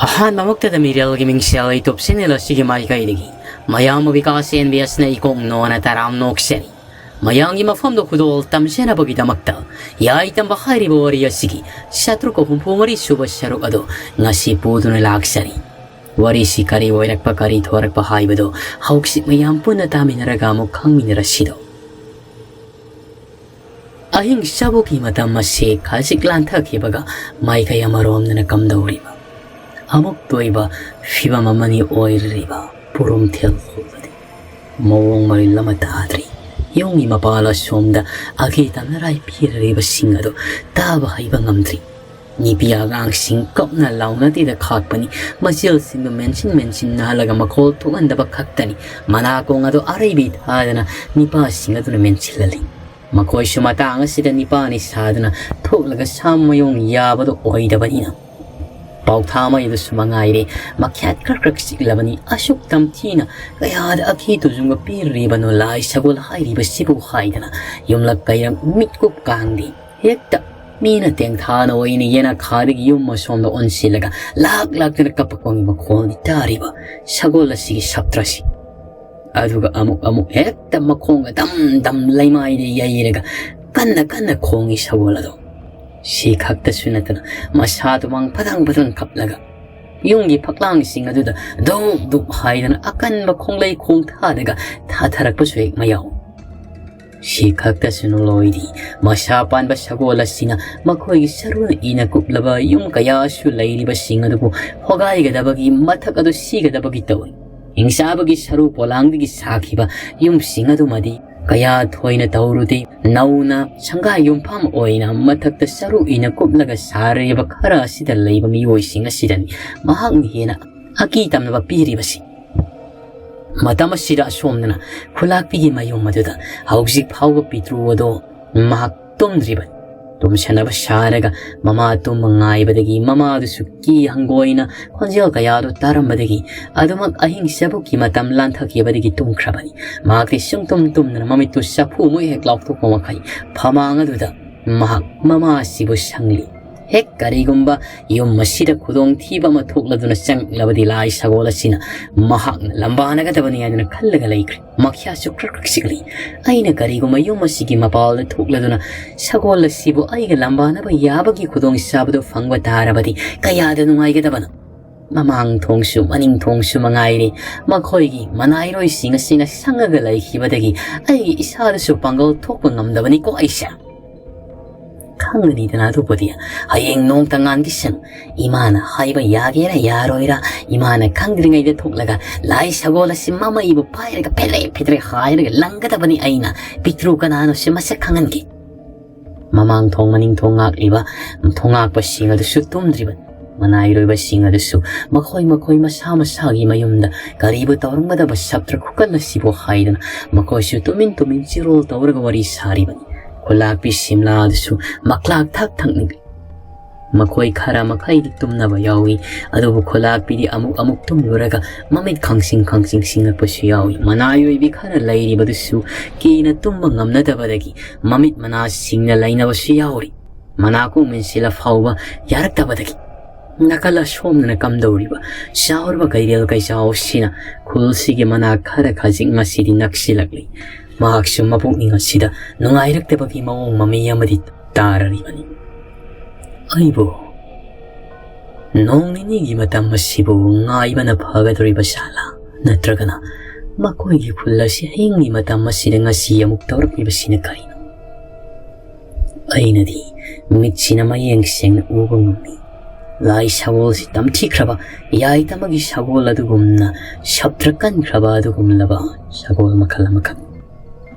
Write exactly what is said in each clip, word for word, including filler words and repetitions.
ꯑꯍꯥꯟꯕꯃꯛꯇꯗ ꯃꯤꯔꯦꯜꯒꯤ ꯃꯤꯡꯁꯦꯜ YouTube channel ꯑꯁꯤꯒꯤ ꯃꯥꯏꯀꯩꯗꯒꯤ ꯃꯌꯥꯝꯕ ꯕꯤꯀꯥꯁ ꯑꯦꯟ ꯕꯤ ꯑꯦꯁꯅ ꯏꯀꯣꯛ ꯅꯣꯟꯅ ꯇꯔꯥꯝ ꯅꯣꯛꯆꯔꯤ꯫ ꯃꯌꯥꯝꯒꯤ ꯃꯐꯝꯗ ꯈꯨꯗꯣꯜ ꯇꯝꯖꯅꯕꯒꯤꯗꯃꯛꯇ ꯌꯥꯏ ꯇꯝꯕ ꯍꯥꯏꯔꯤꯕ ꯋꯥꯔꯤ ꯑꯁꯤꯒꯤ ꯆꯥꯇ꯭ꯔꯨꯛꯀ ꯍꯨꯝꯐꯨ ꯃꯔꯤ ꯁꯨꯕ ꯁꯔꯨꯛ ꯑꯗꯨ ꯉꯁꯤ ꯄꯨꯗꯨꯅ ꯂꯥꯛꯆꯔꯤ꯫ ꯋꯥꯔꯤꯁꯤ ꯀꯔꯤ ꯑꯣꯏꯔꯛꯄ, ꯀꯔꯤ ꯊꯣꯔꯛꯄ ꯍꯥꯏꯕꯗꯨ ꯍꯧꯖꯤꯛ ꯃꯌꯥꯝ ꯄꯨꯟꯅ ꯇꯥꯃꯤꯟꯅꯔꯒ ꯑꯃꯨꯛ ꯈꯪꯃꯤꯟꯅꯔꯁꯤꯗꯣ꯫ ꯑꯍꯤꯡ ꯆꯥꯕꯣꯛꯀꯤ ꯃꯇꯝ ꯑꯁꯤ ꯈꯖꯤꯛ ꯂꯥꯟꯊꯈꯤꯕꯒ ꯃꯥꯏꯀꯩ ꯑꯃꯔꯣꯝꯗꯅ ꯀꯝꯗꯧꯔꯤꯕ ꯑꯃꯨꯛꯇ ꯑꯣꯏꯕ ꯐꯤꯕꯝ ꯑꯃꯅꯤ ꯑꯣꯏꯔꯤꯕ ꯄꯨꯔꯨꯝꯊꯦꯜ ꯍꯧꯕꯗꯤ꯫ ꯃꯑꯣꯡ ꯃꯔꯤꯜ ꯑꯃ ꯇꯥꯗ꯭ꯔꯤ꯫ ꯌꯨꯝꯒꯤ ꯃꯄꯥꯜ ꯑꯁꯣꯝꯗ ꯑꯀꯤ ꯇꯝꯅꯔꯥꯏ ꯄꯤꯔꯤꯕꯁꯤꯡ ꯑꯗꯨ ꯇꯥꯕ ꯍꯩꯕ ꯉꯝꯗ꯭ꯔꯤ꯫ ꯅꯨꯄꯤ ꯑꯉꯥꯡꯁꯤꯡ ꯀꯞꯅ ꯂꯥꯎꯅꯗꯦꯗ ꯈꯥꯛꯄꯅꯤ꯫ ꯃꯆꯤꯜꯁꯤꯡꯗꯨ ꯃꯦꯟꯁꯤꯟ ꯃꯦꯟꯁꯤꯟ ꯅꯥꯜꯂꯒ ꯃꯈꯣꯜ ꯊꯣꯛꯍꯟꯗꯕ ꯈꯛꯇꯅꯤ꯫ ꯃꯅꯥꯀꯣꯡ ꯑꯗꯨ ꯑꯔꯩꯕꯤ ꯊꯥꯗꯅ ꯅꯤꯄꯥꯁꯤꯡ ꯑꯗꯨꯅ ꯃꯦꯟꯁꯤꯜꯍꯜꯂꯤ꯫ ꯃꯈꯣꯏꯁꯨ ꯃꯇꯥꯡ ꯑꯁꯤꯗ ꯅꯤꯄꯥꯅꯤ ꯁꯥꯗꯨꯅ ꯊꯣꯛꯂꯒ ꯁꯥ ꯃꯌꯣꯡ ꯌꯥꯕꯗꯨ ꯑꯣꯏꯗꯕꯅꯤꯅ꯫ ꯄꯥꯎꯊꯥ ꯃꯩꯗꯨꯁꯨ ꯃꯉꯥꯏꯔꯦ, ꯃꯈ꯭ꯌꯥꯠ ꯈꯔ ꯈꯔ ꯆꯤꯛꯂꯕꯅꯤ꯫ ꯑꯁꯨꯛ ꯇꯝꯊꯤꯅ ꯀꯌꯥꯗ ꯑꯈꯤ ꯇꯨꯖꯨꯡꯕ ꯄꯤꯔꯤꯕꯅꯣ ꯂꯥꯏ ꯁꯒꯣꯜ ꯍꯥꯏꯔꯤꯕꯁꯤꯕꯨ ꯍꯥꯏꯗꯅ ꯌꯨꯝꯂꯛ ꯀꯩꯔꯛ ꯃꯤꯠꯀꯨꯞ ꯀꯥꯡꯗꯦ꯫ ꯍꯦꯛꯇ ꯃꯤꯅ ꯇꯦꯡꯊꯥꯅ ꯑꯣꯏꯅ ꯌꯦꯅꯈꯥꯗꯒꯤ ꯌꯨꯝ ꯑꯁꯣꯝꯗ ꯑꯣꯟꯁꯤꯜꯂꯒ ꯂꯥꯛ ꯂꯥꯛꯇꯅ ꯀꯞꯄꯛꯄꯒꯤ ꯃꯈꯣꯜꯅꯤ ꯇꯥꯔꯤꯕ ꯁꯒꯣꯜ ꯑꯁꯤꯒꯤ ꯁꯞꯇ꯭ꯔꯁꯤ꯫ ꯑꯗꯨꯒ ꯑꯃꯨꯛ ꯑꯃꯨꯛ ꯍꯦꯛꯇ ꯃꯈꯣꯡꯒ ꯗꯝ ꯗꯝ ꯂꯩꯃꯥꯏꯗ ꯌꯩꯔꯒ ꯀꯟꯅ ꯀꯟꯅ ꯈꯣꯡꯉꯤ ꯁꯒꯣꯜ ꯑꯗꯣ꯫ ꯁꯤ ꯈꯛꯇꯁꯨ ꯅꯠꯇꯅ ꯃꯁꯥꯗꯨ ꯃꯪ ꯐꯗꯪ ꯐꯗꯪ ꯀꯞꯂꯒ ꯌꯨꯝꯒꯤ ꯐꯛꯂꯥꯡꯁꯤꯡ ꯑꯗꯨꯗ ꯙꯨꯞ ꯙꯨꯞ ꯍꯥꯏꯗꯅ ꯑꯀꯟꯕ ꯈꯣꯡꯂꯩ ꯈꯣꯡ ꯊꯥꯗꯒ ꯊꯥꯊꯔꯛꯄꯁꯨ ꯍꯦꯛ ꯃꯌꯥꯎ꯫ ꯁꯤ ꯈꯛꯇꯁꯨ ꯅꯨꯡꯂꯣꯏꯗꯤ ꯃꯁꯥ ꯄꯥꯟꯕ ꯁꯒꯣꯜ ꯑꯁꯤꯅ ꯃꯈꯣꯏꯒꯤ ꯁꯔꯨꯅ ꯏꯅ ꯀꯨꯞꯂꯕ ꯌꯨꯝ ꯀꯌꯥꯁꯨ ꯂꯩꯔꯤꯕꯁꯤꯡ ꯑꯗꯨꯕꯨ ꯍꯣꯒꯥꯏꯒꯗꯕꯒꯤ ꯃꯊꯛ ꯑꯗꯨ ꯁꯤꯒꯗꯕꯒꯤ ꯇꯧꯏ꯫ ꯍꯤꯡꯆꯥꯕꯒꯤ ꯁꯔꯨ ꯄꯣꯂꯥꯡꯗꯒꯤ ꯁꯥꯈꯤꯕ ꯌꯨꯝꯁꯤꯡ ꯑꯗꯨꯃꯗꯤ ꯀꯌꯥ ꯊꯣꯏꯅ ꯇꯧꯔꯨꯗꯦ꯫ ꯅꯧꯅ ꯁꯪꯒꯥꯏ ꯌꯨꯝꯐꯝ ꯑꯣꯏꯅ ꯃꯊꯛꯇ ꯁꯔꯨ ꯏꯅ ꯀꯨꯞꯂꯒ ꯁꯥꯔꯤꯕ ꯈꯔ ꯑꯁꯤꯗ ꯂꯩꯕ ꯃꯤꯑꯣꯏꯁꯤꯡ ꯑꯁꯤꯗꯅꯤ ꯃꯍꯥꯛꯅ ꯍꯦꯟꯅ ꯑꯀꯤ ꯇꯝꯅꯕ ꯄꯤꯔꯤꯕꯁꯤ꯫ ꯃꯇꯝ ꯑꯁꯤꯗ ꯑꯁꯣꯝꯗꯅ ꯈꯨꯂꯥꯛꯄꯤꯒꯤ ꯃꯌꯨꯝ ꯑꯗꯨꯗ ꯍꯧꯖꯤꯛ ꯐꯥꯎꯕ ꯄꯤꯇ꯭ꯔꯨ ꯑꯗꯣ ꯃꯍꯥꯛ ꯇꯨꯝꯗ꯭ꯔꯤꯕꯅꯤ꯫ ꯇꯨꯝꯁꯟꯅꯕ ꯁꯥꯔꯒ ꯃꯃꯥ ꯇꯨꯝꯕ ꯉꯥꯏꯕꯗꯒꯤ ꯃꯃꯥꯗꯨꯁꯨ ꯀꯤ ꯍꯪꯒꯣꯏꯅ ꯈꯣꯟꯖꯦꯜ ꯀꯌꯥꯗꯨ ꯇꯥꯔꯝꯕꯗꯒꯤ ꯑꯗꯨꯃꯛ ꯑꯍꯤꯡ ꯆꯕꯨꯛꯀꯤ ꯃꯇꯝ ꯂꯥꯟꯊꯈꯤꯕꯗꯒꯤ ꯇꯨꯝꯈ꯭ꯔꯕꯅꯤ꯫ ꯃꯍꯥꯛꯇꯤ ꯁꯨꯡꯇꯨꯝ ꯇꯨꯝꯗꯅ ꯃꯃꯤꯠꯇꯨ ꯆꯐꯨ ꯃꯣꯏ ꯍꯦꯛ ꯂꯥꯎꯊꯣꯛꯄ ꯃꯈꯩ ꯐꯃꯥꯡ ꯑꯗꯨꯗ ꯃꯍꯥꯛ ꯃꯃꯥ ꯑꯁꯤꯕꯨ ꯁꯪꯂꯤ꯫ ꯍꯦꯛ ꯀꯔꯤꯒꯨꯝꯕ ꯌꯨꯝ ꯑꯁꯤꯗ ꯈꯨꯗꯣꯡꯊꯤꯕ ꯑꯃ ꯊꯣꯛꯂꯗꯨꯅ ꯆꯪꯂꯕꯗꯤ ꯂꯥꯏ ꯁꯒꯣꯜ ꯑꯁꯤꯅ ꯃꯍꯥꯛꯅ ꯂꯝꯕꯥꯅꯒꯗꯕꯅꯤ ꯍꯥꯏꯗꯨꯅ ꯈꯜꯂꯒ ꯂꯩꯈ꯭ꯔꯦ꯫ ꯃꯈ꯭ꯌꯥꯁꯨ ꯈ꯭ꯔꯛ ꯈ꯭ꯔꯛ ꯆꯤꯛꯂꯤ꯫ ꯑꯩꯅ ꯀꯔꯤꯒꯨꯝꯕ ꯌꯨꯝ ꯑꯁꯤꯒꯤ ꯃꯄꯥꯜꯗ ꯊꯣꯛꯂꯗꯨꯅ ꯁꯒꯣꯜ ꯑꯁꯤꯕꯨ ꯑꯩꯒ ꯂꯝꯕꯥꯅꯕ ꯌꯥꯕꯒꯤ ꯈꯨꯗꯣꯡꯆꯥꯕꯗꯨ ꯐꯪꯕ ꯇꯥꯔꯕꯗꯤ ꯀꯌꯥꯗ ꯅꯨꯡꯉꯥꯏꯒꯗꯕꯅꯣ! ꯃꯃꯥꯡ ꯊꯣꯡꯁꯨ ꯃꯅꯤꯡ ꯊꯣꯡꯁꯨ ꯃꯉꯥꯏꯔꯦ꯫ ꯃꯈꯣꯏꯒꯤ ꯃꯅꯥꯏꯔꯣꯏꯁꯤꯡ ꯑꯁꯤꯅ ꯁꯪꯉꯒ ꯂꯩꯈꯤꯕꯗꯒꯤ ꯑꯩꯒꯤ ꯏꯁꯥꯗꯁꯨ ꯄꯥꯡꯒꯜ ꯊꯣꯛꯄ ꯉꯝꯗꯕꯅꯤꯀꯣ ꯑꯩꯁꯦ꯫ ꯈꯪꯒꯅꯤꯗꯅ ꯑꯗꯨꯕꯨꯗꯤ꯫ ꯍꯌꯦꯡ ꯅꯣꯡ ꯇꯉꯥꯟꯒꯤꯁꯅꯨ꯫ ꯏꯃꯥꯅ ꯍꯥꯏꯕ ꯌꯥꯒꯦꯔꯥ ꯌꯥꯔꯣꯏꯔꯥ, ꯏꯃꯥꯅ ꯈꯪꯗ꯭ꯔꯤꯉꯩꯗ ꯊꯣꯛꯂꯒ ꯂꯥꯏ ꯁꯒꯣꯜ ꯑꯁꯤ ꯃꯃꯩꯕꯨ ꯄꯥꯏꯔꯒ ꯐꯦꯗ꯭ꯔꯦ ꯐꯦꯗ꯭ꯔꯦ ꯍꯥꯏꯔꯒ ꯂꯪꯒꯗꯕꯅꯤ ꯑꯩꯅ꯫ ꯄꯤꯛꯇ꯭ꯔꯨ ꯀꯅꯥꯅꯣ ꯁꯤ ꯃꯁꯛ ꯈꯪꯍꯟꯒꯦ꯫ ꯃꯃꯥꯡ ꯊꯣꯡ ꯃꯅꯤꯡ ꯊꯣꯡ ꯉꯥꯛꯂꯤꯕ ꯊꯣꯡꯉꯥꯛꯄꯁꯤꯡ ꯑꯗꯨꯁꯨ ꯇꯨꯝꯗ꯭ꯔꯤꯕꯅꯤ꯫ ꯃꯅꯥꯏꯔꯣꯏꯕꯁꯤꯡ ꯑꯗꯨꯁꯨ ꯃꯈꯣꯏ ꯃꯈꯣꯏ ꯃꯁꯥ ꯃꯁꯥꯒꯤ ꯃꯌꯨꯝꯗ ꯀꯔꯤꯕꯨ ꯇꯧꯔꯝꯒꯗꯕ ꯁꯞꯇ꯭ꯔ ꯈꯨꯀꯜ ꯑꯁꯤꯕꯨ ꯍꯥꯏꯗꯨꯅ ꯃꯈꯣꯏꯁꯨ ꯇꯨꯃꯤꯟ ꯇꯨꯃꯤꯟ ꯆꯤꯔꯣꯜ ꯇꯧꯔꯒ ꯋꯥꯔꯤ ꯁꯥꯔꯤꯕꯅꯤ꯫ ꯈꯨꯂꯥꯛꯄꯤ ꯁꯤꯝꯂꯥ ꯑꯗꯨꯁꯨ ꯃꯀ꯭ꯂꯥꯛ ꯊꯛ ꯊꯛ ꯅꯤꯛꯂꯤ꯫ ꯃꯈꯣꯏ ꯈꯔ ꯃꯈꯩꯗꯤ ꯇꯨꯝꯅꯕ ꯌꯥꯎꯏ, ꯑꯗꯨꯕꯨ ꯈꯨꯂꯥꯛꯄꯤꯗꯤ ꯑꯃꯨꯛ ꯑꯃꯨꯛ ꯇꯨꯝꯂꯨꯔꯒ ꯃꯃꯤꯠ ꯈꯪꯁꯤꯡ ꯈꯪꯁꯤꯡ ꯁꯤꯡꯂꯛꯄꯁꯨ ꯌꯥꯎꯏ꯫ ꯃꯅꯥꯏꯔꯣꯏꯕꯤ ꯈꯔ ꯂꯩꯔꯤꯕꯗꯨꯁꯨ ꯀꯤꯅ ꯇꯨꯝꯕ ꯉꯝꯅꯗꯕꯗꯒꯤ ꯃꯃꯤꯠ ꯃꯅꯥ ꯁꯤꯡꯅ ꯂꯩꯅꯕꯁꯨ ꯌꯥꯎꯔꯤ꯫ ꯃꯅꯥꯀꯣꯡ ꯃꯦꯟꯁꯤꯜꯂ ꯐꯥꯎꯕ ꯌꯥꯔꯛꯇꯕꯗꯒꯤ ꯅꯥꯀꯜ ꯑꯁꯣꯝꯗꯅ ꯀꯝꯗꯧꯔꯤꯕ ꯆꯥꯎꯔꯕ ꯀꯩꯔꯦꯜ ꯀꯩꯆꯥꯎꯁꯤꯅ ꯈꯨꯜꯁꯤꯒꯤ ꯃꯅꯥꯛ ꯈꯔ ꯈꯖꯤꯛ ꯉꯁꯤꯗꯤ ꯅꯛꯁꯤꯜꯂꯛꯂꯤ꯫ ꯃꯍꯥꯛꯁꯨ ꯃꯄꯨꯛꯅꯤꯡ ꯑꯁꯤꯗ ꯅꯨꯡꯉꯥꯏꯔꯛꯇꯕꯒꯤ ꯃꯑꯣꯡ ꯃꯃꯤ ꯑꯃꯗꯤ ꯇꯥꯔꯔꯤꯕꯅꯤ꯫ ꯑꯩꯕꯨ ꯅꯣꯡ ꯅꯤꯅꯤꯒꯤ ꯃꯇꯝ ꯑꯁꯤꯕꯨ ꯉꯥꯏꯕꯅ ꯐꯒꯗꯧꯔꯤꯕ ꯖꯥꯠꯂꯥ? ꯅꯠꯇ꯭ꯔꯒꯅ ꯃꯈꯣꯏꯒꯤ ꯈꯨꯜ ꯑꯁꯤ ꯍꯌꯦꯡꯒꯤ ꯃꯇꯝ ꯑꯁꯤꯗ ꯉꯁꯤ ꯑꯃꯨꯛ ꯇꯧꯔꯛꯂꯤꯕꯁꯤꯅ ꯀꯔꯤꯅꯣ? ꯑꯩꯅꯗꯤ ꯃꯤꯠꯁꯤꯅ ꯃꯌꯦꯛ ꯁꯦꯡꯅ ꯎꯕ ꯉꯝꯃꯤ꯫ ꯂꯥꯏ ꯁꯒꯣꯜꯁꯤ ꯇꯝꯊꯤꯈ꯭ꯔꯕ ꯌꯥꯏꯇꯃꯒꯤ ꯁꯒꯣꯜ ꯑꯗꯨꯒꯨꯝꯅ ꯁꯞꯇ꯭ꯔ ꯀꯟꯈ꯭ꯔꯕ ꯑꯗꯨꯒꯨꯝꯂꯕ ꯁꯒꯣꯜ ꯃꯈꯜ ꯑꯃꯈꯛ꯫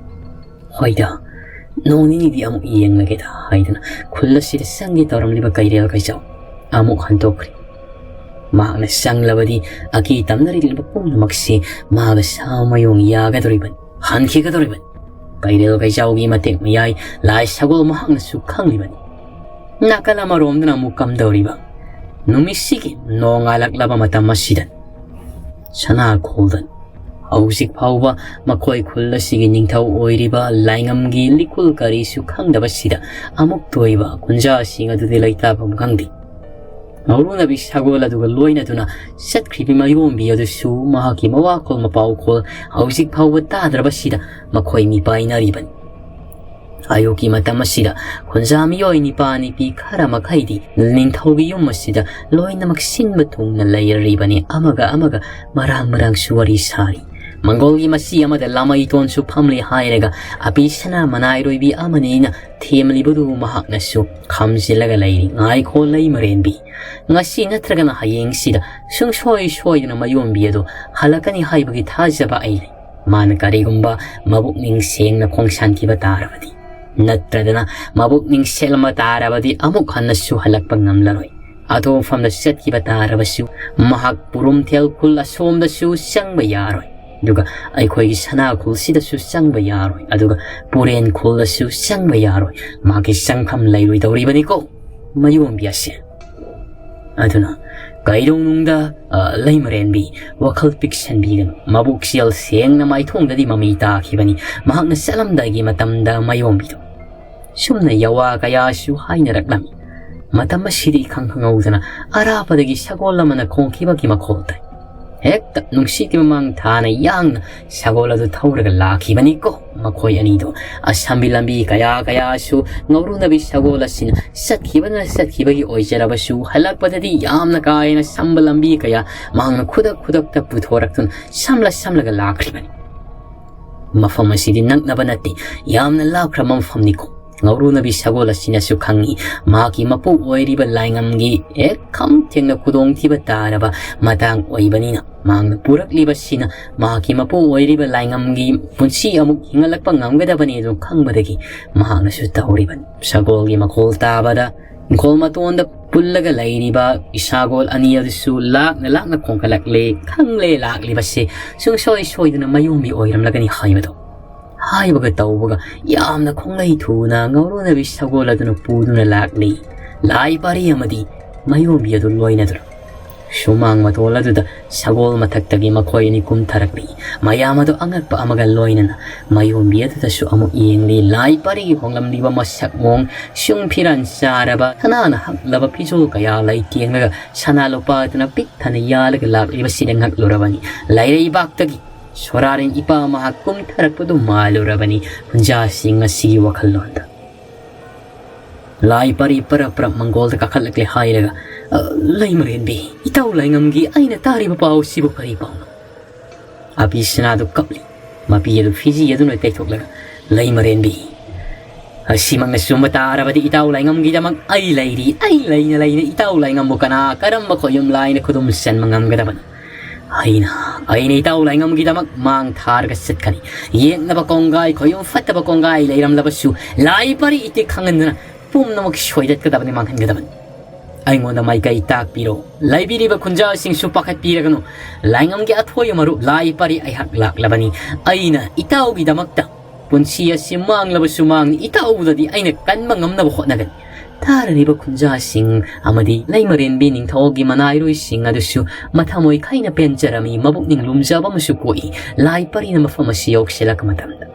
ꯍꯣꯏꯗ, ꯅꯣꯡ ꯅꯤꯅꯤꯗꯤ ꯑꯃꯨꯛ ꯌꯦꯡꯂꯒꯦꯗ ꯍꯥꯏꯗꯨꯅ ꯈꯨꯜ ꯑꯁꯤꯗ ꯆꯪꯒꯦ ꯇꯧꯔꯝꯂꯤꯕ ꯀꯩꯔꯦꯜ ꯀꯩꯆꯥꯎ ꯑꯃꯨꯛ ꯍꯟꯗꯣꯛꯈ꯭ꯔꯦ꯫ ꯃꯍꯥꯛꯅ ꯆꯪꯂꯕꯗꯤ ꯑꯀꯤ ꯇꯝꯅꯔꯤꯕ ꯄꯨꯝꯅꯃꯛꯁꯤ ꯃꯥꯒ ꯁꯥ ꯃꯌꯣꯡ ꯌꯥꯒꯗꯧꯔꯤꯕꯅꯤ, ꯍꯟꯈꯤꯒꯗꯧꯔꯤꯕꯅꯤ꯫ ꯀꯩꯔꯦꯜ ꯀꯩꯆꯥꯎꯒꯤ ꯃꯇꯦꯛ ꯃꯌꯥꯏ ꯂꯥꯏ ꯁꯒꯣꯜ ꯃꯍꯥꯛꯅꯁꯨ ꯈꯪꯂꯤꯕꯅꯤ꯫ ꯅꯥꯀꯜ ꯑꯃꯔꯣꯝꯗꯅ ꯑꯃꯨꯛ ꯀꯝꯗꯧꯔꯤꯕ? ꯅꯨꯃꯤꯠꯁꯤꯒꯤ ꯅꯣꯡꯉꯥꯜꯂꯛꯂꯕ ꯃꯇꯝ ꯑꯁꯤꯗ ꯁꯅꯥ ꯈꯣꯜꯗꯟ ꯍꯧꯖꯤꯛ ꯐꯥꯎꯕ ꯃꯈꯣꯏ ꯈꯨꯜ ꯑꯁꯤꯒꯤ ꯅꯤꯡꯊꯧ ꯑꯣꯏꯔꯤꯕ ꯂꯥꯏꯉꯝꯒꯤ ꯂꯤꯀꯨꯜ ꯀꯔꯤꯁꯨ ꯈꯪꯗꯕꯁꯤꯗ ꯑꯃꯨꯛꯇ ꯑꯣꯏꯕ ꯈꯨꯟꯖꯥꯁꯤꯡ ꯑꯗꯨꯗꯤ ꯂꯩꯇꯥꯐꯝ ꯈꯪꯗꯦ꯫ ꯉꯧꯔꯨꯅꯕꯤ ꯁꯒꯣꯜ ꯑꯗꯨꯒ ꯂꯣꯏꯅꯗꯨꯅ ꯆꯠꯈ꯭ꯔꯤꯕ ꯃꯌꯣꯝꯕꯤ ꯑꯗꯨꯁꯨ ꯃꯍꯥꯛꯀꯤ ꯃꯋꯥꯈꯣꯜ ꯃꯄꯥꯎꯈꯣꯜ ꯍꯧꯖꯤꯛ ꯐꯥꯎꯕ ꯇꯥꯗ꯭ꯔꯕꯁꯤꯗ ꯃꯈꯣꯏ ꯃꯤꯄꯥꯏꯅꯔꯤꯕꯅꯤ꯫ ꯑꯌꯨꯛꯀꯤ ꯃꯇꯝ ꯑꯁꯤꯗ ꯈꯨꯟꯖꯥ ꯃꯤꯑꯣꯏ ꯅꯤꯄꯥ ꯅꯤꯄꯤ ꯈꯔ ꯃꯈꯩꯗꯤ ꯅꯤꯡꯊꯧꯒꯤ ꯌꯨꯝ ꯑꯁꯤꯗ ꯂꯣꯏꯅꯃꯛ ꯁꯤꯟꯕ ꯊꯨꯡꯅ ꯂꯩꯔꯤꯕꯅꯤ꯫ ꯑꯃꯒ ꯑꯃꯒ ꯃꯔꯥꯡ ꯃꯔꯥꯡꯁꯨ ꯋꯥꯔꯤ ꯁꯥꯔꯤ꯫ ꯃꯪꯒꯣꯜꯒꯤ ꯃꯆꯤ ꯑꯃꯗ ꯂꯥꯃꯩꯇꯣꯟꯁꯨ ꯐꯝꯂꯤ ꯍꯥꯏꯔꯒ ꯑꯄꯤ ꯁꯅꯥ ꯃꯅꯥꯏꯔꯣꯏꯕꯤ ꯑꯃꯅꯤꯅ ꯊꯦꯝꯂꯤꯕꯗꯨ ꯃꯍꯥꯛꯅꯁꯨ ꯈꯝꯖꯤꯜꯂꯒ ꯂꯩꯔꯤ꯫ "ꯉꯥꯏꯈꯣ ꯂꯩꯃꯔꯦꯟꯕꯤ, ꯉꯁꯤ ꯅꯠꯇ꯭ꯔꯒꯅ ꯍꯌꯦꯡꯁꯤꯗ ꯁꯨꯡꯁꯣꯏ ꯁꯣꯏꯗꯅ ꯃꯌꯣꯝꯕꯤ ꯑꯗꯨ ꯍꯜꯂꯛꯀꯅꯤ ꯍꯥꯏꯕꯒꯤ ꯊꯥꯖꯕ ꯑꯩ ꯂꯩ꯫ ꯃꯥꯅ ꯀꯔꯤꯒꯨꯝꯕ ꯃꯕꯨꯛꯅꯤꯡ ꯁꯦꯡꯅ ꯈꯣꯡꯁꯥꯟꯈꯤꯕ ꯇꯥꯔꯕꯗꯤ, ꯅꯠꯇ꯭ꯔꯗꯅ ꯃꯕꯨꯛꯅꯤꯡ ꯁꯦꯜꯂꯝꯕ ꯇꯥꯔꯕꯗꯤ ꯑꯃꯨꯛ ꯍꯟꯅꯁꯨ ꯍꯜꯂꯛꯄ ꯉꯝꯂꯔꯣꯏ꯫ ꯑꯇꯣꯞꯐꯝꯗ ꯆꯠꯈꯤꯕ ꯇꯥꯔꯕꯁꯨ ꯃꯍꯥꯛ ꯄꯨꯔꯨꯝꯊꯦꯜ ꯈꯨꯜ ꯑꯁꯣꯝꯗꯁꯨ ꯆꯪꯕ ꯌꯥꯔꯣꯏ, ꯑꯗꯨꯒ ꯑꯩꯈꯣꯏꯒꯤ ꯁꯅꯥ ꯈꯨꯜꯁꯤꯗꯁꯨ ꯆꯪꯕ ꯌꯥꯔꯣꯏ, ꯑꯗꯨꯒ ꯄꯨꯔꯦꯟ ꯈꯨꯜꯗꯁꯨ ꯆꯪꯕ ꯌꯥꯔꯣꯏ꯫ ꯃꯥꯒꯤ ꯆꯪꯐꯝ ꯂꯩꯔꯣꯏꯗꯧꯔꯤꯕꯅꯤꯀꯣ ꯃꯌꯣꯝꯕꯤ ꯑꯁꯦ꯫ ꯑꯗꯨꯅ ꯀꯩꯗꯧꯅꯨꯡꯗ, ꯑ, ꯂꯩꯃꯔꯦꯟꯕꯤ, ꯋꯥꯈꯜ ꯄꯤꯛꯁꯟꯕꯤꯒꯅꯨ꯫ ꯃꯕꯨꯛꯆꯦꯜ ꯁꯦꯡꯅ ꯃꯥꯏꯊꯣꯡꯗꯗꯤ ꯃꯃꯤ ꯇꯥꯈꯤꯕꯅꯤ꯫ ꯃꯍꯥꯛꯅ ꯆꯠꯂꯝꯗꯥꯏꯒꯤ ꯃꯇꯝꯗ ꯃꯌꯣꯝꯕꯤꯗꯣ ꯁꯨꯝꯅ ꯌꯋꯥ ꯀꯌꯥꯁꯨ ꯍꯥꯏꯅꯔꯛꯂꯝꯃꯤ꯫ ꯃꯇꯝ ꯑꯁꯤꯗ ꯏꯈꯪ ꯈꯪꯍꯧꯗꯅ ꯑꯔꯥꯞꯄꯗꯒꯤ ꯁꯒꯣꯜ ꯑꯃꯅ ꯈꯣꯡꯈꯤꯕꯒꯤ ꯃꯈꯣꯜ ꯇꯥꯏ꯫ ꯍꯦꯛꯇ ꯅꯨꯡꯁꯤꯠꯀꯤ ꯃꯃꯥꯡ ꯊꯥꯅ ꯌꯥꯡꯅ ꯁꯒꯣꯜ ꯑꯗꯨ ꯊꯧꯔꯒ ꯂꯥꯛꯈꯤꯕꯅꯤꯀꯣ꯫ ꯃꯈꯣꯏ ꯑꯅꯤꯗꯣ ꯑꯁꯝꯕꯤ ꯂꯝꯕꯤ ꯀꯌꯥ ꯀꯌꯥꯁꯨ ꯉꯧꯔꯨꯅꯕꯤ ꯁꯒꯣꯜ ꯑꯁꯤꯅ ꯆꯠꯈꯤꯕꯅ ꯆꯠꯈꯤꯕꯒꯤ ꯑꯣꯏꯖꯔꯕꯁꯨ, ꯍꯜꯂꯛꯄꯗꯗꯤ ꯌꯥꯝꯅ ꯀꯥ ꯍꯦꯟꯅ ꯁꯝꯕ ꯂꯝꯕꯤ ꯀꯌꯥ ꯃꯍꯥꯛꯅ ꯈꯨꯗꯛ ꯈꯨꯗꯛꯇ ꯄꯨꯊꯣꯔꯛꯇꯨꯅ ꯁꯝꯂ ꯁꯝꯂꯒ ꯂꯥꯛꯈ꯭ꯔꯤꯕꯅꯤ꯫ ꯃꯐꯝ ꯑꯁꯤꯗꯤ ꯅꯛꯅꯕ ꯅꯠꯇꯦ, ꯌꯥꯝꯅ ꯂꯥꯞꯈ꯭ꯔꯕ ꯃꯐꯝꯅꯤꯀꯣ꯫ ꯉꯧꯔꯨꯅꯕꯤ ꯁꯒꯣꯜ ꯑꯁꯤꯅꯁꯨ ꯈꯪꯏ, ꯃꯍꯥꯛꯀꯤ ꯃꯄꯨ ꯑꯣꯏꯔꯤꯕ ꯂꯥꯏꯉꯝꯒꯤ ꯍꯦꯛ ꯈꯝ ꯊꯦꯡꯅ ꯈꯨꯗꯣꯡꯊꯤꯕ ꯇꯥꯔꯕ ꯃꯇꯥꯡ ꯑꯣꯏꯕꯅꯤꯅ, ꯃꯍꯥꯛꯅ ꯄꯨꯔꯛꯂꯤꯕꯁꯤꯅ ꯃꯍꯥꯛꯀꯤ ꯃꯄꯨ ꯑꯣꯏꯔꯤꯕ ꯂꯥꯏꯉꯝꯒꯤ ꯄꯨꯟꯁꯤ ꯑꯃꯨꯛ ꯍꯤꯡꯍꯜꯂꯛꯄ ꯉꯝꯒꯗꯕꯅꯤ ꯑꯗꯨ ꯈꯪꯕꯗꯒꯤ ꯃꯍꯥꯛꯅꯁꯨ ꯇꯧꯔꯤꯕꯅꯤ꯫ ꯁꯒꯣꯜꯒꯤ ꯃꯈꯣꯜ ꯇꯥꯕꯗ ꯏꯪꯈꯣꯜ ꯃꯇꯣꯟꯗ ꯄꯨꯜꯂꯒ ꯂꯩꯔꯤꯕ ꯏꯁꯥꯒꯣꯜ ꯑꯅꯤ ꯑꯗꯨꯁꯨ ꯂꯥꯛꯅ ꯂꯥꯛꯅ ꯈꯣꯡꯒꯠꯂꯛꯂꯦ꯫ ꯈꯪꯂꯦ ꯂꯥꯛꯂꯤꯕꯁꯦ ꯁꯨꯡꯁꯣꯏ ꯁꯣꯏꯗꯅ ꯃꯌꯣꯝꯕꯤ ꯑꯣꯏꯔꯝꯂꯒꯅꯤ ꯍꯥꯏꯕꯗꯣ꯫ ꯍꯥꯏꯕꯒ ꯇꯧꯕꯒ ꯌꯥꯝꯅ ꯈꯣꯡꯂꯩ ꯊꯨꯅ ꯉꯧꯔꯨꯅꯕꯤ ꯁꯒꯣꯜ ꯑꯗꯨꯅ ꯄꯨꯗꯨꯅ ꯂꯥꯛꯂꯤ꯫ ꯂꯥꯏ ꯄꯥꯔꯤ ꯑꯃꯗꯤ ꯃꯌꯣꯝꯕꯤ ꯑꯗꯨ ꯂꯣꯏꯅꯗꯨꯅ꯫ ꯁꯨꯃꯥꯡ ꯃꯇꯣꯜ ꯑꯗꯨꯗ ꯁꯒꯣꯜ ꯃꯊꯛꯇꯒꯤ ꯃꯈꯣꯏ ꯑꯅꯤ ꯀꯨꯝꯊꯔꯛꯂꯤ꯫ ꯃꯌꯥꯝ ꯑꯗꯨ ꯑꯉꯛꯄ ꯑꯃꯒ ꯂꯣꯏꯅꯅ ꯃꯥꯌꯣꯟꯕꯤ ꯑꯗꯨꯗꯁꯨ ꯑꯃꯨꯛ ꯌꯦꯡꯂꯤ꯫ ꯂꯥꯏ ꯄꯔꯤꯒꯤ ꯍꯣꯡꯂꯝꯂꯤꯕ ꯃꯁꯛ ꯃꯑꯣꯡ, ꯁꯨꯡ ꯐꯤꯔꯥꯟ ꯆꯥꯔꯕ, ꯁꯅꯥꯅ ꯍꯛꯂꯕ ꯐꯤꯖꯣꯜ ꯀꯌꯥ ꯂꯩꯇꯦꯡꯂꯒ ꯁꯅꯥ ꯂꯨꯄꯥ ꯑꯗꯨꯅ ꯄꯤꯛ ꯊꯟꯅ ꯌꯥꯜꯂꯒ ꯂꯥꯛꯂꯤꯕꯁꯤꯗ ꯉꯛꯂꯨꯔꯕꯅꯤ꯫ ꯂꯩꯔꯩꯕꯥꯛꯇꯒꯤ ꯁꯣꯔꯥꯔꯦꯟ ꯏꯄꯥ ꯃꯍꯥꯛ ꯀꯨꯝꯊꯔꯛꯄꯗꯨ ꯃꯥꯜꯂꯨꯔꯕꯅꯤ ꯈꯨꯟꯖꯥꯁꯤꯡ ꯑꯁꯤꯒꯤ ꯋꯥꯈꯜꯂꯣꯟꯗ꯫ ꯂꯥꯏ ꯄꯔꯤ ꯄꯔꯞ ꯄꯔꯞ ꯃꯪꯒꯣꯜꯗ ꯀꯥꯈꯠꯂꯛꯂꯦ ꯍꯥꯏꯔꯒ, "ꯑ, ꯂꯩꯃꯔꯦꯟꯕꯤ, ꯏꯇꯥꯎ ꯂꯥꯏꯉꯝꯒꯤ ꯑꯩꯅ ꯇꯥꯔꯤꯕ ꯄꯥꯎꯁꯤꯕꯨ ꯀꯔꯤ ꯄꯥꯎꯅꯣ?" ꯑꯕꯤꯁꯅꯥꯗꯨ ꯀꯞꯂꯤ꯫ ꯃꯄꯤ ꯑꯗꯨ ꯐꯤꯖꯤ ꯑꯗꯨꯅ ꯇꯩꯊꯣꯛꯂꯒ, "ꯂꯩꯃꯔꯦꯟꯕꯤ, ꯑꯁꯤꯃꯛꯅ ꯆꯨꯝꯕ ꯇꯥꯔꯕꯗꯤ ꯏꯇꯥꯎ ꯂꯥꯏꯉꯝꯒꯤꯗꯃꯛ ꯑꯩ ꯂꯩꯔꯤ꯫ ꯑꯩ ꯂꯩꯅ ꯂꯩꯅ ꯏꯇꯥꯎ ꯂꯥꯏꯉꯝꯕꯨ ꯀꯅꯥ ꯀꯔꯝꯕ ꯈꯣꯌꯨꯝ ꯂꯥꯏꯅ ꯈꯨꯗꯨꯝ ꯆꯟꯕ ꯉꯝꯒꯗꯕꯅꯣ? ꯑꯩꯅ, ꯑꯩꯅ ꯏꯇꯥꯎ ꯂꯥꯏꯉꯝꯒꯤꯗꯃꯛ ꯃꯥꯡ ꯊꯥꯔꯒ ꯆꯠꯀꯅꯤ꯫ ꯌꯦꯛꯅꯕ ꯀꯣꯡꯒꯥꯏ, ꯈꯣꯌꯨꯝ ꯐꯠꯇꯕ ꯀꯣꯡꯒꯥꯏ ꯂꯩꯔꯝꯂꯕꯁꯨ ꯂꯥꯏ ꯄꯔꯤ ꯏꯇꯤꯛ ꯈꯪꯍꯟꯗꯅ ꯄꯨꯝꯅꯃꯛ ꯁꯣꯏꯗꯠꯀꯗꯕꯅꯤ, ꯃꯥꯡꯍꯟꯒꯗꯕꯅꯤ꯫ ꯑꯩꯉꯣꯟꯗ ꯃꯥꯏꯀꯩ ꯇꯥꯛꯄꯤꯔꯣ꯫ ꯂꯩꯕꯤꯔꯤꯕ ꯈꯨꯟꯖꯥꯁꯤꯡꯁꯨ ꯄꯥꯈꯠꯄꯤꯔꯒꯅꯨ꯫ ꯂꯥꯏꯉꯝꯒꯤ ꯑꯊꯣꯏꯕ ꯃꯔꯨꯞ ꯂꯥꯏ ꯄꯔꯤ ꯑꯩꯍꯥꯛ ꯂꯥꯛꯂꯕꯅꯤ꯫ ꯑꯩꯅ ꯏꯇꯥꯎꯒꯤꯗꯃꯛꯇ ꯄꯨꯟꯁꯤ ꯑꯁꯤ ꯃꯥꯡꯂꯕꯁꯨ ꯃꯥꯡꯅꯤ, ꯏꯇꯥꯎꯗꯗꯤ ꯑꯩꯅ ꯀꯟꯕ ꯉꯝꯅꯕ ꯍꯣꯠꯅꯒꯅꯤ꯫" ꯇꯥꯔꯤꯕ ꯈꯨꯟꯖꯥꯁꯤꯡ ꯑꯃꯗꯤ ꯂꯩꯃꯔꯦꯟꯕꯤ ꯅꯤꯡꯊꯧꯒꯤ ꯃꯅꯥꯏꯔꯣꯏꯁꯤꯡ ꯑꯗꯨꯁꯨ ꯃꯊꯃꯣꯏ ꯈꯩꯅ ꯄꯦꯟꯖꯔꯝꯃꯤ꯫ ꯃꯕꯨꯛꯅꯤꯡ ꯂꯨꯝꯖꯕ ꯑꯃꯁꯨ ꯄꯣꯛꯏ꯫ ꯂꯥꯏ ꯄꯔꯤꯅ ꯃꯐꯝ ꯑꯁꯤ ꯌꯧꯁꯤꯜꯂꯛꯄ ꯃꯇꯝꯗ,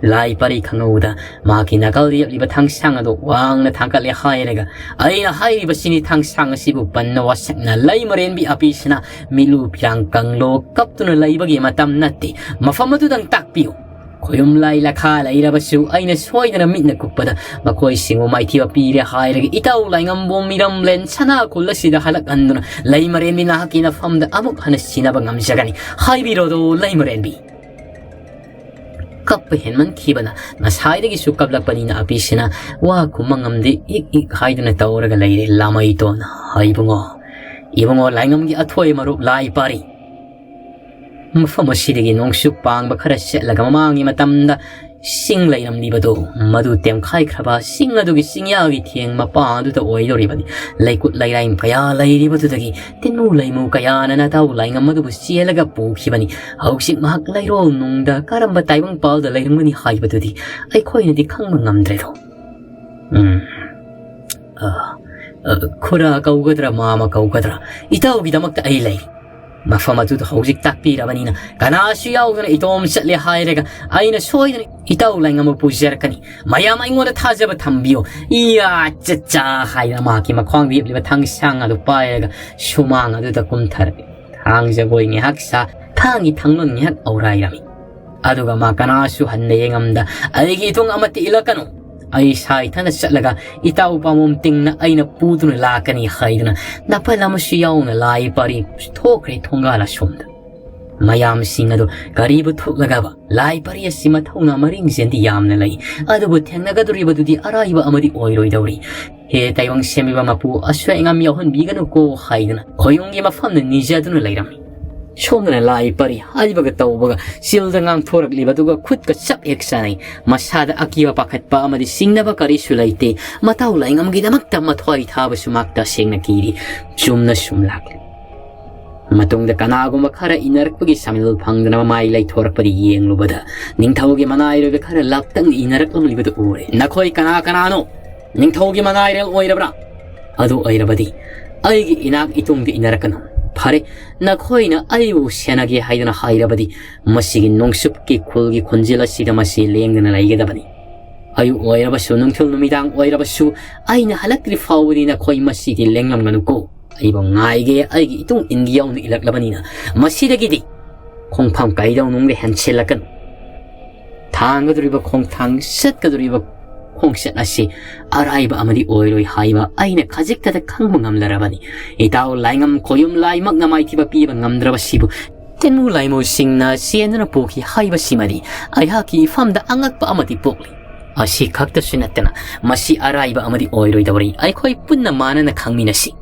ꯂꯥꯏ ꯄꯔꯤ ꯈꯪꯍꯧꯗ ꯃꯍꯥꯛꯀꯤ ꯅꯥꯀꯜꯗ ꯌꯦꯞꯂꯤꯕ ꯊꯥꯡꯁꯥꯡ ꯑꯗꯨ ꯋꯥꯡꯅ ꯊꯥꯡꯒꯠꯂꯦ ꯍꯥꯏꯔꯒ, "ꯑꯩꯅ ꯍꯥꯏꯔꯤꯕꯁꯤꯅꯤ, ꯊꯥꯡꯁꯥꯡ ꯑꯁꯤꯕꯨ ꯄꯟꯅ ꯋꯥꯁꯛꯅ ꯂꯩꯃꯔꯦꯟꯕꯤ ꯑꯄꯤꯁꯤꯅ ꯃꯤꯠꯂꯨ ꯐꯤꯔꯥꯡ ꯀꯪꯂꯣ ꯀꯞꯇꯨꯅ ꯂꯩꯕꯒꯤ ꯃꯇꯝ ꯅꯠꯇꯦ꯫ ꯃꯐꯝ ꯑꯗꯨꯗꯪ ꯇꯥꯛꯄꯤꯌꯨ꯫ ꯈꯣꯌꯨꯝ ꯂꯥꯏ ꯂꯈꯥ ꯂꯩꯔꯕꯁꯨ ꯑꯩꯅ ꯁꯣꯏꯗꯅ ꯃꯤꯠꯅ ꯀꯨꯞꯄꯗ ꯃꯈꯣꯏꯁꯤꯡꯕꯨ ꯃꯥꯏꯊꯤꯕ ꯄꯤꯔꯦ ꯍꯥꯏꯔꯒ ꯏꯇꯥꯎ ꯂꯥꯏꯉꯝꯕꯣꯝ ꯃꯤꯔꯝꯂꯦꯟ ꯁꯅꯥ ꯈꯨꯜ ꯑꯁꯤꯗ ꯍꯜꯂꯛꯍꯟꯗꯨꯅ ꯂꯩꯃꯔꯦꯟꯕꯤ ꯅꯍꯥꯛꯀꯤ ꯅꯐꯝꯗ ꯑꯃꯨꯛ ꯍꯟꯅ ꯁꯤꯟꯅꯕ ꯉꯝꯖꯒꯅꯤ꯫ ꯍꯥꯏꯕꯤꯔꯣꯗꯣ ꯂꯩꯃꯔꯦꯟꯕꯤ꯫" ꯀꯞꯄ ꯍꯦꯟꯃꯟꯈꯤꯕꯅ ꯉꯁꯥꯏꯗꯒꯤꯁꯨ ꯀꯞꯂꯛꯄꯅꯤꯅ ꯑꯄꯤꯁꯤꯅ ꯋꯥ ꯈꯨꯝꯕ ꯉꯝꯗꯦ, ꯏꯛ ꯏꯛ ꯍꯥꯏꯗꯨꯅ ꯇꯧꯔꯒ ꯂꯩꯔꯦ꯫ ꯂꯥꯃꯩꯇꯣꯟ, "ꯏꯕꯨꯡꯉꯣ, ꯏꯕꯨꯡꯉꯣ ꯂꯥꯏꯉꯝꯒꯤ ꯑꯊꯣꯏ ꯃꯔꯨꯞ ꯂꯥꯏ ꯄꯥꯔꯤ, ꯃꯐꯝ ꯑꯁꯤꯗꯒꯤ ꯅꯣꯡꯆꯨꯞ ꯄꯥꯡꯕ ꯈꯔ ꯆꯠꯂꯒ ꯃꯃꯥꯡꯒꯤ ꯃꯇꯝꯗ ꯆꯤꯡ ꯂꯩꯔꯝꯂꯤꯕꯗꯣ, ꯃꯗꯨ ꯇꯦꯝꯈꯥꯏꯈ꯭ꯔꯕ, ꯆꯤꯡ ꯑꯗꯨꯒꯤ ꯆꯤꯡꯌꯥꯒꯤ ꯊꯦꯡ ꯃꯄꯥ ꯑꯗꯨꯗ ꯑꯣꯏꯗꯧꯔꯤꯕꯅꯤ꯫ ꯂꯩꯀꯨꯠ ꯂꯩꯔꯥꯏ ꯀꯌꯥ ꯂꯩꯔꯤꯕꯗꯨꯗꯒꯤ ꯇꯤꯟꯃꯨ ꯂꯩꯃꯨ ꯀꯌꯥꯅ ꯅꯇꯥꯎ ꯂꯥꯏꯉꯝ ꯑꯗꯨꯕꯨ ꯆꯦꯜꯂꯒ ꯄꯨꯈꯤꯕꯅꯤ꯫ ꯍꯧꯖꯤꯛ ꯃꯍꯥꯛ ꯂꯩꯔꯣꯜ ꯅꯨꯡꯗ ꯀꯔꯝꯕ ꯇꯥꯏꯕꯪ ꯄꯥꯜꯗ ꯂꯩꯔꯝꯒꯅꯤ ꯍꯥꯏꯕꯗꯨꯗꯤ ꯑꯩꯈꯣꯏꯅꯗꯤ ꯈꯪꯕ ꯉꯝꯗ꯭ꯔꯦꯗꯣ꯫" ꯎꯝ꯫ ꯑ, "ꯑ, ꯈꯨꯔꯥ ꯀꯧꯒꯗ꯭ꯔꯥ, ꯃꯥꯃ ꯀꯧꯒꯗ꯭ꯔꯥ, ꯏꯇꯥꯎꯒꯤꯗꯃꯛꯇ ꯑꯩ ꯂꯩ꯫ ꯃꯐꯝ ꯑꯗꯨꯗ ꯍꯧꯖꯤꯛ ꯇꯥꯛꯄꯤꯔꯕꯅꯤꯅ ꯀꯅꯥꯁꯨ ꯌꯥꯎꯗꯅ ꯏꯇꯣꯝ ꯆꯠꯂꯦ ꯍꯥꯏꯔꯒ ꯑꯩꯅ ꯁꯣꯏꯗꯅ ꯏꯇꯥꯎ ꯂꯥꯏꯉꯝꯕ ꯄꯨꯖꯔꯛꯀꯅꯤ꯫ ꯃꯌꯥꯝ ꯑꯩꯉꯣꯟꯗ ꯊꯥꯖꯕ ꯊꯝꯕꯤꯌꯨ꯫ ꯏꯌꯥ ꯆꯠꯆꯥ" ꯍꯥꯏꯗꯅ ꯃꯍꯥꯛꯀꯤ ꯃꯈ꯭ꯋꯥꯡꯗ ꯌꯦꯞꯂꯤꯕ ꯊꯥꯡꯁꯥꯡ ꯑꯗꯨ ꯄꯥꯏꯔꯒ ꯁꯨꯃꯥꯡ ꯑꯗꯨꯗ ꯀꯨꯝꯊꯔꯛꯏ꯫ ꯊꯥꯡ ꯖꯒꯣꯏ ꯉꯥꯏꯍꯥꯛ ꯁꯥ, ꯊꯥꯡꯒꯤ ꯊꯥꯡꯂꯣꯟ ꯉꯥꯏꯍꯥꯛ ꯑꯧꯔꯥꯏꯔꯝꯃꯤ꯫ ꯑꯗꯨꯒ ꯃꯥ ꯀꯅꯥꯁꯨ ꯍꯟꯅ ꯌꯦꯡꯉꯝꯗ, "ꯑꯩꯒꯤ ꯏꯇꯨꯡ ꯑꯃꯠꯇ ꯏꯜꯂꯛꯀꯅꯨ꯫ ꯑꯩ ꯏꯁꯥ ꯏꯊꯟꯇ ꯆꯠꯂꯒ ꯏꯇꯥꯎ ꯄꯥꯃꯣꯝ ꯇꯤꯡꯅ ꯑꯩꯅ ꯄꯨꯗꯨꯅ ꯂꯥꯛꯀꯅꯤ" ꯍꯥꯏꯗꯨꯅ ꯅꯥꯄꯜ ꯑꯃꯁꯨ ꯌꯥꯎꯅ ꯂꯥꯏ ꯄꯔꯤ ꯊꯣꯛꯈ꯭ꯔꯦ ꯊꯣꯡꯒꯥꯜ ꯑꯁꯣꯝꯗ꯫ ꯃꯌꯥꯝꯁꯤꯡ ꯑꯗꯨ ꯀꯔꯤꯕꯨ ꯊꯣꯛꯂꯒꯕ? ꯂꯥꯏ ꯄꯔꯤ ꯑꯁꯤ ꯃꯊꯧꯅꯥ ꯃꯔꯤꯡ ꯆꯦꯟꯗꯤ ꯌꯥꯝꯅ ꯂꯩ, ꯑꯗꯨꯕꯨ ꯊꯦꯡꯅꯒꯗꯧꯔꯤꯕꯗꯨꯗꯤ ꯑꯔꯥꯏꯕ ꯑꯃꯗꯤ ꯑꯣꯏꯔꯣꯏꯗꯧꯔꯤ꯫ "ꯍꯦ ꯇꯥꯏꯕꯪ ꯁꯦꯝꯕꯤꯕ ꯃꯄꯨ, ꯑꯁꯣꯏ ꯑꯉꯥꯝ ꯌꯥꯎꯍꯟꯕꯤꯒꯅꯨꯀꯣ" ꯍꯥꯏꯗꯨꯅ ꯈꯣꯌꯨꯝꯒꯤ ꯃꯐꯝꯗ ꯅꯤꯖꯗꯨꯅ ꯂꯩꯔꯝꯃꯤ꯫ ꯁꯣꯝꯗꯅ ꯂꯥꯏ ꯄꯔꯤ ꯍꯥꯏꯕꯒ ꯇꯧꯕꯒ ꯆꯤꯜꯗ ꯉꯥꯡꯊꯣꯔꯛꯂꯤꯕꯗꯨꯒ ꯈꯨꯠꯀ ꯆꯞ ꯍꯦꯛ ꯆꯥꯅꯩ꯫ ꯃꯁꯥꯗ ꯑꯀꯤꯕ ꯄꯥꯈꯠꯄ ꯑꯃꯗꯤ ꯆꯤꯡꯅꯕ ꯀꯔꯤꯁꯨ ꯂꯩꯇꯦ꯫ ꯃꯇꯥꯎ ꯂꯥꯏꯉꯝꯒꯤꯗꯃꯛꯇ ꯃꯊ꯭ꯋꯥꯏ ꯊꯥꯕꯁꯨ ꯃꯍꯥꯛ ꯇꯁꯦꯡꯅ ꯀꯤꯔꯤ꯫ ꯆꯨꯝꯅ ꯁꯨꯝ ꯂꯥꯛꯂꯤ꯫ ꯃꯇꯨꯡꯗ ꯀꯅꯥꯒꯨꯝꯕ ꯈꯔ ꯏꯟꯅꯔꯛꯄꯒꯤ ꯁꯥꯃꯤꯜ ꯐꯪꯗꯅ ꯃꯃꯥꯏ ꯂꯩꯊꯣꯔꯛꯄꯗ ꯌꯦꯡꯂꯨꯕꯗ, ꯅꯤꯡꯊꯧꯒꯤ ꯃꯅꯥꯏꯔꯣꯏꯕ ꯈꯔ ꯂꯥꯞꯇꯛꯅ ꯏꯟꯅꯔꯛꯂꯝꯂꯤꯕꯗꯨ ꯎꯔꯦ꯫ "ꯅꯈꯣꯏ ꯀꯅꯥ ꯀꯅꯥꯅꯣ? ꯅꯤꯡꯊꯧꯒꯤ ꯃꯅꯥꯏꯔꯦꯜ ꯑꯣꯏꯔꯕ꯭ꯔꯥ? ꯑꯗꯨ ꯑꯣꯏꯔꯕꯗꯤ ꯑꯩꯒꯤ ꯏꯅꯥꯛ ꯏꯇꯨꯡꯗ ꯏꯟꯅꯔꯛꯀꯅꯨ꯫ ꯐꯔꯦ, ꯅꯈꯣꯏꯅ ꯑꯩꯕꯨ ꯁꯦꯟꯅꯒꯦ ꯍꯥꯏꯗꯨꯅ ꯍꯥꯏꯔꯕꯗꯤ, ꯃꯁꯤꯒꯤ ꯅꯣꯡꯆꯨꯞꯀꯤ ꯈꯨꯜꯒꯤ ꯈꯣꯟꯖꯦꯜ ꯑꯁꯤꯗ ꯃꯁꯤ ꯂꯦꯡꯗꯅ ꯂꯩꯒꯗꯕꯅꯤ꯫ ꯑꯌꯨꯛ ꯑꯣꯏꯔꯕꯁꯨ, ꯅꯨꯡꯊꯤꯜ ꯅꯨꯃꯤꯗꯥꯡ ꯑꯣꯏꯔꯕꯁꯨ, ꯑꯩꯅ ꯍꯜꯂꯛꯇ꯭ꯔꯤ ꯐꯥꯎꯕꯗꯤ ꯅꯈꯣꯏ ꯃꯁꯤꯗꯤ ꯂꯦꯡꯂꯝꯒꯅꯨꯀꯣ꯫ ꯑꯩꯕꯨ ꯉꯥꯏꯒꯦ, ꯑꯩꯒꯤ ꯏꯇꯨꯡ ꯏꯟꯒꯦ ꯌꯥꯎꯅ ꯏꯜꯂꯛꯂꯕꯅꯤꯅ, ꯃꯁꯤꯗꯒꯤꯗꯤ ꯈꯣꯡꯐꯝ ꯀꯥꯏꯗꯧꯅꯨꯡꯗ ꯍꯦꯟꯁꯤꯜꯂꯛꯀꯅꯨ꯫ ꯊꯥꯡꯒꯗꯧꯔꯤꯕ ꯈꯣꯡꯊꯥꯡ, ꯆꯠꯀꯗꯧꯔꯤꯕ ꯈꯣꯡꯆꯠ ꯑꯁꯤ ꯑꯔꯥꯏꯕ ꯑꯃꯗꯤ ꯑꯣꯏꯔꯣꯏ ꯍꯥꯏꯕ ꯑꯩꯅ ꯈꯖꯤꯛꯇꯗ ꯈꯪꯕ ꯉꯝꯂꯔꯕꯅꯤ꯫ ꯏꯇꯥꯎ ꯂꯥꯏꯉꯝ ꯈꯣꯌꯨꯝ ꯂꯥꯏꯃꯛꯅ ꯃꯥꯏꯊꯤꯕ ꯄꯤꯕ ꯉꯝꯗ꯭ꯔꯕꯁꯤꯕꯨ ꯇꯤꯟꯃꯨ ꯂꯥꯏꯃꯨꯁꯤꯡꯅ ꯆꯦꯟꯗꯨꯅ ꯄꯨꯈꯤ ꯍꯥꯏꯕꯁꯤꯃꯗꯤ ꯑꯩꯍꯥꯛꯀꯤ ꯏꯐꯝꯗ ꯑꯉꯛꯄ ꯑꯃꯗꯤ ꯄꯣꯛꯂꯤ꯫ ꯑꯁꯤ ꯈꯛꯇꯁꯨ ꯅꯠꯇꯅ ꯃꯁꯤ ꯑꯔꯥꯏꯕ ꯑꯃꯗꯤ ꯑꯣꯏꯔꯣꯏꯗꯧꯔꯤ꯫ ꯑꯩꯈꯣꯏ ꯄꯨꯟꯅ ꯃꯥꯟꯅꯅ ꯈꯪꯃꯤꯟꯅꯁꯤ꯫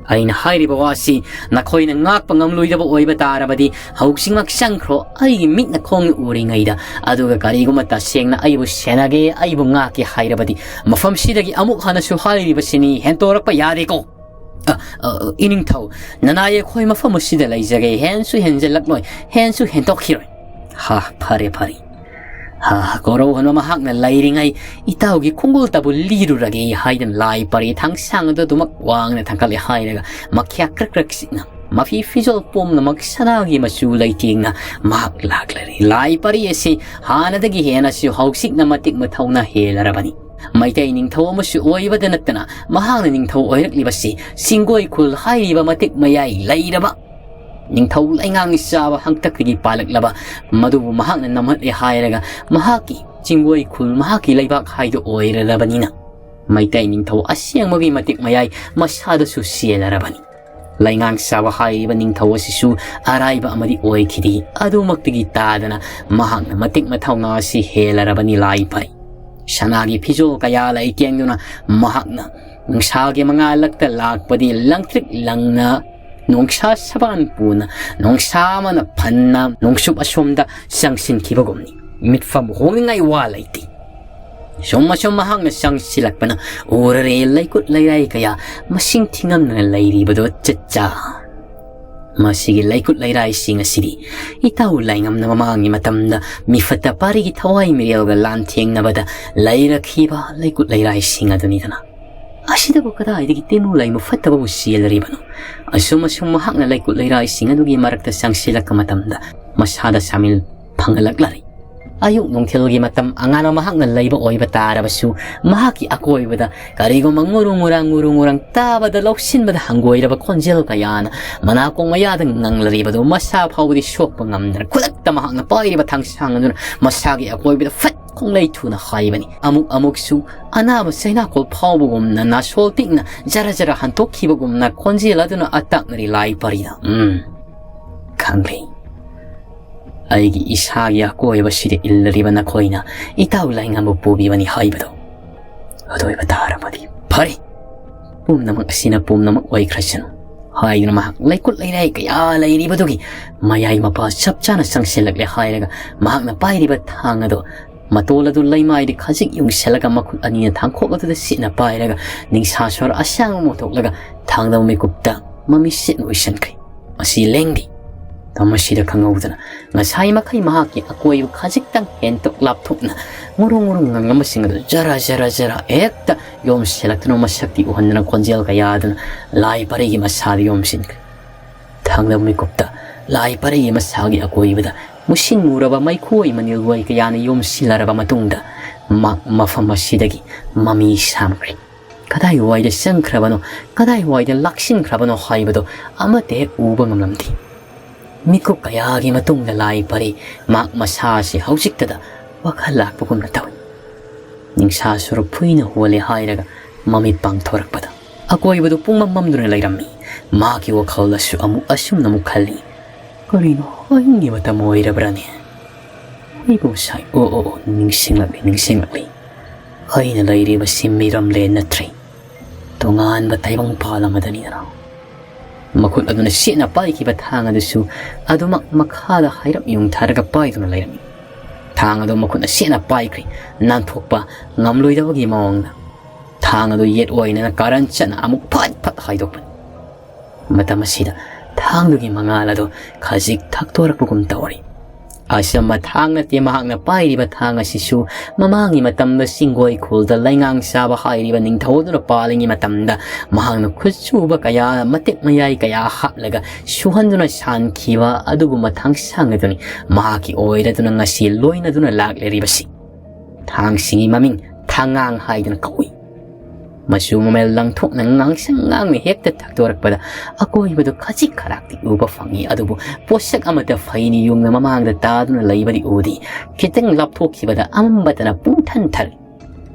ꯑꯩꯅ ꯍꯥꯏꯔꯤꯕ ꯋꯥꯁꯤ ꯅꯈꯣꯏꯅ ꯉꯥꯛꯄ ꯉꯝꯂꯣꯏꯗꯕ ꯑꯣꯏꯕ ꯇꯥꯔꯕꯗꯤ ꯍꯧꯖꯤꯛꯃꯛ ꯆꯪꯈ꯭ꯔꯣ, ꯑꯩꯒꯤ ꯃꯤꯠꯅ ꯈꯣꯡꯅ ꯎꯔꯤꯉꯩꯗ꯫ ꯑꯗꯨꯒ ꯀꯔꯤꯒꯨꯝꯕ ꯇꯁꯦꯡꯅ ꯑꯩꯕꯨ ꯁꯦꯟꯅꯒꯦ, ꯑꯩꯕꯨ ꯉꯥꯛꯀꯦ ꯍꯥꯏꯔꯕꯗꯤ ꯃꯐꯝꯁꯤꯗꯒꯤ ꯑꯃꯨꯛ ꯍꯟꯅꯁꯨ ꯍꯥꯏꯔꯤꯕꯁꯤꯅꯤ, ꯍꯦꯟꯇꯣꯔꯛꯄ ꯌꯥꯗꯦꯀꯣ꯫ ꯑ, ꯑ, ꯏꯅꯤꯡꯊꯧ, ꯅꯅꯥꯏ ꯑꯩꯈꯣꯏ ꯃꯐꯝ ꯑꯁꯤꯗ ꯂꯩꯖꯒꯦ, ꯍꯦꯟꯁꯨ ꯍꯦꯟꯖꯜꯂꯛꯂꯣꯏ, ꯍꯦꯟꯁꯨ ꯍꯦꯟꯇꯣꯛꯈꯤꯔꯣꯏ꯫ ꯍꯥ, ꯐꯔꯦ, ꯐꯔꯦ꯫ ꯍꯥ, ꯀꯣꯔꯧꯍꯟꯕ ꯃꯍꯥꯛꯅ ꯂꯩꯔꯤꯉꯩ ꯏꯇꯥꯎꯒꯤ ꯈꯣꯡꯒꯨꯜꯇꯕꯨ ꯂꯤꯔꯨꯔꯒꯦ ꯍꯥꯏꯗꯨꯅ ꯂꯥꯏ ꯄꯔꯤ ꯊꯥꯡꯁꯥꯡ ꯑꯗꯨ ꯑꯗꯨꯃꯛ ꯋꯥꯡꯅ ꯊꯥꯡꯒꯠꯂꯦ ꯍꯥꯏꯔꯒ ꯃꯈ꯭ꯌꯥ ꯀ꯭ꯔꯛ ꯀ꯭ꯔꯛ ꯆꯤꯛꯅ ꯃꯐꯤ ꯐꯤꯖꯣꯜ ꯄꯨꯝꯅꯃꯛ ꯁꯅꯥꯒꯤ ꯃꯆꯨ ꯂꯩꯇꯦꯡꯅ ꯃꯍꯥꯛ ꯂꯥꯛꯂꯔꯦ꯫ ꯂꯥꯏ ꯄꯔꯤ ꯑꯁꯤ ꯍꯥꯟꯅꯗꯒꯤ ꯍꯦꯟꯅꯁꯨ ꯍꯧꯖꯤꯛꯅ ꯃꯇꯤꯛ ꯃꯊꯧꯅꯥ ꯍꯦꯜꯂꯔꯕꯅꯤ꯫ ꯃꯩꯇꯩ ꯅꯤꯡꯊꯧ ꯑꯃꯁꯨ ꯑꯣꯏꯕꯗ ꯅꯠꯇꯅ ꯃꯍꯥꯛꯅ ꯅꯤꯡꯊꯧ ꯑꯣꯏꯔꯛꯂꯤꯕꯁꯤ ꯆꯤꯡꯒꯣꯏ ꯈꯨꯜ ꯍꯥꯏꯔꯤꯕ ꯃꯇꯤꯛ ꯃꯌꯥꯏ ꯂꯩꯔꯕ ꯅꯤꯡꯊꯧ ꯂꯩꯉꯥꯛꯅ ꯆꯥꯕ ꯍꯥꯛꯇꯛꯇꯒꯤ ꯄꯥꯜꯂꯛꯂꯕ ꯃꯗꯨꯕꯨ ꯃꯍꯥꯛꯅ ꯅꯝꯍꯠꯂꯦ ꯍꯥꯏꯔꯒ ꯃꯍꯥꯛꯀꯤ ꯆꯤꯡꯒꯣꯏ ꯈꯨꯜ, ꯃꯍꯥꯛꯀꯤ ꯂꯩꯕꯥꯛ ꯍꯥꯏꯗꯨ ꯑꯣꯏꯔꯔꯕꯅꯤꯅ ꯃꯩꯇꯩ ꯅꯤꯡꯊꯧ ꯑꯁꯦꯡꯕꯒꯤ ꯃꯇꯤꯛ ꯃꯌꯥꯏ ꯃꯁꯥꯗꯁꯨ ꯆꯦꯜꯂꯔꯕꯅꯤ꯫ ꯂꯩꯉꯥꯛ ꯆꯥꯕ ꯍꯥꯏꯔꯤꯕ ꯅꯤꯡꯊꯧ ꯑꯁꯤꯁꯨ ꯑꯔꯥꯏꯕ ꯑꯃꯗꯤ ꯑꯣꯏꯈꯤꯗꯦ꯫ ꯑꯗꯨꯃꯛꯇꯒꯤ ꯇꯥꯗꯅ ꯃꯍꯥꯛꯅ ꯃꯇꯤꯛ ꯃꯊꯧꯅꯥ ꯑꯁꯤ ꯍꯦꯜꯂꯔꯕꯅꯤ ꯂꯥꯏ ꯄꯔꯤ꯫ ꯁꯅꯥꯒꯤ ꯐꯤꯖꯣꯜ ꯀꯌꯥ ꯂꯩꯇꯦꯡꯗꯨꯅ ꯃꯍꯥꯛꯅ ꯅꯨꯡꯁꯥꯒꯤ ꯃꯉꯥꯜꯂꯛꯇ ꯂꯥꯛꯄꯗꯤ ꯂꯪꯇ꯭ꯔꯤꯛ ꯂꯪꯅ ꯅꯣꯡꯁꯥ ꯁꯕꯥꯟ ꯄꯨꯅ ꯅꯣꯡꯁꯥ ꯑꯃꯅ ꯐꯟꯅ ꯅꯣꯡꯆꯨꯞ ꯑꯁꯣꯝꯗ ꯆꯪꯁꯤꯟꯈꯤꯕꯒꯨꯝꯅꯤ꯫ ꯃꯤꯠꯐꯝ ꯍꯣꯡꯅꯤꯡꯉꯥꯏ ꯋꯥ ꯂꯩꯇꯦ꯫ ꯁꯨꯝ ꯑꯁꯨꯝ ꯃꯍꯥꯛꯅ ꯆꯪꯁꯤꯜꯂꯛꯄꯅ ꯎꯔꯔꯦ ꯂꯩꯀꯨꯠ ꯂꯩꯔꯥꯏ ꯀꯌꯥ ꯃꯁꯤꯡ ꯊꯤꯉꯝꯗꯅ ꯂꯩꯔꯤꯕꯗꯣ꯫ ꯆꯠꯆꯥ, ꯃꯁꯤꯒꯤ ꯂꯩꯀꯨꯠ ꯂꯩꯔꯥꯏꯁꯤꯡ ꯑꯁꯤꯗꯤ ꯏꯇꯥꯎ ꯂꯥꯏꯉꯝꯅ ꯃꯃꯥꯡꯒꯤ ꯃꯇꯝꯗ ꯃꯤꯐꯠꯇ ꯄꯥꯔꯤꯒꯤ ꯊꯋꯥꯏ ꯃꯤꯔꯦꯜꯒ ꯂꯥꯟꯊꯦꯡꯅꯕꯗ ꯂꯩꯔꯛꯈꯤꯕ ꯂꯩꯀꯨꯠ ꯂꯩꯔꯥꯏꯁꯤꯡ ꯑꯗꯨꯅꯤꯗꯅ꯫ ꯑꯁꯤꯗꯕꯨ ꯀꯗꯥꯏꯗꯒꯤ ꯇꯤꯟꯅꯨ ꯂꯩꯃ ꯐꯠꯇꯕꯕꯨ ꯆꯦꯜꯂꯔꯤꯕꯅꯣ? ꯑꯁꯨꯝ ꯑꯁꯨꯝ ꯃꯍꯥꯛꯅ ꯂꯩꯀꯨꯠ ꯂꯩꯔꯥꯏꯁꯤꯡ ꯑꯗꯨꯒꯤ ꯃꯔꯛꯇ ꯆꯪꯁꯤꯜꯂꯛꯄ ꯃꯇꯝꯗ ꯃꯁꯥꯗ ꯁꯥꯃꯤꯜ ꯐꯪꯍꯜꯂꯛꯂꯔꯤ꯫ ꯑꯌꯨꯛ ꯅꯨꯡꯊꯤꯜꯒꯤ ꯃꯇꯝ ꯑꯉꯥꯟꯕ ꯃꯍꯥꯛꯅ ꯂꯩꯕ ꯑꯣꯏꯕ ꯇꯥꯔꯕꯁꯨ ꯃꯍꯥꯛꯀꯤ ꯑꯀꯣꯏꯕꯗ ꯀꯔꯤꯒꯨꯝꯕ ꯉꯨꯔꯨꯡ ꯉꯨꯔꯥꯡ ꯉꯨꯔꯨꯡ ꯉꯨꯔꯥꯡ ꯇꯥꯕꯗ ꯂꯧꯁꯤꯟꯕꯗ ꯍꯪꯒꯣꯏꯔꯕ ꯈꯣꯟꯖꯦꯜ ꯀꯌꯥꯅ ꯃꯅꯥꯀꯣꯡ ꯃꯌꯥꯗ ꯉꯪꯂꯔꯤꯕꯗꯨ ꯃꯁꯥ ꯐꯥꯎꯕꯗꯤ ꯁꯣꯛꯄ ꯉꯝꯗꯅ ꯈꯨꯗꯛꯇ ꯃꯍꯥꯛꯅ ꯄꯥꯏꯔꯤꯕ ꯊꯥꯡꯁꯥꯡ ꯑꯗꯨꯅ ꯃꯁꯥꯒꯤ ꯑꯀꯣꯏꯕꯗ ꯐꯠ ꯈꯣꯡꯂꯩ ꯊꯨꯅ ꯍꯥꯏꯕꯅꯤ꯫ ꯑꯃꯨꯛ ꯑꯃꯨꯛꯁꯨ ꯑꯅꯥꯕ ꯆꯩꯅꯥꯀꯣꯜ ꯐꯥꯎꯕꯒꯨꯝꯅ ꯅꯥꯁꯣꯜ ꯇꯤꯛꯅ ꯖꯔ ꯖꯔ ꯍꯟꯇꯣꯛꯈꯤꯕꯒꯨꯝꯅ ꯈꯣꯟꯖꯦꯜ ꯑꯗꯨꯅ ꯑꯇꯥꯛꯅꯔꯤ ꯂꯥꯏ ꯄꯔꯤꯗ꯫ ꯎꯝ, ꯈꯪꯂꯦ꯫ ꯑꯩꯒꯤ ꯏꯁꯥꯒꯤ ꯑꯀꯣꯏꯕꯁꯤꯗ ꯏꯜꯂꯔꯤꯕ ꯅꯈꯣꯏꯅ ꯏꯇꯥꯎ ꯂꯥꯏꯉꯝꯕꯨ ꯄꯨꯕꯤꯕꯅꯤ ꯍꯥꯏꯕꯗꯣ ꯑꯗꯨ ꯑꯣꯏꯕ ꯇꯥꯔꯕꯗꯤ ꯐꯔꯦ꯫ ꯄꯨꯝꯅꯃꯛ ꯑꯁꯤꯅ ꯄꯨꯝꯅꯃꯛ ꯑꯣꯏꯈ꯭ꯔꯁꯅꯨ ꯍꯥꯏꯗꯨꯅ ꯃꯍꯥꯛ ꯂꯩꯀꯨꯠ ꯂꯩꯔꯥꯏ ꯀꯌꯥ ꯂꯩꯔꯤꯕꯗꯨꯒꯤ ꯃꯌꯥꯏ ꯃꯄꯥ ꯆꯞ ꯆꯥꯅ ꯆꯪꯁꯤꯜꯂꯛꯂꯦ ꯍꯥꯏꯔꯒ ꯃꯍꯥꯛꯅ ꯄꯥꯏꯔꯤꯕ ꯊꯥꯡ ꯑꯗꯨ ꯃꯇꯣꯜ ꯑꯗꯨ ꯂꯩꯃꯥꯏꯗ ꯈꯖꯤꯛ ꯌꯨꯡꯁꯤꯜꯂꯒ ꯃꯈꯨꯠ ꯑꯅꯤꯅ ꯊꯥꯡꯈꯣꯛ ꯑꯗꯨꯗ ꯁꯤꯠꯅ ꯄꯥꯏꯔꯒ ꯅꯤꯡꯁꯥ ꯁ꯭ꯋꯔ ꯑꯁꯥꯡꯕ ꯑꯃ ꯊꯣꯛꯂꯒ ꯊꯥꯡꯗꯕ ꯃꯤꯀꯨꯞꯇ ꯃꯃꯤ ꯁꯤꯠꯅ ꯑꯣꯏꯁꯤꯟꯈ꯭ꯔꯦ꯫ ꯃꯁꯤ ꯂꯦꯡꯗꯦ꯫ ꯃꯁꯤꯗ ꯈꯪꯍꯧꯗꯅ ꯉꯁꯥꯏ ꯃꯈꯩ ꯃꯍꯥꯛꯀꯤ ꯑꯀꯣꯏꯕ ꯈꯖꯤꯛꯇꯪ ꯍꯦꯟꯇꯣꯛ ꯂꯥꯞꯊꯣꯛꯅ ꯉꯨꯔꯨꯡ ꯉꯨꯔꯨꯡ ꯉꯪꯂꯝꯕꯁꯤꯡ ꯑꯗꯨ ꯖꯔ ꯖꯔ ꯖꯔ ꯍꯦꯛꯇ ꯌꯣꯝꯁꯤꯜꯂꯛꯇꯨꯅ ꯃꯁꯛꯇꯤ ꯎꯍꯟꯗꯅ ꯈꯣꯟꯖꯦꯜ ꯀꯌꯥꯗꯨꯅ ꯂꯥꯏ ꯄꯔꯩꯒꯤ ꯃꯁꯥꯗ ꯌꯣꯝꯁꯤꯟꯈ꯭ꯔꯦ꯫ ꯊꯪꯅꯕ ꯃꯤꯀꯨꯞꯇ ꯂꯥꯏ ꯄꯔꯩꯒꯤ ꯃꯁꯥꯒꯤ ꯑꯀꯣꯏꯕꯗ ꯃꯨꯁꯤꯟ ꯃꯨꯔꯕ ꯃꯩꯈꯨꯋꯥꯏ ꯃꯅꯤꯜꯋꯥꯏ ꯀꯌꯥꯅ ꯌꯣꯝꯁꯤꯜꯂꯔꯕ ꯃꯇꯨꯡꯗ ꯃꯍꯥꯛ ꯃꯐꯝ ꯑꯁꯤꯗꯒꯤ ꯃꯃꯤ ꯁꯥꯝꯈ꯭ꯔꯦ꯫ ꯀꯗꯥꯏꯋꯥꯏꯗ ꯆꯪꯈ꯭ꯔꯕꯅꯣ, ꯀꯗꯥꯏꯋꯥꯏꯗ ꯂꯥꯛꯁꯤꯟꯈ꯭ꯔꯕꯅꯣ ꯍꯥꯏꯕꯗꯨ ꯑꯃꯠꯇ ꯍꯦꯛ ꯎꯕ ꯉꯝꯂꯝꯗꯦ꯫ ꯃꯤꯀꯨꯞ ꯀꯌꯥꯒꯤ ꯃꯇꯨꯡꯗ ꯂꯥꯏ ꯄꯔꯩ ꯃꯍꯥꯛ ꯃꯁꯥ ꯑꯁꯤ ꯍꯧꯖꯤꯛꯇꯗ ꯋꯥꯈꯜ ꯂꯥꯛꯄꯒꯨꯝꯅ ꯇꯧꯏ꯫ ꯅꯤꯡꯁꯥ ꯁꯨꯔꯨꯞ ꯐꯨꯏꯅ ꯍꯣꯜꯂꯦ ꯍꯥꯏꯔꯒ ꯃꯃꯤꯠ ꯄꯥꯡꯊꯣꯔꯛꯄꯗ ꯑꯀꯣꯏꯕꯗꯨ ꯄꯨꯡꯃꯝ ꯃꯝꯗꯨꯅ ꯂꯩꯔꯝꯃꯤ꯫ ꯃꯍꯥꯛꯀꯤ ꯋꯥꯈꯜꯗꯁꯨ ꯑꯃꯨꯛ ꯑꯁꯨꯝꯅ ꯑꯃꯨꯛ ꯈꯜꯂꯤ, "ꯀꯔꯤꯅꯣ, ꯍꯌꯦꯡꯒꯤ ꯃꯇꯝ ꯑꯣꯏꯔꯕ꯭ꯔꯥꯅꯦ?" ꯑꯩꯕꯨ ꯉꯁꯥꯏ, ꯑꯣ, ꯑꯣ, ꯑꯣ, ꯅꯤꯡꯁꯤꯡꯂꯛꯂꯤ, ꯅꯤꯡꯁꯤꯡꯂꯛꯂꯤ꯫ ꯑꯩꯅ ꯂꯩꯔꯤꯕꯁꯤ ꯃꯤꯔꯝꯂꯦꯟ ꯅꯠꯇ꯭ꯔꯦ, ꯇꯣꯉꯥꯟꯕ ꯇꯥꯏꯕꯪꯄꯥꯜ ꯑꯃꯗꯅꯤꯗꯅ꯫ ꯃꯈꯨꯠ ꯑꯗꯨꯅ ꯁꯦꯠꯅ ꯄꯥꯏꯈꯤꯕ ꯊꯥꯡ ꯑꯗꯨꯁꯨ ꯑꯗꯨꯃꯛ ꯃꯈꯥꯗ ꯍꯥꯏꯔꯞ ꯌꯨꯡꯊꯔꯒ ꯄꯥꯏꯗꯨꯅ ꯂꯩꯔꯝꯃꯤ꯫ ꯊꯥꯡ ꯑꯗꯨ ꯃꯈꯨꯠꯅ ꯁꯦꯠꯅ ꯄꯥꯏꯈ꯭ꯔꯦ, ꯅꯥꯟꯊꯣꯛꯄ ꯉꯝꯂꯣꯏꯗꯕꯒꯤ ꯃꯑꯣꯡꯗ꯫ ꯊꯥꯡ ꯑꯗꯨ ꯌꯦꯠ ꯑꯣꯏꯅꯅ ꯀꯥꯔꯟ ꯆꯠꯅ ꯑꯃꯨꯛ ꯐꯠ ꯐꯠ ꯍꯥꯏꯗꯣꯛꯄꯅꯤ꯫ ꯃꯇꯝ ꯑꯁꯤꯗ ꯊꯥꯡꯗꯨꯒꯤ ꯃꯉꯥꯜ ꯑꯗꯨ ꯈꯖꯤꯛ ꯊꯛꯇꯣꯔꯛꯄꯒꯨꯝ ꯇꯧꯔꯤ꯫ ꯑꯆꯝꯕ ꯊꯥꯡ ꯅꯠꯇꯦ ꯃꯍꯥꯛꯅ ꯄꯥꯏꯔꯤꯕ ꯊꯥꯡ ꯑꯁꯤꯁꯨ ꯃꯃꯥꯡꯒꯤ ꯃꯇꯝꯗ ꯆꯤꯡꯒꯣꯏ ꯈꯨꯜꯗ ꯂꯩꯉꯥꯡ ꯆꯥꯕ ꯍꯥꯏꯔꯤꯕ ꯅꯤꯡꯊꯧ ꯑꯗꯨꯅ ꯄꯥꯜꯂꯤꯉꯩ ꯃꯇꯝꯗ ꯃꯍꯥꯛꯅ ꯈꯨꯠꯁꯨꯕ ꯀꯌꯥ, ꯃꯇꯤꯛ ꯃꯌꯥꯏ ꯀꯌꯥ ꯍꯥꯞꯂꯒ ꯁꯨꯍꯟꯗꯨꯅ ꯁꯥꯟꯈꯤꯕ ꯑꯗꯨꯒꯨꯝꯕ ꯊꯥꯡꯁꯥꯡ ꯑꯗꯨꯅꯤ ꯃꯍꯥꯛꯀꯤ ꯑꯣꯏꯔꯗꯨꯅ ꯉꯁꯤ ꯂꯣꯏꯅꯗꯨꯅ ꯂꯥꯛꯂꯤꯕꯁꯤ꯫ ꯊꯥꯡꯁꯤꯒꯤ ꯃꯃꯤꯡ ꯊꯥꯡꯉꯥꯡ ꯍꯥꯏꯗꯨꯅ ꯀꯧꯏ꯫ ꯃꯆꯨ ꯃꯃꯦꯟ ꯂꯪꯊꯣꯛꯅ ꯉꯥꯡꯁꯪ ꯉꯥꯡꯅ ꯍꯦꯛꯇ ꯊꯛꯇꯣꯔꯛꯄꯗ ꯑꯀꯣꯏꯕꯗꯨ ꯈꯖꯤꯛ ꯈꯔꯥꯛꯇꯤ ꯎꯕ ꯐꯪꯏ, ꯑꯗꯨꯕꯨ ꯄꯣꯠꯁꯛ ꯑꯃꯠꯇ ꯐꯩꯅ ꯌꯨꯡꯅ ꯃꯃꯥꯡꯗ ꯇꯥꯗꯨꯅ ꯂꯩꯕꯗꯤ ꯎꯗꯦ꯫ ꯈꯤꯇꯪ ꯂꯥꯞꯊꯣꯛꯈꯤꯕꯗ ꯑꯃꯝꯕꯇꯅ ꯄꯨꯡꯊꯟ ꯊꯜꯂꯤ꯫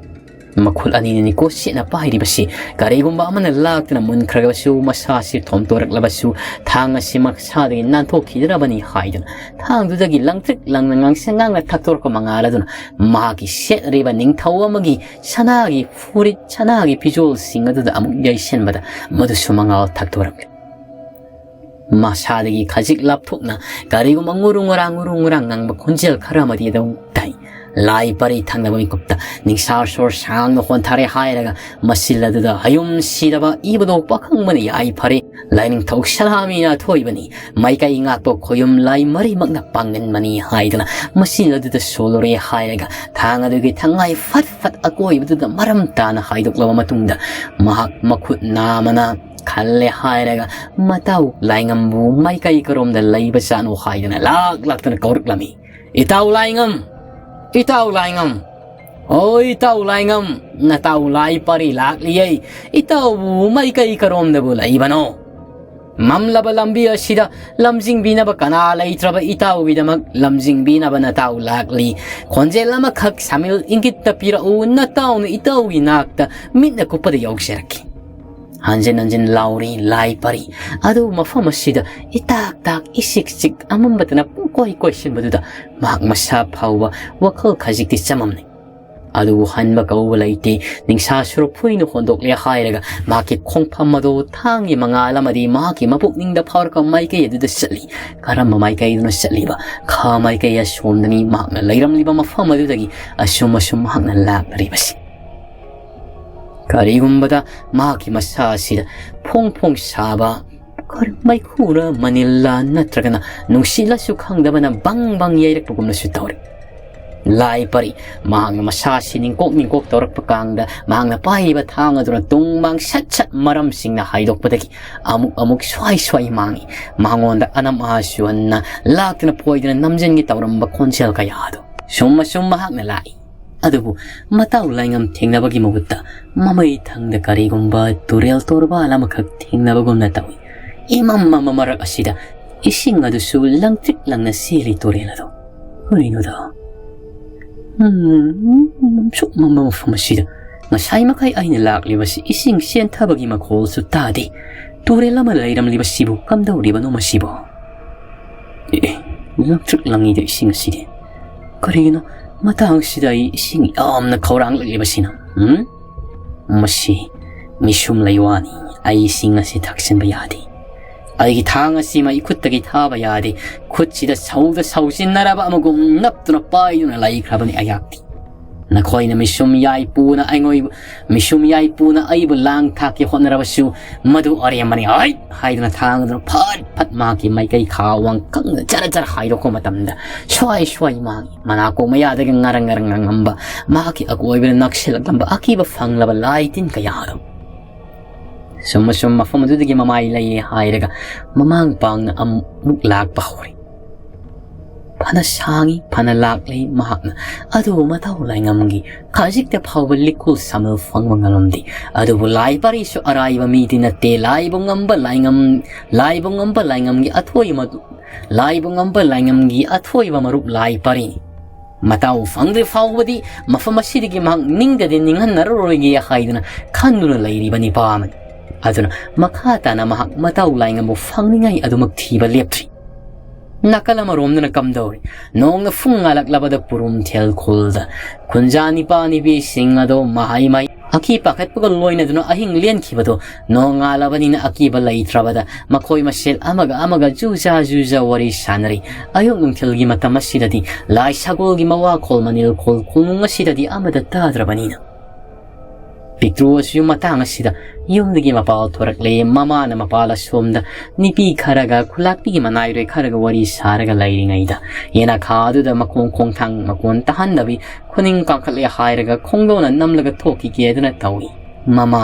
ꯃꯈꯨꯠ ꯑꯅꯤꯅ ꯅꯤꯀꯣ ꯁꯦꯠꯅ ꯄꯥꯏꯔꯤꯕꯁꯤ ꯀꯔꯤꯒꯨꯝꯕ ꯑꯃꯅ ꯂꯥꯛꯇꯨꯅ ꯃꯨꯟꯈ꯭ꯔꯒꯁꯨ, ꯃꯁꯥꯁꯤ ꯊꯣꯝꯇꯣꯔꯛꯂꯕꯁꯨ, ꯊꯥꯡ ꯑꯁꯤ ꯃꯁꯥꯗꯒꯤ ꯅꯥꯟꯊꯣꯛꯈꯤꯗ꯭ꯔꯕꯅꯤ ꯍꯥꯏꯗꯨꯅ ꯊꯥꯡꯗꯨꯗꯒꯤ ꯂꯪꯇ꯭ꯔꯤꯛ ꯂꯪꯅ ꯉꯥꯡꯁꯪ ꯉꯥꯡꯅ ꯊꯛꯇꯣꯔꯛꯄ ꯃꯉꯥꯜ ꯑꯗꯨꯅ ꯃꯍꯥꯛꯀꯤ ꯁꯦꯠꯂꯤꯕ ꯅꯤꯡꯊꯧ ꯑꯃꯒꯤ ꯁꯅꯥꯒꯤ ꯐꯨꯔꯤꯠ, ꯁꯅꯥꯒꯤ ꯐꯤꯖꯣꯜꯁꯤꯡ ꯑꯗꯨꯗ ꯑꯃꯨꯛ ꯌꯩꯁꯤꯟꯕꯗ ꯃꯗꯨꯁꯨ ꯃꯉꯥꯜ ꯊꯛꯇꯣꯔꯛꯂꯦ꯫ ꯃꯁꯥꯗꯒꯤ ꯈꯖꯤꯛ ꯂꯥꯞꯊꯣꯛꯅ ꯀꯔꯤꯒꯨꯝꯕ ꯉꯨꯔꯨ ꯉꯨꯔꯥꯡ, ꯉꯨꯔꯨ ꯉꯨꯔꯥꯡ ꯉꯪꯕ ꯈꯣꯟꯖꯦꯜ ꯈꯔ ꯑꯃꯗꯤ ꯑꯗꯨꯝ ꯇꯥꯏ꯫ ꯂꯥꯏ ꯄꯔꯤ ꯊꯪꯅꯕ ꯃꯤꯀꯨꯞꯇ ꯅꯤꯡꯁꯥ ꯁꯣꯔ ꯁꯥꯡꯅ ꯍꯣꯟꯊꯔꯦ ꯍꯥꯏꯔꯒ ꯃꯁꯤꯜ ꯑꯗꯨꯗ ꯍꯌꯨꯝ ꯁꯤꯗꯕ ꯏꯕꯗꯣ ꯄꯥꯈꯪꯕꯅ ꯌꯥꯏꯐꯔꯦ꯫ ꯂꯥꯏꯅꯤꯡꯊꯧ ꯁꯅꯥꯃꯍꯤꯅ ꯑꯊꯣꯏꯕꯅꯤ, ꯃꯥꯏꯀꯩ ꯉꯥꯛꯄ ꯈꯣꯌꯨꯝ ꯂꯥꯏ ꯃꯔꯤꯃꯛꯅ ꯄꯥꯡꯒꯟꯕꯅꯤ ꯍꯥꯏꯗꯨꯅ ꯃꯁꯤꯜ ꯑꯗꯨꯗ ꯁꯣꯜꯂꯨꯔꯦ ꯍꯥꯏꯔꯒ ꯊꯥꯡ ꯑꯗꯨꯒꯤ ꯊꯪꯉꯥꯏ ꯐꯠ ꯐꯠ ꯑꯀꯣꯏꯕꯗꯨꯗ ꯃꯔꯝ ꯇꯥꯅ ꯍꯥꯏꯗꯣꯛꯂꯕ ꯃꯇꯨꯡꯗ ꯃꯍꯥꯛ ꯃꯈꯨꯠ ꯅꯥꯃꯅ ꯈꯜꯂꯦ ꯍꯥꯏꯔꯒ ꯃꯇꯥꯎ ꯂꯥꯏꯉꯝꯕꯨ ꯃꯥꯏꯀꯩ ꯀꯔꯣꯝꯗ ꯂꯩꯕ ꯖꯥꯠꯅꯣ ꯍꯥꯏꯗꯨꯅ ꯂꯥꯛ ꯂꯥꯛꯇꯨꯅ ꯀꯧꯔꯛꯂꯝꯃꯤ꯫ "ꯏꯇꯥꯎ ꯂꯥꯏꯉꯝ! ꯏꯇꯥꯎ ꯂꯥꯏꯉꯝ! ꯑꯣ ꯏꯇꯥꯎ ꯂꯥꯏꯉꯝ! ꯅꯇꯥꯎ ꯂꯥꯏ ꯄꯔꯤ ꯂꯥꯛꯂꯤꯌꯦ꯫ ꯏꯇꯥꯎꯕꯨ ꯃꯥꯏꯀꯩ ꯀꯔꯣꯝꯗꯕꯨ ꯂꯩꯕꯅꯣ? ꯃꯝꯂꯕ ꯂꯝꯕꯤ ꯑꯁꯤꯗ ꯂꯝꯖꯤꯡꯕꯤꯅꯕ ꯀꯅꯥ ꯂꯩꯇ꯭ꯔꯕ ꯏꯇꯥꯎꯒꯤꯗꯃꯛ ꯂꯝꯖꯤꯡꯕꯤꯅꯕ ꯅꯇꯥꯎ ꯂꯥꯛꯂꯤ꯫ ꯈꯣꯟꯖꯦꯜ ꯑꯃꯈꯛ ꯁꯥꯃꯤꯜ ꯏꯪꯒꯤꯠꯇ ꯄꯤꯔꯛꯎ, ꯅꯇꯥꯎꯅ ꯏꯇꯥꯎꯒꯤ ꯅꯥꯛꯇ ꯃꯤꯠꯅ ꯀꯨꯞꯄꯗ ꯌꯧꯖꯔꯛꯈꯤ"꯫ ꯍꯟꯖꯤꯟ ꯍꯟꯖꯤꯟ ꯂꯥꯎꯔꯤ ꯂꯥꯏ ꯄꯔꯤ꯫ ꯑꯗꯨꯕꯨ ꯃꯐꯝ ꯑꯁꯤꯗ ꯏꯇꯥꯛ ꯇꯥꯛ ꯏꯁꯤꯛ ꯆꯤꯛ ꯑꯃꯝꯕꯇꯅ ꯄꯨꯡꯀꯣꯏ ꯀꯣꯏꯁꯤꯟꯕꯗꯨꯗ ꯃꯍꯥꯛ ꯃꯁꯥ ꯐꯥꯎꯕ ꯋꯥꯈꯜ ꯈꯖꯤꯛꯇꯤ ꯆꯃꯝꯅꯩ꯫ ꯑꯗꯨꯕꯨ ꯍꯟꯕ ꯀꯧꯕ ꯂꯩꯇꯦ꯫ ꯅꯤꯡꯁꯥ ꯁꯨꯔꯨꯞ ꯐꯨꯏꯅ ꯍꯣꯟꯗꯣꯛꯂꯦ ꯍꯥꯏꯔꯒ ꯃꯍꯥꯛꯀꯤ ꯈꯣꯡꯐꯝ ꯑꯗꯨ ꯊꯥꯡꯒꯤ ꯃꯉꯥꯜ ꯑꯃꯗꯤ ꯃꯍꯥꯛꯀꯤ ꯃꯄꯨꯛꯅꯤꯡꯗ ꯐꯥꯎꯔꯛꯄ ꯃꯥꯏꯀꯩ ꯑꯗꯨꯗ ꯆꯠꯂꯤ꯫ ꯀꯔꯝꯕ ꯃꯥꯏꯀꯩꯗꯅꯣ ꯆꯠꯂꯤꯕ? ꯈꯥ ꯃꯥꯏꯀꯩ ꯑꯁꯣꯝꯗꯅꯤ ꯃꯍꯥꯛꯅ ꯂꯩꯔꯝꯂꯤꯕ ꯃꯐꯝ ꯑꯗꯨꯗꯒꯤ ꯑꯁꯨꯝ ꯑꯁꯨꯝ ꯃꯍꯥꯛꯅ ꯂꯥꯛꯂꯤꯕꯁꯤ꯫ ꯀꯔꯤꯒꯨꯝꯕꯗ ꯃꯍꯥꯛꯀꯤ ꯃꯁꯥ ꯑꯁꯤꯗ ꯐꯣꯡ ꯐꯣꯡ ꯁꯥꯕ ꯀꯔꯤ ꯃꯩꯈꯨꯔ ꯃꯅꯤꯜꯂ ꯅꯠꯇ꯭ꯔꯒꯅ ꯅꯨꯡꯁꯤꯠꯂꯁꯨ ꯈꯪꯗꯕꯅ ꯕꯪ ꯕꯪ ꯌꯩꯔꯛꯄꯒꯨꯝꯅꯁꯨ ꯇꯧꯔꯤ꯫ ꯂꯥꯏ ꯄꯔꯤ꯫ ꯃꯍꯥꯛꯅ ꯃꯁꯥ ꯑꯁꯤ ꯅꯤꯡꯀꯣꯛ ꯅꯤꯡꯀꯣꯛ ꯇꯧꯔꯛꯄ ꯀꯥꯟꯗ ꯃꯍꯥꯛꯅ ꯄꯥꯏꯔꯤꯕ ꯊꯥꯡ ꯑꯗꯨꯅ ꯇꯨꯡ ꯃꯥꯡ ꯁꯠ ꯁꯠ ꯃꯔꯝꯁꯤꯡꯅ ꯍꯥꯏꯗꯣꯛꯄꯗꯒꯤ ꯑꯃꯨꯛ ꯑꯃꯨꯛ ꯁ꯭ꯋꯥꯏ ꯁ꯭ꯋꯥꯏ ꯃꯥꯡꯏ꯫ ꯃꯉꯣꯟꯗ ꯑꯅꯝ ꯑꯍꯥ ꯁꯨꯍꯟꯅ ꯂꯥꯛꯇꯨꯅ ꯐꯣꯏꯗꯨꯅ ꯅꯝꯖꯤꯟꯒꯦ ꯇꯧꯔꯝꯕ ꯈꯣꯟꯖꯦꯜ ꯀꯌꯥ ꯑꯗꯨ ꯁꯨꯝ ꯑꯁꯨꯝ ꯃꯍꯥꯛꯅ ꯂꯥꯛꯏ꯫ ꯑꯗꯨꯕꯨ ꯃꯇꯥꯎ ꯂꯥꯏꯉꯝ ꯊꯦꯡꯅꯕꯒꯤ ꯃꯍꯨꯠꯇ ꯃꯃꯩ ꯊꯪꯗ ꯀꯔꯤꯒꯨꯝꯕ ꯇꯨꯔꯦꯜ ꯇꯣꯔꯕꯥꯟ ꯑꯃꯈꯛ ꯊꯦꯡꯅꯕꯒꯨꯝꯅ ꯇꯧꯏ꯫ ꯏꯃꯝ ꯃꯝꯕ ꯃꯔꯛ ꯑꯁꯤꯗ ꯏꯁꯤꯡ ꯑꯗꯨꯁꯨ ꯂꯪꯇ꯭ꯔꯤꯛ ꯂꯪꯅ ꯆꯦꯜꯂꯤ ꯇꯨꯔꯦꯜ ꯑꯗꯨ꯫ ꯀꯔꯤꯅꯣꯗ? ꯎꯝ, ꯁꯨꯛ ꯃꯝꯕ ꯃꯐꯝ ꯑꯁꯤꯗ ꯉꯁꯥꯏ ꯃꯈꯩ ꯑꯩꯅ ꯂꯥꯛꯂꯤꯕꯁꯤ ꯏꯁꯤꯡ ꯆꯦꯟꯊꯕꯒꯤ ꯃꯈꯣꯜꯁꯨ ꯇꯥꯗꯦ꯫ ꯇꯨꯔꯦꯜ ꯑꯃ ꯂꯩꯔꯝꯂꯤꯕꯁꯤꯕꯨ ꯀꯝꯗꯧꯔꯤꯕꯅꯣ ꯃꯁꯤꯕꯨ? ꯑꯦ, ꯑꯦ, ꯂꯪꯇ꯭ꯔꯤꯛ ꯂꯪꯉꯤꯗ ꯏꯁꯤꯡ ꯑꯁꯤꯗꯤ꯫ ꯀꯔꯤꯒꯤꯅꯣ ꯃꯇꯥꯡꯁꯤꯗ ꯑꯩ ꯏꯁꯤꯡ ꯌꯥꯝꯅ ꯈꯧꯔꯥꯡꯂꯛꯂꯤꯕꯁꯤꯅ? ꯎꯝ? ꯃꯁꯤ ꯃꯤꯁꯨꯝ ꯂꯩꯋꯥꯅꯤ꯫ ꯑꯩ ꯏꯁꯤꯡ ꯑꯁꯤ ꯊꯛꯆꯤꯟꯕ ꯌꯥꯗꯦ꯫ ꯑꯩꯒꯤ ꯊꯥꯡ ꯑꯁꯤꯃ ꯏꯈꯨꯠꯇꯒꯤ ꯊꯥꯕ ꯌꯥꯗꯦ꯫ ꯈꯨꯠꯁꯤꯗ ꯁꯧꯗ ꯁꯧꯖꯤꯟꯅꯔꯕ ꯑꯃꯒꯨꯝ ꯅꯞꯇꯨꯅ ꯄꯥꯏꯗꯨꯅ ꯂꯩꯈ꯭ꯔꯕꯅꯤ ꯑꯩꯍꯥꯛꯇꯤ꯫ ꯅꯈꯣꯏꯅ ꯃꯤꯁꯨꯝ ꯌꯥꯏꯄꯨꯅ ꯑꯩꯉꯣꯏꯕꯨ, ꯃꯤꯁꯨꯝ ꯌꯥꯏꯄꯨꯅ ꯑꯩꯕꯨ ꯂꯥꯡ ꯊꯥꯛꯀꯦ ꯍꯣꯠꯅꯔꯕꯁꯨ, ꯃꯗꯨ ꯑꯔꯦꯝꯕꯅꯤ꯫ "ꯍꯩꯠ!" ꯍꯥꯏꯗꯨꯅ ꯊꯥꯡ ꯑꯗꯨꯅ ꯐꯠ ꯐꯠ ꯃꯍꯥꯛꯀꯤ ꯃꯥꯏꯀꯩ ꯈꯥ ꯋꯥꯡ ꯀꯪꯅ ꯆꯔ ꯆꯔ ꯍꯥꯏꯗꯣꯛꯄ ꯃꯇꯝꯗ, ꯁ꯭ꯋꯥꯏ ꯁ꯭ꯋꯥꯏ ꯃꯥꯒꯤ ꯃꯅꯥꯀꯣꯡ ꯃꯌꯥꯗꯒꯤ ꯉꯔꯪ ꯉꯔꯪ ꯉꯪꯉꯝꯕ, ꯃꯍꯥꯛꯀꯤ ꯑꯀꯣꯏꯕꯗ ꯅꯛꯁꯤꯜꯂꯛꯂꯝꯕ ꯑꯀꯤꯕ ꯐꯪꯂꯕ ꯂꯥꯏ ꯇꯤꯟ ꯀꯌꯥ ꯑꯗꯨ ꯁꯨꯝ ꯑꯁꯨꯝ ꯃꯐꯝ ꯑꯗꯨꯗꯒꯤ ꯃꯃꯥꯏ ꯂꯩꯌꯦ ꯍꯥꯏꯔꯒ ꯃꯃꯥꯡ ꯄꯥꯡꯅ ꯑꯃꯨꯛ ꯂꯥꯛꯄ ꯍꯧꯔꯦ꯫ ꯐꯅ ꯁꯥꯡꯉꯤ, ꯐꯅ ꯂꯥꯛꯂꯤ ꯃꯍꯥꯛꯅ꯫ ꯑꯗꯨꯕꯨ ꯃꯇꯥꯎ ꯂꯥꯏꯉꯝꯒꯤ ꯈꯖꯤꯛꯇ ꯐꯥꯎꯕ ꯂꯤꯛꯈꯨꯜ ꯁꯥꯃꯤꯜ ꯐꯪꯕ ꯉꯝꯂꯝꯗꯦ꯫ ꯑꯗꯨꯕꯨ ꯂꯥꯏ ꯄꯔꯤꯁꯨ ꯑꯔꯥꯏꯕ ꯃꯤꯗꯤ ꯅꯠꯇꯦ꯫ ꯂꯥꯏꯕꯨ ꯉꯝꯕ ꯂꯥꯏꯉꯝ, ꯂꯥꯏꯕꯨ ꯉꯝꯕ ꯂꯥꯏꯉꯝꯒꯤ ꯑꯊꯣꯏ ꯃꯗꯨ, ꯂꯥꯏꯕꯨ ꯉꯝꯕ ꯂꯥꯏꯉꯝꯒꯤ ꯑꯊꯣꯏꯕ ꯃꯔꯨꯞ ꯂꯥꯏ ꯄꯔꯤꯅꯤ꯫ ꯃꯇꯥꯎ ꯐꯪꯗ꯭ꯔꯤ ꯐꯥꯎꯕꯗꯤ ꯃꯐꯝ ꯑꯁꯤꯗꯒꯤ ꯃꯍꯥꯛ ꯅꯤꯡꯗꯗꯤ ꯅꯤꯡꯍꯟꯅꯔꯔꯣꯏꯒꯦ ꯍꯥꯏꯗꯨꯅ ꯈꯟꯗꯨꯅ ꯂꯩꯔꯤꯕ ꯅꯤꯄꯥ ꯑꯃꯅꯤ꯫ ꯑꯗꯨꯅ ꯃꯈꯥ ꯇꯥꯅ ꯃꯍꯥꯛ ꯃꯇꯥꯎ ꯂꯥꯏꯉꯝꯕꯨ ꯐꯪꯅꯤꯡꯉꯥꯏ ꯑꯗꯨꯃꯛ ꯊꯤꯕ ꯂꯦꯞꯇ꯭ꯔꯤ꯫ ꯅꯥꯀꯜ ꯑꯃꯔꯣꯝꯗꯅ ꯀꯝꯗꯧꯔꯤ? ꯅꯣꯡꯅ ꯐꯨꯡ ꯉꯥꯜꯂꯛꯂꯕꯗ ꯄꯨꯔꯨꯝꯊꯦꯜ ꯈꯨꯜꯗ ꯈꯨꯟꯖꯥ ꯅꯤꯄꯥ ꯅꯤꯄꯤꯁꯤꯡ ꯑꯗꯣ ꯃꯍꯩ ꯃꯍꯩ ꯑꯀꯤ ꯄꯥꯈꯠꯄꯒ ꯂꯣꯏꯅꯗꯨꯅ ꯑꯍꯤꯡ ꯂꯦꯟꯈꯤꯕꯗꯣ ꯅꯣꯡꯉꯥꯜꯂꯕꯅꯤꯅ ꯑꯀꯤꯕ ꯂꯩꯇ꯭ꯔꯕꯗ ꯃꯈꯣꯏ ꯃꯁꯦꯜ ꯑꯃꯒ ꯑꯃꯒ ꯖꯨꯖꯥ ꯖꯨꯖꯥ ꯋꯥꯔꯤ ꯁꯥꯟꯅꯔꯤ꯫ ꯑꯌꯨꯛ ꯅꯨꯡꯊꯤꯜꯒꯤ ꯃꯇꯝ ꯑꯁꯤꯗꯗꯤ ꯂꯥꯏ ꯁꯒꯣꯜꯒꯤ ꯃꯋꯥꯈꯣꯜ ꯃꯅꯤꯜꯈꯣꯜ ꯈꯣꯡꯅꯨꯡ ꯑꯁꯤꯗꯗꯤ ꯑꯃꯠꯇ ꯇꯥꯗ꯭ꯔꯕꯅꯤꯅ꯫ ꯄꯤꯛꯇ꯭ꯔꯨ ꯑꯁꯤꯁꯨ ꯃꯇꯥꯡ ꯑꯁꯤꯗ ꯌꯨꯝꯗꯒꯤ ꯃꯄꯥꯜ ꯊꯣꯔꯛꯂꯦ꯫ ꯃꯃꯥꯅ ꯃꯄꯥꯜ ꯑꯁꯣꯝꯗ ꯅꯤꯄꯤ ꯈꯔꯒ ꯈꯨꯂꯥꯛꯄꯤꯒꯤ ꯃꯅꯥꯏꯔꯣꯏ ꯈꯔꯒ ꯋꯥꯔꯤ ꯁꯥꯔꯒ ꯂꯩꯔꯤꯉꯩꯗ ꯌꯦꯅꯈꯥ ꯑꯗꯨꯗ ꯃꯈꯣꯡ ꯈꯣꯡꯊꯥꯡ ꯃꯀꯣꯟ ꯇꯥꯍꯟꯗꯕꯤ ꯈꯨꯅꯤꯡ ꯀꯥꯡꯈꯠꯂꯦ ꯍꯥꯏꯔꯒ ꯈꯣꯡꯗꯣꯟꯅ ꯅꯝꯂꯒ ꯊꯣꯛꯈꯤꯒꯦ ꯑꯗꯨꯅ ꯇꯧꯏ꯫ ꯃꯃꯥ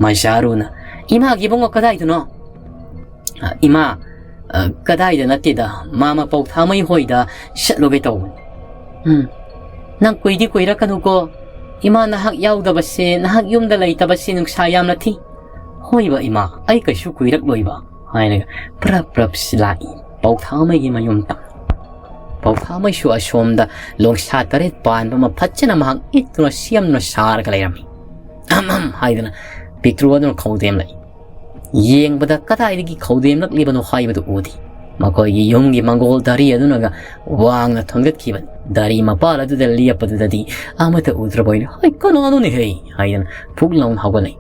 ꯃꯖꯥꯔꯨꯅ, "ꯏꯃꯥꯒꯤ ꯏꯕꯨꯡꯉꯣ ꯀꯗꯥꯏꯗꯅꯣ?" "ꯑ, ꯏꯃꯥ, ꯑ, ꯀꯗꯥꯏꯗ ꯅꯠꯇꯦꯗ, ꯃꯥꯃ ꯄꯧꯊꯥꯃꯩ ꯍꯣꯏꯗ ꯆꯠꯂꯨꯒꯦ ꯇꯧꯕꯅꯤ꯫" "ꯎꯝ, ꯅꯪ ꯀꯨꯏꯗꯤ ꯀꯨꯏꯔꯛꯀꯅꯨꯀꯣ꯫ ꯏꯃꯥ ꯅꯍꯥꯛ ꯌꯥꯎꯗꯕꯁꯦ, ꯅꯍꯥꯛ ꯌꯨꯝꯗ ꯂꯩꯇꯕꯁꯦ ꯅꯨꯡꯁꯥ ꯌꯥꯝꯅ ꯊꯤ꯫" "ꯍꯣꯏꯕ ꯏꯃꯥ, ꯑꯩ ꯀꯩꯁꯨ ꯀꯨꯏꯔꯛꯂꯣꯏꯕ," ꯍꯥꯏꯔꯒ ꯄ꯭ꯔꯞ ꯄ꯭ꯔꯞ ꯂꯥꯛꯏ ꯄꯧꯊꯥꯃꯩꯒꯤ ꯃꯌꯨꯝ ꯇꯝ꯫ ꯄꯧꯊꯥꯃꯩꯁꯨ ꯑꯁꯣꯝꯗ ꯂꯣꯡꯁꯥ ꯇꯔꯦꯠ ꯄꯥꯟꯕ ꯑꯃ ꯐꯖꯅ ꯃꯍꯥꯛ ꯏꯠꯇꯨꯅ ꯁꯦꯝꯗꯨꯅ ꯁꯥꯔꯒ ꯂꯩꯔꯝꯃꯤ꯫ "ꯑꯝ ꯑꯝ" ꯍꯥꯏꯗꯨꯅ ꯄꯤꯛꯇ꯭ꯔꯨ ꯑꯗꯨꯅ ꯈꯧꯗꯦꯝꯂꯛꯏ꯫ ꯌꯦꯡꯕꯗ ꯀꯗꯥꯏꯗꯒꯤ ꯈꯧꯗꯦꯝꯂꯛꯂꯤꯕꯅꯣ ꯍꯥꯏꯕꯗꯨ ꯎꯗꯦ꯫ ꯃꯈꯣꯏꯒꯤ ꯌꯨꯝꯒꯤ ꯃꯪꯒꯣꯜ ꯙꯔꯤ ꯑꯗꯨꯅꯒ ꯋꯥꯡꯅ ꯊꯣꯟꯒꯠꯈꯤꯕꯅꯤ꯫ ꯙꯔꯤ ꯃꯄꯥꯜ ꯑꯗꯨꯗ ꯂꯦꯞꯄꯗꯨꯗꯗꯤ ꯑꯃꯠꯇ ꯎꯗ꯭ꯔꯕꯣꯏꯅ, "ꯍꯩ, ꯀꯅꯥꯅꯣꯅꯦ ꯍꯩ?" ꯍꯥꯏꯗꯅ ꯐꯨꯛ ꯂꯥꯎꯅ ꯍꯧꯒꯠꯂꯛꯏ꯫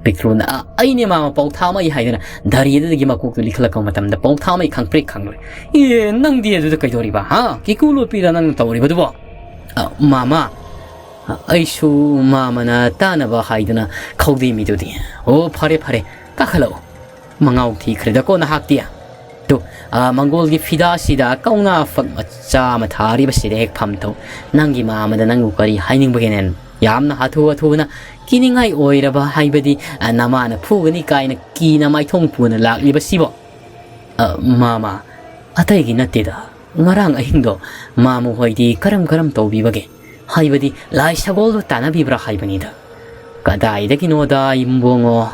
ꯄꯤꯛꯇ꯭ꯔꯨꯅ, "ꯑ, ꯑꯩꯅꯦ ꯃꯥꯃ, ꯄꯥꯎꯊꯥꯃꯩ" ꯍꯥꯏꯗꯅ ꯗꯥꯔꯤ ꯑꯗꯨꯗꯒꯤ ꯃꯀꯣꯛꯇꯨ ꯂꯤꯈꯠꯂꯛꯄ ꯃꯇꯝꯗ ꯄꯥꯎꯊꯥꯃꯩ ꯈꯪꯄ꯭ꯔꯦꯛ ꯈꯪꯂꯣꯏ꯫ "ꯑꯦ, ꯅꯪꯗꯤ ꯑꯗꯨꯗ ꯀꯩꯗꯧꯔꯤꯕ, ꯍꯥ? ꯀꯤꯀꯨ ꯂꯣꯠꯄꯤꯔ ꯅꯪꯅ ꯇꯧꯔꯤꯕꯗꯨꯕꯣ?" "ꯑ, ꯃꯥꯃ, ꯑꯩꯁꯨ ꯃꯥꯃꯅ ꯇꯥꯅꯕ ꯍꯥꯏꯗꯨꯅ ꯈꯧꯗꯦꯝꯃꯤꯗꯨꯗꯤ"꯫ "ꯑꯣ, ꯐꯔꯦ, ꯐꯔꯦ, ꯀꯥꯈꯠꯂꯛꯎ꯫ ꯃꯉꯥꯎ ꯊꯤꯈ꯭ꯔꯦꯗꯀꯣ ꯅꯍꯥꯛꯇꯤ꯫ ꯇꯨ, ꯑ, ꯃꯪꯒꯣꯜꯒꯤ ꯐꯤꯗꯥꯁꯤꯗ ꯀꯧꯅꯥ ꯐꯛ ꯃꯆꯥ ꯑꯃ ꯊꯥꯔꯤꯕꯁꯤꯗ ꯍꯦꯛ ꯐꯝꯊꯧ꯫ ꯅꯪꯒꯤ ꯃꯥꯃꯗ ꯅꯪꯕꯨ ꯀꯔꯤ ꯍꯥꯏꯅꯤꯡꯕꯒꯦꯅꯦ? ꯌꯥꯝꯅ ꯍꯥꯊꯨ ꯍꯥꯊꯨꯅ ꯀꯤꯅꯤꯡꯉꯥꯏ ꯑꯣꯏꯔꯕ, ꯍꯥꯏꯕꯗꯤ, ꯑ, ꯅꯃꯥꯅ ꯐꯨꯒꯅꯤ ꯀꯥꯏꯅ ꯀꯤꯅ ꯃꯥꯏꯊꯣꯡ ꯄꯨꯅ ꯂꯥꯛꯂꯤꯕꯁꯤꯕꯣ?" "ꯑ, ꯃꯥꯃ, ꯑꯇꯩꯒꯤ ꯅꯠꯇꯦꯗ꯫ ꯉꯔꯥꯡ ꯑꯍꯤꯡꯗꯣ ꯃꯥꯃ ꯍꯣꯏꯗꯤ ꯀꯔꯝ ꯀꯔꯝ ꯇꯧꯕꯤꯕꯒꯦ? ꯍꯥꯏꯕꯗꯤ ꯂꯥꯏ ꯁꯒꯣꯜꯗꯣ ꯇꯥꯟꯅꯕꯤꯕ꯭ꯔꯥ ꯍꯥꯏꯕꯅꯤꯗ?" "ꯀꯗꯥꯏꯗꯒꯤꯅꯣꯗ, ꯏꯕꯨꯡꯉꯣ,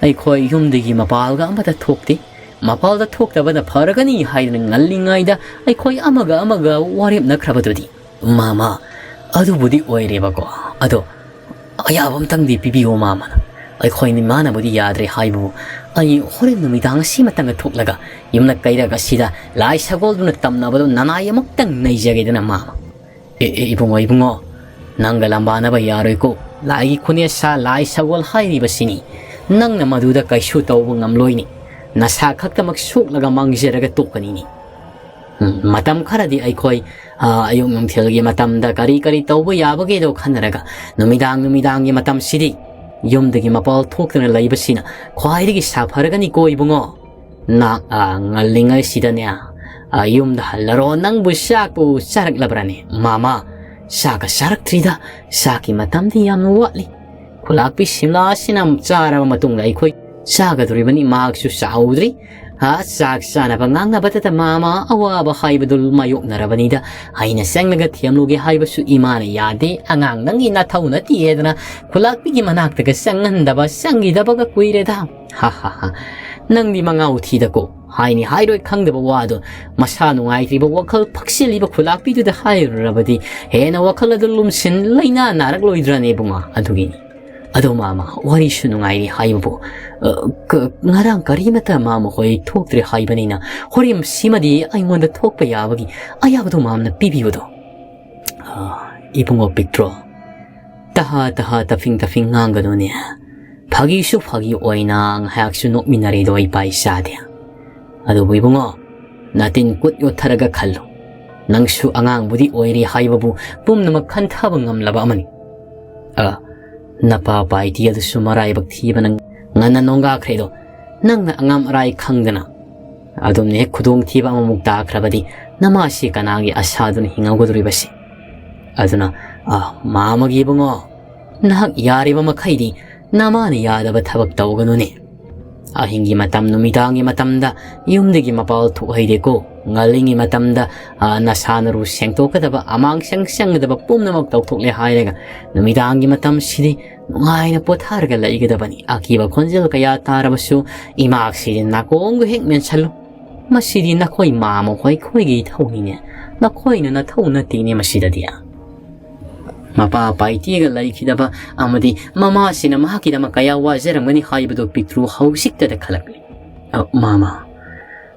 ꯑꯩꯈꯣꯏ ꯌꯨꯝꯗꯒꯤ ꯃꯄꯥꯜꯒ ꯑꯃꯠꯇ ꯊꯣꯛꯇꯦ꯫ ꯃꯄꯥꯜꯗ ꯊꯣꯛꯇꯕꯅ ꯐꯔꯒꯅꯤ ꯍꯥꯏꯗꯅ ꯉꯜꯂꯤꯉꯩꯗ ꯑꯩꯈꯣꯏ ꯑꯃꯒ ꯑꯃꯒ ꯋꯥꯔꯦꯞꯅꯈ꯭ꯔꯕꯗꯨꯗꯤ꯫" "ꯃꯥꯃ, ꯑꯗꯨꯕꯨꯗꯤ ꯑꯣꯏꯔꯦꯕꯀꯣ, ꯑꯗꯣ ꯑꯌꯥꯕ ꯑꯝꯇꯪꯗꯤ ꯄꯤꯕꯤꯌꯣ ꯃꯥꯃꯅ꯫ ꯑꯩꯈꯣꯏ ꯏꯃꯥꯅꯕꯨꯗꯤ ꯌꯥꯗ꯭ꯔꯦ ꯍꯥꯏꯕꯕꯨ, ꯑꯩ ꯍꯣꯔꯦꯟ ꯅꯨꯃꯤꯗꯥꯡ ꯑꯁꯤꯃꯇꯪꯒ ꯊꯣꯛꯂꯒ ꯌꯨꯝꯂꯛ ꯀꯩꯔꯛ ꯑꯁꯤꯗ ꯂꯥꯏ ꯁꯒꯣꯜꯗꯨꯅ ꯇꯝꯅꯕꯗꯣ ꯅꯅꯥꯏ ꯑꯃꯨꯛꯇꯪ ꯅꯩꯖꯒꯦꯗꯅ ꯃꯥꯃ꯫" "ꯑꯦ, ꯑꯦ, ꯏꯕꯨꯡꯉꯣ, ꯏꯕꯨꯡꯉꯣ, ꯅꯪꯒ ꯂꯝꯕꯥꯅꯕ ꯌꯥꯔꯣꯏꯀꯣ꯫ ꯂꯥꯏꯒꯤ ꯈꯨꯅꯦꯁꯥ ꯂꯥꯏ ꯁꯒꯣꯜ ꯍꯥꯏꯔꯤꯕꯁꯤꯅꯤ꯫ ꯅꯪꯅ ꯃꯗꯨꯗ ꯀꯩꯁꯨ ꯇꯧꯕ ꯉꯝꯂꯣꯏꯅꯤ꯫ ꯅꯁꯥ ꯈꯛꯇꯃꯛ ꯁꯣꯛꯂꯒ ꯃꯥꯡꯖꯔꯒ ꯇꯣꯛꯀꯅꯤꯅꯤ꯫ ꯎꯝ, ꯃꯇꯝ ꯈꯔꯗꯤ ꯑꯩꯈꯣꯏ, ꯑ, ꯑꯌꯨꯛ ꯅꯨꯡꯊꯤꯜꯒꯤ ꯃꯇꯝꯗ ꯀꯔꯤ ꯀꯔꯤ ꯇꯧꯕ ꯌꯥꯕꯒꯦꯗꯣ ꯈꯟꯅꯔꯒ ꯅꯨꯃꯤꯗꯥꯡ ꯅꯨꯃꯤꯗꯥꯡꯒꯤ ꯃꯇꯝꯁꯤꯗꯤ ꯌꯨꯝꯗꯒꯤ ꯃꯄꯥꯜ ꯊꯣꯛꯇꯅ ꯂꯩꯕꯁꯤꯅ ꯈ꯭ꯋꯥꯏꯗꯒꯤ ꯁꯥꯐꯔꯒꯅꯤꯀꯣ ꯏꯕꯨꯡꯉꯣ꯫ ꯅ, ꯑ, ꯉꯜꯂꯤꯉꯩꯁꯤꯗꯅꯦ, ꯑ, ꯌꯨꯝꯗ ꯍꯜꯂꯔꯣ꯫ ꯅꯪꯕꯨ ꯆꯥꯛꯄꯨ ꯆꯥꯔꯛꯂꯕ꯭ꯔꯥꯅꯦ? ꯃꯥꯃ, ꯆꯥꯛꯀ ꯆꯥꯔꯛꯇ꯭ꯔꯤꯗ꯫ ꯆꯥꯛꯀꯤ ꯃꯇꯝꯗꯤ ꯌꯥꯝꯅ ꯋꯥꯠꯂꯤ꯫ ꯈꯨꯂꯥꯛꯄꯤ ꯁꯤꯝꯂꯥ ꯑꯁꯤꯅ ꯆꯥꯔꯕ ꯃꯇꯨꯡꯗ ꯑꯩꯈꯣꯏ ꯆꯥꯒꯗꯧꯔꯤꯕꯅꯤ꯫ ꯃꯍꯥꯛꯁꯨ ꯆꯥꯍꯧꯗ꯭ꯔꯤ꯫ ꯍꯥ, ꯆꯥꯛ ꯆꯥꯅꯕ ꯉꯥꯡꯅꯕꯗꯇ ꯃꯥꯃ ꯑꯋꯥꯕ ꯍꯥꯏꯕꯗꯨ ꯃꯥꯌꯣꯛꯅꯔꯕꯅꯤꯗ꯫ ꯑꯩꯅ ꯆꯪꯂꯒ ꯊꯦꯝꯂꯨꯒꯦ ꯍꯥꯏꯕꯁꯨ ꯏꯃꯥꯅ ꯌꯥꯗꯦ꯫ ꯑꯉꯥꯡ ꯅꯪꯒꯤ ꯅꯊꯧ ꯅꯠꯇꯦꯗꯅ ꯈꯨꯂꯥꯛꯄꯤꯒꯤ ꯃꯅꯥꯛꯇꯒ ꯆꯪꯍꯟꯗꯕ ꯆꯪꯈꯤꯗꯕꯒ ꯀꯨꯏꯔꯦꯗ꯫ ꯍꯥ ꯍꯥ ꯍꯥ꯫ ꯅꯪꯗꯤ ꯃꯉꯥꯎ ꯊꯤꯗꯀꯣ꯫ ꯍꯥꯏꯅꯤ ꯍꯥꯏꯔꯣꯏ ꯈꯪꯗꯕ ꯋꯥꯗꯣ ꯃꯁꯥ ꯅꯨꯡꯉꯥꯏꯇ꯭ꯔꯤꯕ ꯋꯥꯈꯜ ꯐꯛꯆꯤꯜꯂꯤꯕ ꯈꯨꯂꯥꯛꯄꯤꯗꯨꯗ ꯍꯥꯏꯔꯨꯔꯕꯗꯤ ꯍꯦꯟꯅ ꯋꯥꯈꯜ ꯑꯗꯨ ꯂꯨꯝꯁꯤꯟ ꯂꯩꯅꯥ ꯅꯥꯔꯛꯂꯣꯏꯗ꯭ꯔꯅꯦ ꯏꯕꯨꯡꯉꯣ? ꯑꯗꯨꯒꯤꯅꯤ꯫ ꯑꯗꯣ ꯃꯥꯃ, ꯋꯥꯔꯤꯁꯨ ꯅꯨꯡꯉꯥꯏꯔꯤ ꯍꯥꯏꯕꯕꯨ, ꯑ, ꯀ-, ꯉꯔꯥꯡ ꯀꯔꯤꯃꯠꯇ ꯃꯥꯃ ꯍꯣꯏ ꯊꯣꯛꯇ꯭ꯔꯦ ꯍꯥꯏꯕꯅꯤꯅ ꯍꯣꯔꯦꯟ ꯁꯤꯃꯗꯤ ꯑꯩꯉꯣꯟꯗ ꯊꯣꯛꯄ ꯌꯥꯕꯒꯤ ꯑꯌꯥꯕꯗꯣ ꯃꯥꯝꯅ ꯄꯤꯕꯤꯌꯨꯗꯣ꯫ ꯑ, ꯏꯕꯨꯡꯉꯣ ꯄꯤꯛꯇ꯭ꯔꯣ, ꯇꯍꯥ ꯇꯍꯥ ꯇꯐꯤꯡ ꯇꯐꯤꯡ ꯉꯥꯡꯒꯅꯨꯅꯦ꯫ ꯐꯥꯒꯤꯁꯨ ꯐꯥꯒꯤ ꯑꯣꯏꯅ ꯉꯥꯏꯍꯥꯛꯁꯨ ꯅꯣꯛꯃꯤꯟꯅꯔꯦꯗꯣ ꯏꯄꯥ ꯏꯆꯥꯗꯤ꯫ ꯑꯗꯨꯕꯨ ꯏꯕꯨꯡꯉꯣ, ꯅꯥꯇꯤꯟ ꯀꯨꯠ ꯌꯣꯠꯊꯔꯒ ꯈꯜꯂꯨ꯫ ꯅꯪꯁꯨ ꯑꯉꯥꯡꯕꯨꯗꯤ ꯑꯣꯏꯔꯤ ꯍꯥꯏꯕꯕꯨ ꯄꯨꯝꯅꯃꯛ ꯈꯟꯊꯕ ꯉꯝꯂꯕ ꯑꯃꯅꯤ꯫ ꯑ, ꯅꯄꯥ ꯄꯥꯏꯇꯤ ꯑꯗꯨꯁꯨ ꯃꯔꯥꯏꯕꯛ ꯊꯤꯕꯅ ꯉꯟꯅ ꯅꯣꯡꯒꯥꯈ꯭ꯔꯦꯗꯣ꯫ ꯅꯪꯅ ꯑꯉꯥꯡ ꯑꯔꯥꯏ ꯈꯪꯗꯅ ꯑꯗꯨꯝꯅ ꯍꯦꯛ ꯈꯨꯗꯣꯡꯊꯤꯕ ꯑꯃꯃꯨꯛ ꯇꯥꯈ꯭ꯔꯕꯗꯤ ꯅꯃꯥꯁꯤ ꯀꯅꯥꯒꯤ ꯑꯁꯥꯗꯨꯅ ꯍꯤꯡꯍꯧꯒꯗꯧꯔꯤꯕꯁꯤ? ꯑꯗꯨꯅ, ꯑ, ꯃꯥꯃꯒꯤ ꯏꯕꯨꯡꯉꯣ, ꯅꯍꯥꯛ ꯌꯥꯔꯤꯕ ꯃꯈꯩꯗꯤ ꯅꯃꯥꯅ ꯌꯥꯗꯕ ꯊꯕꯛ ꯇꯧꯒꯅꯨꯅꯦ꯫ ꯑꯍꯤꯡꯒꯤ ꯃꯇꯝ, ꯅꯨꯃꯤꯗꯥꯡꯒꯤ ꯃꯇꯝꯗ ꯌꯨꯝꯗꯒꯤ ꯃꯄꯥꯜ ꯊꯣꯛꯍꯩꯗꯦꯀꯣ꯫ ꯉꯜꯂꯤꯉꯩ ꯃꯇꯝꯗ, ꯑ, ꯅꯁꯥ ꯅꯔꯨ ꯁꯦꯡꯗꯣꯛꯀꯗꯕ, ꯑꯃꯥꯡ ꯁꯪ ꯆꯪꯒꯗꯕ ꯄꯨꯝꯅꯃꯛ ꯇꯧꯊꯣꯛꯂꯦ ꯍꯥꯏꯔꯒ ꯅꯨꯃꯤꯗꯥꯡꯒꯤ ꯃꯇꯝꯁꯤꯗꯤ ꯅꯨꯡꯉꯥꯏꯅ ꯄꯣꯊꯥꯔꯒ ꯂꯩꯒꯗꯕꯅꯤ꯫ ꯑꯀꯤꯕ ꯈꯣꯟꯖꯦꯜ ꯀꯌꯥ ꯇꯥꯔꯕꯁꯨ ꯏꯃꯥꯛꯁꯤꯗꯤ ꯅꯥꯀꯣꯡꯗ ꯍꯦꯛ ꯃꯦꯟꯁꯜꯂꯨ꯫ ꯃꯁꯤꯗꯤ ꯅꯈꯣꯏ ꯃꯥꯃ ꯍꯣꯏ ꯑꯩꯈꯣꯏꯒꯤ ꯏꯊꯧꯅꯤꯅꯦ꯫ ꯅꯈꯣꯏꯅ ꯅꯊꯧ ꯅꯠꯇꯦꯅꯦ ꯃꯁꯤꯗꯗꯤ꯫ ꯃꯄꯥ ꯄꯥꯏꯇꯦꯒ ꯂꯩꯈꯤꯗꯕ ꯑꯃꯗꯤ ꯃꯃꯥꯁꯤꯅ ꯃꯍꯥꯛꯀꯤꯗꯃꯛ ꯀꯌꯥ ꯋꯥꯖꯔꯝꯒꯅꯤ ꯍꯥꯏꯕꯗꯨ ꯄꯤꯛꯇ꯭ꯔꯨ ꯍꯧꯖꯤꯛꯇꯗ ꯈꯜꯂꯛꯂꯤ꯫ ꯑ, ꯃꯥꯃ,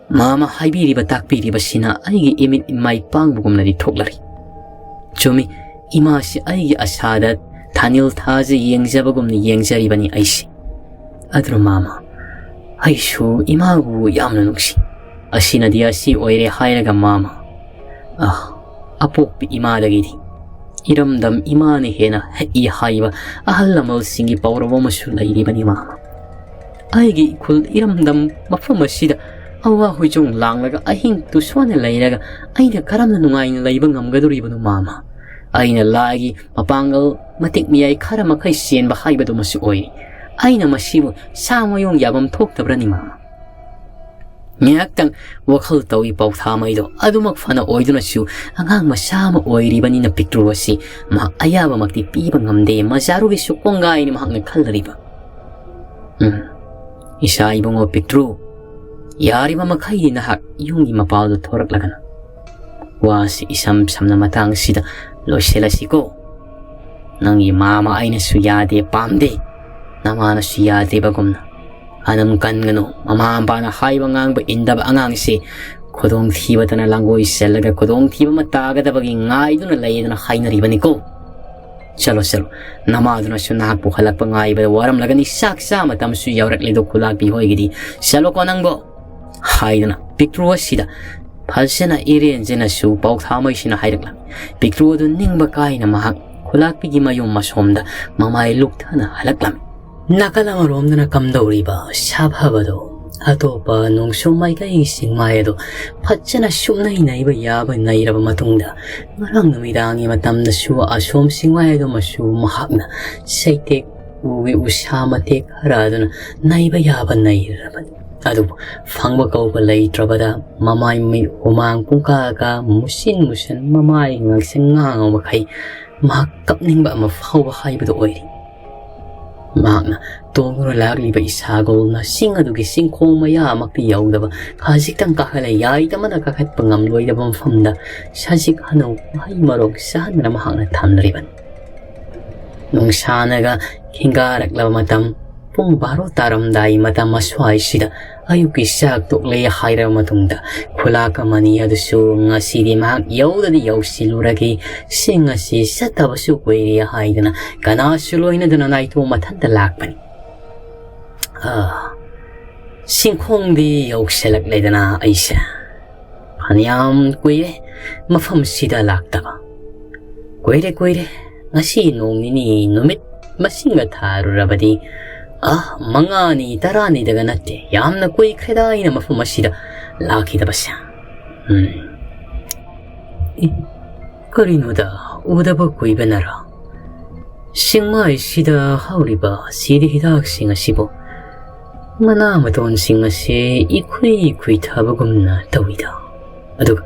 ꯃꯥꯃ ꯍꯥꯏꯕꯤꯔꯤꯕ ꯇꯥꯛꯄꯤꯔꯤꯕꯁꯤꯅ ꯑꯩꯒꯤ ꯏꯃꯤꯠ ꯏꯃꯥꯏ ꯄꯥꯡꯕꯒꯨꯝꯅꯗꯤ ꯊꯣꯛꯂꯔꯤ꯫ ꯆꯨꯝꯃꯤ, ꯏꯃꯥꯁꯤ ꯑꯩꯒꯤ ꯑꯁꯥꯗ ꯊꯥꯅꯤꯜ ꯊꯥꯖ ꯌꯦꯡꯖꯕꯒꯨꯝꯅ ꯌꯦꯡꯖꯔꯤꯕꯅꯤ ꯑꯩꯁꯤ꯫ ꯑꯗꯨꯅ ꯃꯥꯃ, ꯑꯩꯁꯨ ꯏꯃꯥꯕꯨ ꯌꯥꯝꯅ ꯅꯨꯡꯁꯤ꯫ ꯑꯁꯤꯅꯗꯤ ꯑꯁꯤ ꯑꯣꯏꯔꯦ ꯍꯥꯏꯔꯒ ꯃꯥꯃ, ꯑ, ꯑꯄꯣꯛꯄꯤ ꯏꯃꯥꯗꯒꯤꯗꯤ ꯏꯔꯝꯗꯝ ꯏꯃꯥꯅ ꯍꯦꯟꯅ ꯍꯛꯏ ꯍꯥꯏꯕ ꯑꯍꯜ ꯂꯃꯟꯁꯤꯡꯒꯤ ꯄꯥꯎꯔꯧ ꯑꯃꯁꯨ ꯂꯩꯔꯤꯕꯅꯤ ꯃꯥꯃ꯫ ꯑꯩꯒꯤ ꯏꯈꯨꯜ ꯏꯔꯝꯗꯝ ꯃꯐꯝ ꯑꯁꯤꯗ ꯑꯋꯥ ꯍꯨꯏꯖꯣꯡ ꯂꯥꯡꯂꯒ ꯑꯍꯤꯡ ꯇꯨꯁꯣꯟꯅ ꯂꯩꯔꯒ ꯑꯩꯅ ꯀꯔꯝꯅ ꯅꯨꯡꯉꯥꯏꯅ ꯂꯩꯕ ꯉꯝꯒꯗꯧꯔꯤꯕꯅꯣ ꯃꯥꯃ? ꯑꯩꯅ ꯂꯥꯏꯒꯤ ꯃꯄꯥꯡꯒꯜ ꯃꯇꯤꯛ ꯃꯌꯥꯏ ꯈꯔ ꯃꯈꯩ ꯆꯦꯟꯕ ꯍꯥꯏꯕꯗꯨꯃꯁꯨ ꯑꯣꯏꯔꯤ꯫ ꯑꯩꯅ ꯃꯁꯤꯕꯨ ꯁꯥ ꯃꯌꯣꯡ ꯌꯥꯐꯝ ꯊꯣꯛꯇꯕ꯭ꯔꯅꯤ ꯃꯥꯃ? ꯉꯥꯏꯍꯥꯛꯇꯪ ꯋꯥꯈꯜ ꯇꯧꯏ ꯄꯥꯎꯊꯥꯃꯩꯗꯣ ꯑꯗꯨꯃꯛ ꯐꯅ ꯑꯣꯏꯗꯨꯅꯁꯨ ꯑꯉꯥꯡ ꯃꯆꯥ ꯑꯃ ꯑꯣꯏꯔꯤꯕꯅꯤꯅ ꯄꯤꯛꯇ꯭ꯔꯨ ꯑꯁꯤ ꯃꯍꯥꯛ ꯑꯌꯥꯕꯃꯛꯇꯤ ꯄꯤꯕ ꯉꯝꯗꯦ꯫ ꯃꯖꯥꯔꯨꯒꯤꯁꯨ ꯀꯣꯡꯒꯥꯏꯅꯤ ꯃꯍꯥꯛꯅ ꯈꯜꯂꯔꯤꯕ꯫ ꯎꯝ, ꯏꯆꯥ ꯏꯕꯨꯡꯉꯣ ꯄꯤꯛꯇ꯭ꯔꯨ, ꯌꯥꯔꯤꯕ ꯃꯈꯩꯗꯤ ꯅꯍꯥꯛ ꯌꯨꯝꯒꯤ ꯃꯄꯥꯜꯗ ꯊꯣꯔꯛꯂꯒꯅꯨ꯫ ꯋꯥꯁꯤ ꯏꯁꯝ ꯁꯝꯅ ꯃꯇꯥꯡꯁꯤꯗ ꯂꯣꯏꯁꯤꯜꯂꯁꯤꯀꯣ꯫ ꯅꯪꯒꯤ ꯃꯥꯃ ꯑꯩꯅꯁꯨ ꯌꯥꯗꯦ, ꯄꯥꯝꯗꯦ, ꯅꯃꯥꯅꯁꯨ ꯌꯥꯗ꯭ꯔꯤꯕꯒꯨꯝꯅ꯫ ꯑꯗꯨꯝ ꯀꯟꯒꯅꯨ꯫ ꯃꯃꯥ ꯃꯄꯥꯅ ꯍꯥꯏꯕ ꯉꯥꯡꯕ ꯏꯟꯗꯕ ꯑꯉꯥꯡꯁꯤ ꯈꯨꯗꯣꯡꯊꯤꯕꯗꯅ ꯂꯥꯡꯒꯣꯏ ꯆꯜꯂꯒ ꯈꯨꯗꯣꯡꯊꯤꯕ ꯑꯃ ꯇꯥꯒꯗꯕꯒꯤ ꯉꯥꯏꯗꯨꯅ ꯂꯩꯗꯅ ꯍꯥꯏꯅꯔꯤꯕꯅꯤꯀꯣ꯫ "ꯆꯠꯂꯣ, ꯆꯠꯂꯣ, ꯅꯃꯥꯗꯨꯅꯁꯨ ꯅꯍꯥꯛꯄꯨ ꯍꯜꯂꯛꯄ ꯉꯥꯏꯕꯗ ꯋꯥꯔꯝꯂꯒꯅꯤ, ꯆꯥꯛ ꯆꯥ ꯃꯇꯝꯁꯨ ꯌꯧꯔꯛꯂꯦꯗꯣ ꯈꯨꯂꯥꯛꯄꯤ ꯍꯣꯏꯒꯤꯗꯤ, ꯆꯠꯂꯣꯀꯣ ꯅꯪꯕꯣ" ꯍꯥꯏꯗꯨꯅ ꯄꯤꯛꯇ꯭ꯔꯨ ꯑꯁꯤꯗ ꯐꯖꯅ ꯏꯔꯦꯟꯖꯅꯁꯨ ꯄꯥꯎꯊꯥꯃꯩꯁꯤꯅ ꯍꯥꯏꯔꯛꯂꯝꯃꯤ꯫ ꯄꯤꯛꯇ꯭ꯔꯨ ꯑꯗꯨ ꯅꯤꯡꯕ ꯀꯥꯏꯅ ꯃꯍꯥꯛ ꯈꯨꯂꯥꯛꯄꯤꯒꯤ ꯃꯌꯨꯝ ꯑꯁꯣꯝꯗ ꯃꯃꯥꯏ ꯂꯨꯛꯊꯅ ꯍꯜꯂꯛꯂꯝꯃꯤ꯫ ꯅꯥꯀꯜ ꯑꯃꯔꯣꯝꯗꯅ ꯀꯝꯗꯧꯔꯤꯕ ꯁꯥꯐꯕꯗꯣ ꯑꯇꯣꯞꯄ ꯅꯣꯡꯁꯨꯝ ꯃꯥꯏꯀꯩꯒꯤ ꯆꯤꯡꯃꯥꯏ ꯑꯗꯨ ꯐꯖꯅ ꯁꯨꯞꯅꯩ ꯅꯩꯕ ꯌꯥꯕ ꯅꯩꯔꯕ ꯃꯇꯨꯡꯗ, ꯉꯔꯥꯡ ꯅꯨꯃꯤꯗꯥꯡꯒꯤ ꯃꯇꯝꯗꯁꯨ ꯑꯁꯣꯝ ꯆꯤꯡꯃꯥꯏ ꯑꯗꯨꯃꯁꯨ ꯃꯍꯥꯛꯅ ꯆꯩꯇꯦꯛ ꯎꯒꯤ ꯎꯁꯥ ꯃꯇꯦꯛ ꯈꯔ ꯑꯗꯨꯅ ꯅꯩꯕ ꯌꯥꯕ ꯅꯩꯔꯕꯅꯤ꯫ ꯑꯗꯨꯕꯨ ꯐꯪꯕ ꯀꯧꯕ ꯂꯩꯇ꯭ꯔꯕꯗ ꯃꯃꯥꯏ ꯃꯃꯤꯠ ꯍꯨꯃꯥꯡ ꯄꯨꯡꯀꯥ ꯀꯥ, ꯃꯨꯁꯤꯟ ꯃꯨꯁꯟ, ꯃꯃꯥꯏ ꯉꯥꯡꯁꯪ ꯉꯥꯡꯕ ꯃꯈꯩ ꯃꯍꯥꯛ ꯀꯞꯅꯤꯡꯕ ꯑꯃ ꯐꯥꯎꯕ ꯍꯥꯏꯕꯗꯨ ꯑꯣꯏꯔꯤ꯫ ꯃꯍꯥꯛꯅ ꯇꯣꯡꯗꯨꯅ ꯂꯥꯛꯂꯤꯕ ꯏꯁꯥꯒꯣꯜꯅ ꯆꯤꯡ ꯑꯗꯨꯒꯤ ꯆꯤꯡꯈꯣꯡ ꯃꯌꯥꯃꯛꯇꯤ ꯌꯧꯗꯕ, ꯈꯖꯤꯛꯇꯪ ꯀꯥꯈꯠꯂ ꯌꯥꯏꯗꯃꯅ ꯀꯥꯈꯠꯄ ꯉꯝꯂꯣꯏꯗꯕ ꯃꯐꯝꯗ ꯁꯖꯤꯛ ꯍꯅꯧ ꯃꯍꯩ ꯃꯔꯣꯡ ꯆꯥꯍꯟꯗꯅ ꯃꯍꯥꯛꯅ ꯊꯝꯂꯤꯕꯅꯤ꯫ ꯅꯨꯡꯁꯥꯅꯒ ꯈꯤꯡꯒꯥꯔꯛꯂꯕ ꯃꯇꯝ, ꯄꯨꯡ ꯕꯥꯔꯣ ꯇꯥꯔꯝꯗꯥꯏ ꯃꯇꯝ ꯑꯁ꯭ꯋꯥꯏꯁꯤꯗ ꯑꯌꯨꯛꯀꯤ ꯆꯥꯛ ꯇꯣꯛꯂꯦ ꯍꯥꯏꯔꯕ ꯃꯇꯨꯡꯗ, ꯈꯨꯂꯥꯛ ꯑꯃꯅꯤ ꯑꯗꯨꯁꯨ ꯉꯁꯤꯗꯤ ꯃꯍꯥꯛ ꯌꯧꯗꯗꯤ ꯌꯧꯁꯤꯜꯂꯨꯔꯒꯦ, ꯆꯤꯡ ꯑꯁꯤ ꯆꯠꯇꯕꯁꯨ ꯀꯨꯏꯔꯦ ꯍꯥꯏꯗꯨꯅ ꯀꯅꯥꯁꯨ ꯂꯣꯏꯅꯗꯅ ꯅꯥꯏꯇꯣꯝ ꯃꯊꯟꯇ ꯂꯥꯛꯄꯅꯤ꯫ ꯑꯥ, ꯆꯤꯡꯈꯣꯡꯗꯤ ꯌꯧꯁꯤꯜꯂꯛꯂꯦꯗꯅ ꯑꯩꯁꯦ꯫ ꯐꯅꯌꯥꯝ ꯀꯨꯏꯔꯦ ꯃꯐꯝꯁꯤꯗ ꯂꯥꯛꯇꯕ꯫ ꯀꯨꯏꯔꯦ, ꯀꯨꯏꯔꯦ꯫ ꯉꯁꯤ ꯅꯣꯡ ꯅꯤꯅꯤ ꯅꯨꯃꯤꯠ ꯃꯁꯤꯡꯒ ꯊꯥꯔꯨꯔꯕꯗꯤ, ꯑ, ꯃꯉꯥꯅꯤ, ꯇꯔꯥꯅꯤꯗꯒ ꯅꯠꯇꯦ꯫ ꯌꯥꯝꯅ ꯀꯨꯏꯈ꯭ꯔꯦꯗ ꯑꯩꯅ ꯃꯐꯝ ꯑꯁꯤꯗ ꯂꯥꯛꯈꯤꯗꯕꯁꯦ꯫ ꯎꯝ꯫ ꯑꯦ, ꯀꯔꯤꯅꯣꯗ, ꯎꯗꯕ ꯀꯨꯏꯕꯅꯔ? ꯆꯤꯡꯃꯥꯏꯁꯤꯗ ꯍꯧꯔꯤꯕ ꯁꯤꯗꯤ ꯍꯤꯗꯥꯛꯁꯤꯡ ꯑꯁꯤꯕꯨ ꯃꯅꯥ ꯃꯇꯣꯟꯁꯤꯡ ꯑꯁꯤ ꯏꯈꯨꯏ ꯈꯨꯏꯊꯕꯒꯨꯝꯅ ꯇꯧꯏꯗ꯫ ꯑꯗꯨꯒ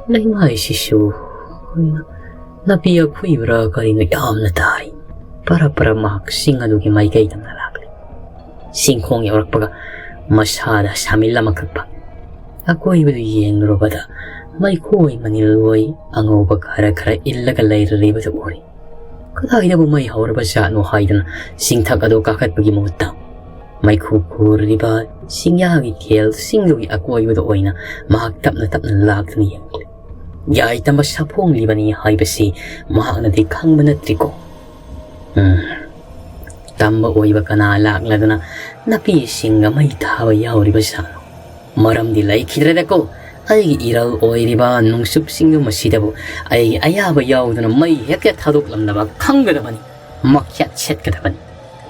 ꯂꯩꯃꯥꯏꯁꯤꯁꯨ ꯀꯔꯤꯅꯣ, ꯅꯥꯄꯤ ꯑꯈꯨꯏꯕ꯭ꯔꯥ ꯀꯔꯤꯅꯣ ꯌꯥꯝꯅ ꯇꯥꯔꯤ꯫ ꯄꯔꯞ ꯄꯔꯞ ꯃꯍꯥꯛ ꯆꯤꯡ ꯑꯗꯨꯒꯤ ꯃꯥꯏꯀꯩ ꯇꯝꯅ ꯂꯥꯛꯂꯤ꯫ ꯆꯤꯡꯈꯣꯡ ꯌꯧꯔꯛꯄꯒ ꯃꯁꯥꯗ ꯁꯥꯃꯤꯜ ꯑꯃꯈꯛ ꯐꯪꯏ꯫ ꯑꯀꯣꯏꯕꯗꯨ ꯌꯦꯡꯂꯨꯔꯕꯗ ꯃꯩꯈꯨ ꯑꯣꯏ ꯃꯅꯤꯜ ꯑꯣꯏ ꯑꯉꯧꯕ ꯈꯔ ꯈꯔ ꯏꯜꯂꯒ ꯂꯩꯔꯤꯕꯗꯨ ꯎꯔꯤ꯫ ꯀꯗꯥꯏꯗꯕꯨ ꯃꯩ ꯍꯧꯔꯕ ꯖꯥꯠꯅꯣ ꯍꯥꯏꯗꯨꯅ ꯆꯤꯡꯊꯛ ꯑꯗꯨ ꯀꯥꯈꯠꯄꯒꯤ ꯃꯍꯨꯠꯇ ꯃꯩꯈꯨ ꯈꯨꯔꯤꯕ ꯆꯤꯡꯌꯥꯒꯤ ꯀꯦꯜꯁꯤꯡꯗꯨꯒꯤ ꯑꯀꯣꯏꯕꯗ ꯑꯣꯏꯅ ꯃꯍꯥꯛ ꯇꯞꯅ ꯇꯞꯅ ꯂꯥꯛꯇꯨꯅ ꯌꯦꯡꯂꯤ꯫ ꯌꯥꯏꯇꯝꯕ ꯁꯥꯐꯣꯡꯂꯤꯕꯅꯤ ꯍꯥꯏꯕꯁꯤ ꯃꯍꯥꯛꯅꯗꯤ ꯈꯪꯕ ꯅꯠꯇ꯭ꯔꯤꯀꯣ? ꯎꯝ, ꯇꯝꯕ ꯑꯣꯏꯕ ꯀꯅꯥ ꯂꯥꯛꯂꯗꯅ ꯅꯥꯄꯤꯁꯤꯡꯒ ꯃꯩ ꯊꯥꯕ ꯌꯥꯎꯔꯤꯕ ꯁꯥꯅꯣ? ꯃꯔꯝꯗꯤ ꯂꯩꯈꯤꯗ꯭ꯔꯦꯗꯀꯣ꯫ ꯑꯩꯒꯤ ꯏꯔꯜ ꯑꯣꯏꯔꯤꯕ ꯅꯨꯡꯁꯨꯞꯁꯤꯡꯗꯨ ꯃꯁꯤꯗꯕꯨ ꯑꯩꯒꯤ ꯑꯌꯥꯕ ꯌꯥꯎꯗꯅ ꯃꯩ ꯍꯦꯛꯇ ꯊꯥꯗꯣꯛꯂꯝꯗꯕ ꯈꯪꯒꯗꯕꯅꯤ꯫ ꯃꯈ꯭ꯌꯥꯠ ꯁꯦꯠꯀꯗꯕꯅꯤ꯫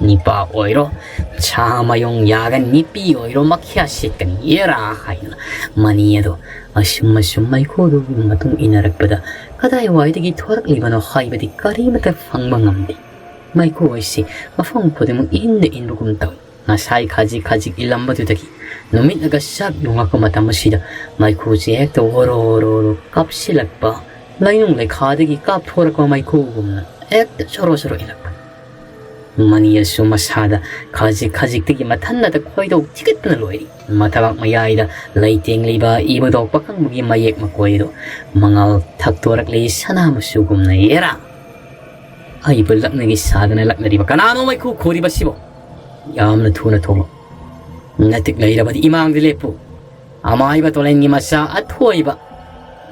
ꯅꯤꯄꯥ ꯑꯣꯏꯔꯣ, ꯁꯥ ꯃꯌꯣꯡ ꯌꯥꯒꯅꯤ, ꯅꯤꯄꯤ ꯑꯣꯏꯔꯣ, ꯃꯈ꯭ꯌꯥꯠ ꯁꯦꯠꯀꯅꯤ, ꯑꯦꯔꯥ ꯍꯥꯏꯗꯅ ꯃꯅꯤ ꯑꯗꯣ ꯑꯁꯨꯝ ꯑꯁꯨꯝ ꯃꯩꯈꯨꯗꯨꯒꯤ ꯃꯇꯨꯡ ꯏꯟꯅꯔꯛꯄꯗ ꯀꯗꯥꯏꯋꯥꯏꯗꯒꯤ ꯊꯣꯔꯛꯂꯤꯕꯅꯣ ꯍꯥꯏꯕꯗꯤ ꯀꯔꯤꯃꯠꯇ ꯐꯪꯕ ꯉꯝꯗꯦ꯫ ꯃꯩꯈꯨ ꯑꯁꯤ ꯃꯐꯝ ꯈꯨꯗꯤꯡꯃꯛ ꯏꯟꯗ ꯏꯟꯕꯒꯨꯝ ꯇꯧꯏ꯫ ꯉꯁꯥꯏ ꯈꯖꯤꯛ ꯈꯖꯤꯛ ꯏꯜꯂꯝꯕꯗꯨꯗꯒꯤ ꯅꯨꯃꯤꯠꯂꯒ ꯆꯥꯛ ꯌꯨꯡꯉꯛꯄ ꯃꯇꯝ ꯑꯁꯤꯗ ꯃꯩꯈꯨꯁꯤ ꯍꯦꯛꯇ ꯑꯣꯔꯣ ꯑꯣꯔꯣ ꯑꯣꯔꯣ ꯀꯥꯞꯁꯤꯜꯂꯛꯄ, ꯂꯩꯅꯨꯡ ꯂꯩꯈꯥꯗꯒꯤ ꯀꯥꯞꯊꯣꯔꯛꯄ ꯃꯩꯈꯨꯒꯨꯝꯅ ꯍꯦꯛꯇ ꯁꯣꯔꯣ ꯁꯣꯔꯣ ꯏꯜꯂꯛꯄ꯫ ꯃꯅꯤ ꯑꯁꯨ ꯃꯁꯥꯗ ꯈꯖꯤꯛ ꯈꯖꯤꯛꯇꯒꯤ ꯃꯊꯟꯅꯗ ꯈꯣꯏꯗꯧ ꯊꯤꯒꯠꯇꯨꯅ ꯂꯣꯏꯔꯤ꯫ ꯃꯊꯕꯥꯛ ꯃꯌꯥꯏꯗ ꯂꯩꯇꯦꯡꯂꯤꯕ ꯏꯕꯗꯧ ꯄꯥꯈꯪꯕꯒꯤ ꯃꯌꯦꯛ ꯃꯀꯣꯏꯗꯨ ꯃꯉꯥꯜ ꯊꯛꯇꯣꯔꯛꯂꯤ ꯁꯅꯥ ꯃꯆꯨꯒꯨꯝꯅ꯫ ꯑꯦꯔꯥ! ꯑꯩꯕꯨ ꯂꯛꯅꯒꯦ ꯁꯥꯗꯅ ꯂꯛꯅꯔꯤꯕ ꯀꯅꯥꯅꯣ ꯃꯩꯈꯨ ꯈꯨꯔꯤꯕꯁꯤꯕꯣ? ꯌꯥꯝꯅ ꯊꯨꯅ ꯊꯣꯛꯂꯛꯎ꯫ ꯅꯇꯤꯛ ꯂꯩꯔꯕꯗꯤ ꯏꯃꯥꯡꯗ ꯂꯦꯞꯄꯨ꯫ ꯑꯃꯥꯏꯕ ꯇꯣꯂꯦꯟꯒꯤ ꯃꯆꯥ ꯑꯊꯣꯏꯕ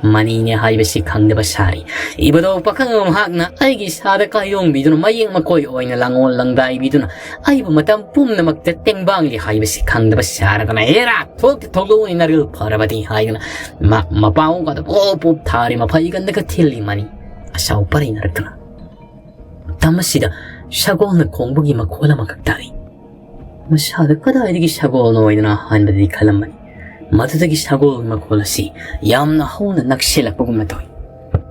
ꯃꯅꯤꯅꯦ ꯍꯥꯏꯕꯁꯤ ꯈꯪꯗꯕ ꯁꯥꯔꯤ꯫ ꯏꯕꯗꯧ ꯄꯥꯈꯪ ꯃꯍꯥꯛꯅ ꯑꯩꯒꯤ ꯏꯁꯥꯗ ꯀꯥꯏꯌꯣꯡꯕꯤꯗꯨꯅ ꯃꯌꯦꯛ ꯃꯀꯣꯏ ꯑꯣꯏꯅ ꯂꯥꯡꯑꯣꯜ ꯂꯥꯡꯗꯥꯏꯕꯤꯗꯨꯅ ꯑꯩꯕꯨ ꯃꯇꯝ ꯄꯨꯝꯅꯃꯛꯇ ꯇꯦꯡꯕꯥꯡꯂꯤ ꯍꯥꯏꯕꯁꯤ ꯈꯪꯗꯕ ꯁꯥꯔꯗꯅ "ꯍꯦꯔꯥ! ꯊꯣꯛꯇꯤ ꯊꯣꯛꯂꯛꯎꯅꯤ ꯅꯔꯤꯜ ꯐꯔꯕꯗꯤ" ꯍꯥꯏꯗꯅ ꯃ-, ꯃꯄꯥ ꯑꯣꯡꯀꯥꯗ ꯄꯣꯞ ꯄꯣꯞ ꯊꯥꯔꯤ ꯃꯐꯩꯒꯟꯗꯒ ꯊꯤꯜꯂꯤ ꯃꯅꯤ꯫ ꯑꯁꯥꯎ ꯄꯔꯩꯅꯔꯛꯇꯨꯅ ꯃꯇꯝ ꯑꯁꯤꯗ ꯁꯒꯣꯜꯅ ꯈꯣꯡꯕꯒꯤ ꯃꯈꯣꯜ ꯑꯃꯈꯛ ꯇꯥꯔꯤ꯫ ꯃꯁꯥꯗ ꯀꯗꯥꯏꯗꯒꯤ ꯁꯒꯣꯜꯅꯣ ꯍꯥꯏꯗꯅ ꯑꯍꯥꯟꯕꯗꯗꯤ ꯈꯜꯂꯝꯕꯅꯤ꯫ ꯃꯗꯨꯗꯒꯤ ꯁꯒꯣꯜ ꯃꯈꯣꯜ ꯑꯁꯤ ꯌꯥꯝꯅ ꯍꯧꯅ ꯅꯛꯁꯤꯜꯂꯛꯄꯒꯨꯝꯅ ꯇꯧꯏ꯫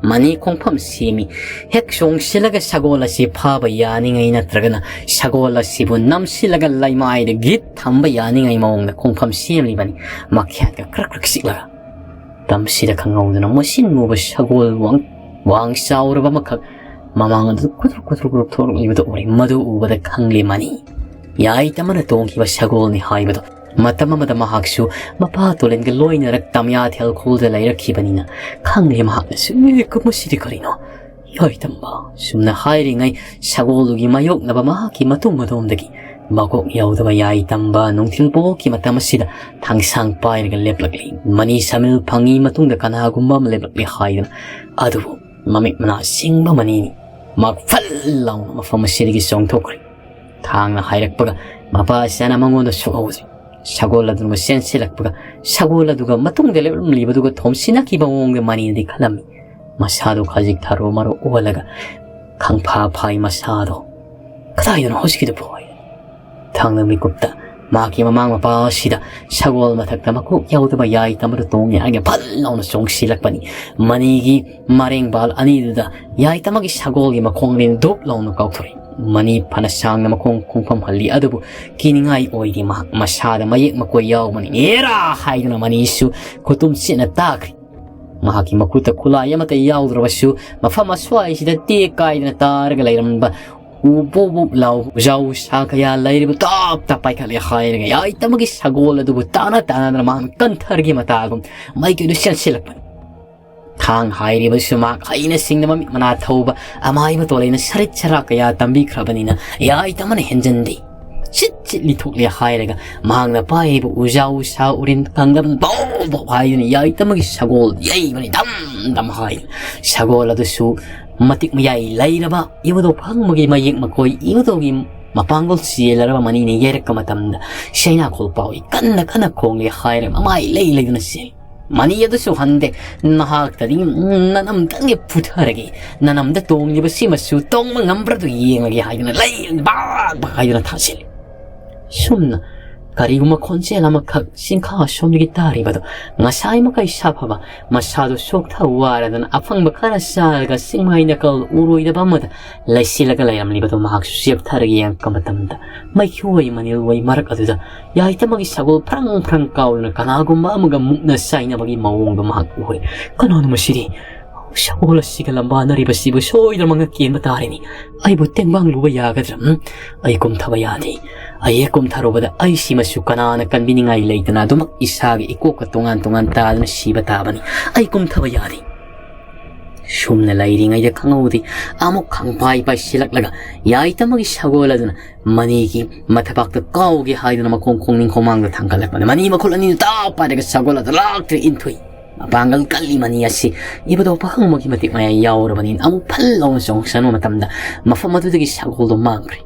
ꯃꯅꯤ ꯈꯣꯡꯐꯝ ꯁꯦꯝꯃꯤ꯫ ꯍꯦꯛ ꯆꯣꯡꯁꯤꯜꯂꯒ ꯁꯒꯣꯜ ꯑꯁꯤ ꯐꯥꯕ ꯌꯥꯅꯤꯡꯉꯥꯏ ꯅꯠꯇ꯭ꯔꯒꯅ ꯁꯒꯣꯜ ꯑꯁꯤꯕꯨ ꯅꯝꯁꯤꯜꯂꯒ ꯂꯩꯃꯥꯏꯗ ꯒꯤꯠ ꯊꯝꯕ ꯌꯥꯅꯤꯡꯉꯥꯏ ꯃꯑꯣꯡꯗ ꯈꯣꯡꯐꯝ ꯁꯦꯝꯂꯤꯕꯅꯤ꯫ ꯃꯈ꯭ꯌꯥꯠꯀ ꯀ꯭ꯔꯛ ꯀ꯭ꯔꯛ ꯆꯤꯛꯂꯒ꯫ ꯃꯇꯝꯁꯤꯗ ꯈꯪꯍꯧꯗꯅ ꯃꯨꯁꯤꯟ ꯃꯨꯕ ꯁꯒꯣꯜ ꯋꯥꯡ, ꯋꯥꯡ ꯆꯥꯎꯔꯕ ꯑꯃꯈꯛ ꯃꯃꯥꯡ ꯑꯗꯨ ꯀꯨꯗ꯭ꯔꯨꯛ ꯀꯨꯗ꯭ꯔꯨꯛ ꯀꯨꯗ꯭ꯔꯨꯛ ꯊꯣꯛꯂꯛꯂꯤꯕꯗꯨ ꯎꯔꯦ꯫ ꯃꯗꯨ ꯎꯕꯗ ꯈꯪꯂꯦ ꯃꯅꯤ꯫ ꯌꯥꯏꯇꯝꯕꯅ ꯇꯣꯡꯈꯤꯕ ꯁꯒꯣꯜꯅꯤ ꯍꯥꯏꯕꯗꯨ꯫ ꯃꯇꯝ ꯑꯃꯗ ꯃꯍꯥꯛꯁꯨ ꯃꯄꯥ ꯇꯣꯂꯦꯟꯒ ꯂꯣꯏꯅꯔꯛ ꯇꯝꯌꯥꯊꯦꯜ ꯈꯨꯜꯗ ꯂꯩꯔꯛꯈꯤꯕꯅꯤꯅ ꯈꯪꯂꯦ ꯃꯍꯥꯛꯅꯁꯨ꯫ "ꯑꯦ, ꯀ-, ꯃꯁꯤꯗꯤ ꯀꯔꯤꯅꯣ?" ꯌꯥꯏꯇꯝꯕ ꯁꯨꯝꯅ ꯍꯥꯏꯔꯤꯉꯩ ꯁꯒꯣꯜꯗꯨꯒꯤ ꯃꯥꯌꯣꯛꯅꯕ ꯃꯍꯥꯛꯀꯤ ꯃꯇꯨꯡ ꯃꯇꯣꯝꯗꯒꯤ ꯃꯀꯣꯛ ꯌꯥꯎꯗꯕ ꯌꯥꯏ ꯇꯝꯕ ꯅꯨꯡꯊꯤꯜ ꯄꯣꯛꯀꯤ ꯃꯇꯝ ꯑꯁꯤꯗ ꯊꯥꯡꯁꯥꯡ ꯄꯥꯏꯔꯒ ꯂꯦꯞꯂꯛꯂꯤ꯫ ꯃꯅꯤ ꯁꯃꯤꯜ ꯐꯪꯉꯤ ꯃꯇꯨꯡꯗ ꯀꯅꯥꯒꯨꯝꯕ ꯑꯃ ꯂꯦꯞꯂꯛꯂꯦ ꯍꯥꯏꯗꯅ꯫ ꯑꯗꯨꯕꯨ ꯃꯃꯤꯠ ꯃꯅꯥ ꯁꯤꯡꯕ ꯃꯅꯤꯅꯤ꯫ ꯃꯍꯥꯛ ꯐꯜ ꯂꯥꯎꯅ ꯃꯐꯝ ꯑꯁꯤꯗꯒꯤ ꯆꯣꯡꯊꯣꯛꯈ꯭ꯔꯦ꯫ ꯊꯥꯡꯅ ꯍꯥꯏꯔꯛꯄꯒ ꯃꯄꯥꯁꯤꯅ ꯃꯉꯣꯟꯗ ꯁꯣꯛꯍꯧꯗ꯭ꯔꯦ꯫ ꯁꯒꯣꯜ ꯑꯗꯨꯒ ꯆꯦꯟꯁꯤꯜꯂꯛꯄꯒ ꯁꯒꯣꯜ ꯑꯗꯨꯒ ꯃꯇꯨꯡꯗ ꯂꯦꯞꯂꯝꯂꯤꯕꯗꯨꯒ ꯊꯣꯝꯁꯤꯟꯅꯈꯤꯕ ꯃꯑꯣꯡꯗ ꯃꯅꯤꯅꯗꯤ ꯈꯜꯂꯝꯃꯤ꯫ ꯃꯁꯥꯗꯨ ꯈꯖꯤꯛ ꯊꯔꯣ ꯃꯔꯣ ꯑꯣꯜꯂꯒ ꯈꯪꯐꯥ ꯐꯥꯏ ꯃꯁꯥꯗꯣ꯫ "ꯀꯗꯥꯏꯗꯅꯣ ꯍꯧꯖꯤꯛꯀꯤꯗꯨꯕꯣ?" ꯊꯥꯡꯅ ꯃꯤꯀꯨꯞꯇ ꯃꯍꯥꯛꯀꯤ ꯃꯃꯥꯡ ꯃꯄꯥ ꯑꯁꯤꯗ ꯁꯒꯣꯜ ꯃꯊꯛꯇ ꯃꯀꯣꯛ ꯌꯥꯎꯗꯕ ꯌꯥꯏ ꯇꯝꯕꯗ ꯇꯣꯡꯉꯦ ꯍꯥꯏꯅ ꯐꯜ ꯂꯥꯎꯅ ꯆꯣꯡꯁꯤꯜꯂꯛꯄꯅꯤ꯫ ꯃꯅꯤꯒꯤ ꯃꯔꯦꯡꯕꯥꯜ ꯑꯅꯤꯗꯨꯗ ꯌꯥꯏ ꯇꯝꯕꯒꯤ ꯁꯒꯣꯜꯒꯤ ꯃꯈꯣꯡ ꯑꯅꯤꯅ ꯗꯨꯞ ꯂꯥꯎꯅ ꯀꯥꯎꯊꯣꯔꯛꯏ꯫ ꯃꯅꯤ ꯐꯅ ꯁꯥꯡꯅ ꯃꯈꯣꯡ ꯈꯣꯡꯐꯝ ꯍꯜꯂꯤ, ꯑꯗꯨꯕꯨ ꯀꯤꯅꯤꯡꯉꯥꯏ ꯑꯣꯏꯗꯦ꯫ ꯃꯍꯥꯛ ꯃꯁꯥꯗ ꯃꯌꯦꯛ ꯃꯀꯣꯏ ꯌꯥꯎꯕꯅꯤ꯫ "ꯑꯦꯔꯥ!" ꯍꯥꯏꯗꯨꯅ ꯃꯅꯤꯁꯨ ꯈꯨꯇꯨꯝ ꯆꯦꯠꯅ ꯇꯥꯈ꯭ꯔꯦ꯫ ꯃꯍꯥꯛꯀꯤ ꯃꯈꯨꯠꯇ ꯈꯨꯠꯂꯥꯏ ꯑꯃꯠꯇ ꯌꯥꯎꯗ꯭ꯔꯕꯁꯨ, ꯃꯐꯝ ꯑꯁ꯭ꯋꯥꯏꯁꯤꯗ ꯇꯦꯛ ꯀꯥꯏꯗꯅ ꯇꯥꯔꯒ ꯂꯩꯔꯝꯕ ꯎ ꯄꯣꯞ ꯄꯣꯞ ꯂꯥꯎ ꯎꯖꯥꯎ ꯁꯥ ꯀꯌꯥ ꯂꯩꯔꯤꯕ ꯇꯞ ꯇꯞ ꯄꯥꯏꯈꯠꯂꯦ ꯍꯥꯏꯔꯒ ꯌꯥꯏꯇꯃꯒꯤ ꯁꯒꯣꯜ ꯑꯗꯨꯕꯨ ꯇꯥꯅ ꯇꯥꯅꯗꯅ ꯃꯍꯥꯛꯅ ꯀꯟꯊꯔꯒꯤ ꯃꯇꯥꯒꯨꯝ ꯃꯥꯏꯀꯩꯗꯨ ꯆꯦꯟꯁꯤꯜꯂꯛꯄꯅꯤ꯫ ꯊꯥꯡ ꯍꯥꯏꯔꯤꯕꯁꯨ ꯃꯍꯥꯛ ꯍꯩꯅ ꯁꯤꯡꯅ ꯃꯃꯤꯠ ꯃꯅꯥ ꯊꯧꯕ ꯑꯃꯥꯏꯕ ꯇꯣꯂꯩꯅ ꯁꯔꯤꯠ ꯁꯔꯥꯛ ꯀꯌꯥ ꯇꯝꯕꯤꯈ꯭ꯔꯕꯅꯤꯅ ꯌꯥꯏꯇꯃꯅ ꯍꯦꯟꯖꯟꯗꯦ꯫ ꯁꯤꯠ ꯁꯤꯠ ꯂꯤꯊꯣꯛꯂꯦ ꯍꯥꯏꯔꯒ ꯃꯍꯥꯛꯅ ꯄꯥꯏꯔꯤꯕ ꯎꯖꯥꯎ ꯁꯥ ꯎꯔꯤꯟ ꯀꯥꯡꯗꯝ ꯕꯧ ꯕꯧ ꯍꯥꯏꯗꯨꯅ ꯌꯥꯏꯇꯃꯒꯤ ꯁꯒꯣꯜ ꯌꯩꯕꯅꯤ ꯗꯝ ꯗꯝ ꯍꯥꯏ꯫ ꯁꯒꯣꯜ ꯑꯗꯨꯁꯨ ꯃꯇꯤꯛ ꯃꯌꯥꯏ ꯂꯩꯔꯕ ꯏꯕꯨꯙꯧ ꯐꯪꯕꯒꯤ ꯃꯌꯦꯛ ꯃꯈꯣꯏ ꯏꯕꯨꯙꯧꯒꯤ ꯃꯄꯥꯡꯒꯜ ꯆꯦꯜꯂꯔꯕ ꯃꯅꯤꯅ ꯌꯩꯔꯛꯄ ꯃꯇꯝꯗ ꯆꯩꯅꯥꯈꯣꯜ ꯄꯥꯎꯏ ꯀꯟꯅ ꯀꯟꯅ ꯈꯣꯡꯂꯦ ꯍꯥꯏꯔꯒ ꯃꯃꯥꯏ ꯂꯩ ꯂꯩꯗꯨꯅ ꯆꯦꯜꯂꯤ꯫ ꯃꯅꯤ ꯑꯗꯨꯁꯨ ꯍꯟꯗꯦ꯫ "ꯅꯍꯥꯛꯇꯗꯤ ꯅꯅꯝꯇꯪꯒꯤ ꯐꯨꯊꯔꯒꯦ, ꯅꯅꯝꯗ ꯇꯣꯡꯂꯤꯕ ꯁꯤꯃꯁꯨ ꯇꯣꯡꯕ ꯉꯝꯕ꯭ꯔꯥꯗꯨ ꯌꯦꯡꯂꯒꯦ" ꯍꯥꯏꯗꯨꯅ ꯂꯩ ꯕꯥꯛ ꯕꯥꯛ ꯍꯥꯏꯗꯨꯅ ꯊꯥꯖꯤꯜꯂꯤ꯫ ꯁꯨꯝꯅ ꯀꯔꯤꯒꯨꯝꯕ ꯈꯣꯟꯖꯦꯜ ꯑꯃꯈꯛ ꯆꯤꯡꯈꯥ ꯑꯁꯣꯝꯗꯒꯤ ꯇꯥꯔꯤꯕꯗꯨ ꯉꯁꯥꯏ ꯃꯈꯩ ꯁꯥꯐꯕ, ꯃꯁꯥꯗꯨ ꯁꯣꯛꯊ ꯋꯥꯔꯗꯅ ꯑꯐꯪꯕ ꯈꯔ ꯆꯥꯔꯒ ꯆꯤꯡꯃꯥꯏ ꯅꯥꯀꯜ ꯎꯔꯣꯏꯗꯕ ꯑꯃꯗ ꯂꯩꯁꯤꯜꯂꯒ ꯂꯩꯔꯝꯂꯤꯕꯗꯨ ꯃꯍꯥꯛꯁꯨ ꯆꯦꯞꯊꯔꯒ ꯌꯦꯡꯉꯛꯄ ꯃꯇꯝꯗ ꯃꯩꯈꯨꯋꯥꯏ ꯃꯅꯤꯜꯋꯥꯏ ꯃꯔꯛ ꯑꯗꯨꯗ ꯌꯥꯏꯇꯃꯒꯤ ꯁꯒꯣꯜ ꯐ꯭ꯔꯪ ꯐ꯭ꯔꯪ ꯀꯥꯎꯗꯨꯅ ꯀꯅꯥꯒꯨꯝꯕ ꯑꯃꯒ ꯃꯨꯛꯅ ꯆꯥꯏꯅꯕꯒꯤ ꯃꯑꯣꯡꯗꯨ ꯃꯍꯥꯛ ꯎꯔꯦ꯫ "ꯀꯅꯥꯅꯣ ꯃꯁꯤꯗꯤ? ꯁꯒꯣꯜ ꯑꯁꯤꯒ ꯂꯝꯕꯥꯅꯔꯤꯕꯁꯤꯕꯨ ꯁꯣꯏꯗꯅꯃꯛꯅ ꯀꯦꯟꯕ ꯇꯥꯔꯦꯅꯦ꯫ ꯑꯩꯕꯨ ꯇꯦꯡꯕꯥꯡꯂꯨꯕ ꯌꯥꯒꯗ꯭ꯔꯥ? ꯎꯝ? ꯑꯩ ꯀꯨꯝꯊꯕ ꯌꯥꯗꯦ꯫ ꯑꯩ ꯍꯦꯛ ꯀꯨꯝꯊꯔꯨꯕꯗ ꯑꯩꯁꯤꯃꯁꯨ ꯀꯅꯥꯅ ꯀꯟꯕꯤꯅꯤꯡꯉꯥꯏ ꯂꯩꯇꯅ ꯑꯗꯨꯃꯛ ꯏꯁꯥꯒꯤ ꯏꯀꯣꯛꯀ ꯇꯣꯉꯥꯟ ꯇꯣꯉꯥꯟ ꯇꯥꯗꯨꯅ ꯁꯤꯕ ꯇꯥꯕꯅꯤ꯫ ꯑꯩ ꯀꯨꯝꯊꯕ ꯌꯥꯗꯦ"꯫ ꯁꯨꯝꯅ ꯂꯩꯔꯤꯉꯩꯗ ꯈꯪꯍꯧꯗꯦ, ꯑꯃꯨꯛ ꯈꯪꯄꯥꯏ ꯄꯥꯏꯁꯤꯜꯂꯛꯂꯒ ꯌꯥꯏꯇꯃꯒꯤ ꯁꯒꯣꯜ ꯑꯗꯨꯅ ꯃꯅꯤꯒꯤ ꯃꯊꯕꯥꯛꯇ ꯀꯥꯎꯒꯦ ꯍꯥꯏꯗꯨꯅ ꯃꯈꯣꯡ ꯈꯣꯡꯅꯤꯡ ꯈꯣꯡꯃꯥꯡꯗ ꯊꯥꯡꯒꯠꯂꯛꯄꯅ ꯃꯅꯤ ꯃꯈꯨꯜ ꯑꯅꯤꯗꯨ ꯇꯥꯞ ꯄꯥꯏꯔꯒ ꯁꯒꯣꯜ ꯑꯗꯨ ꯂꯥꯛꯇ꯭ꯔꯦ ꯏꯟꯊꯨꯏ꯫ ꯃꯄꯥꯡꯒꯜ ꯀꯜꯂꯤ ꯃꯅꯤ ꯑꯁꯤ꯫ ꯏꯕꯗꯧ ꯄꯥꯈꯪꯕꯒꯤ ꯃꯇꯤꯛ ꯃꯌꯥꯏ ꯌꯥꯎꯔꯕꯅꯤꯅ ꯑꯃꯨꯛ ꯐꯜ ꯂꯥꯎꯅ ꯆꯣꯡꯁꯟꯕ ꯃꯇꯝꯗ ꯃꯐꯝ ꯑꯗꯨꯗꯒꯤ ꯁꯒꯣꯜꯗꯨ ꯃꯥꯡꯈ꯭ꯔꯦ꯫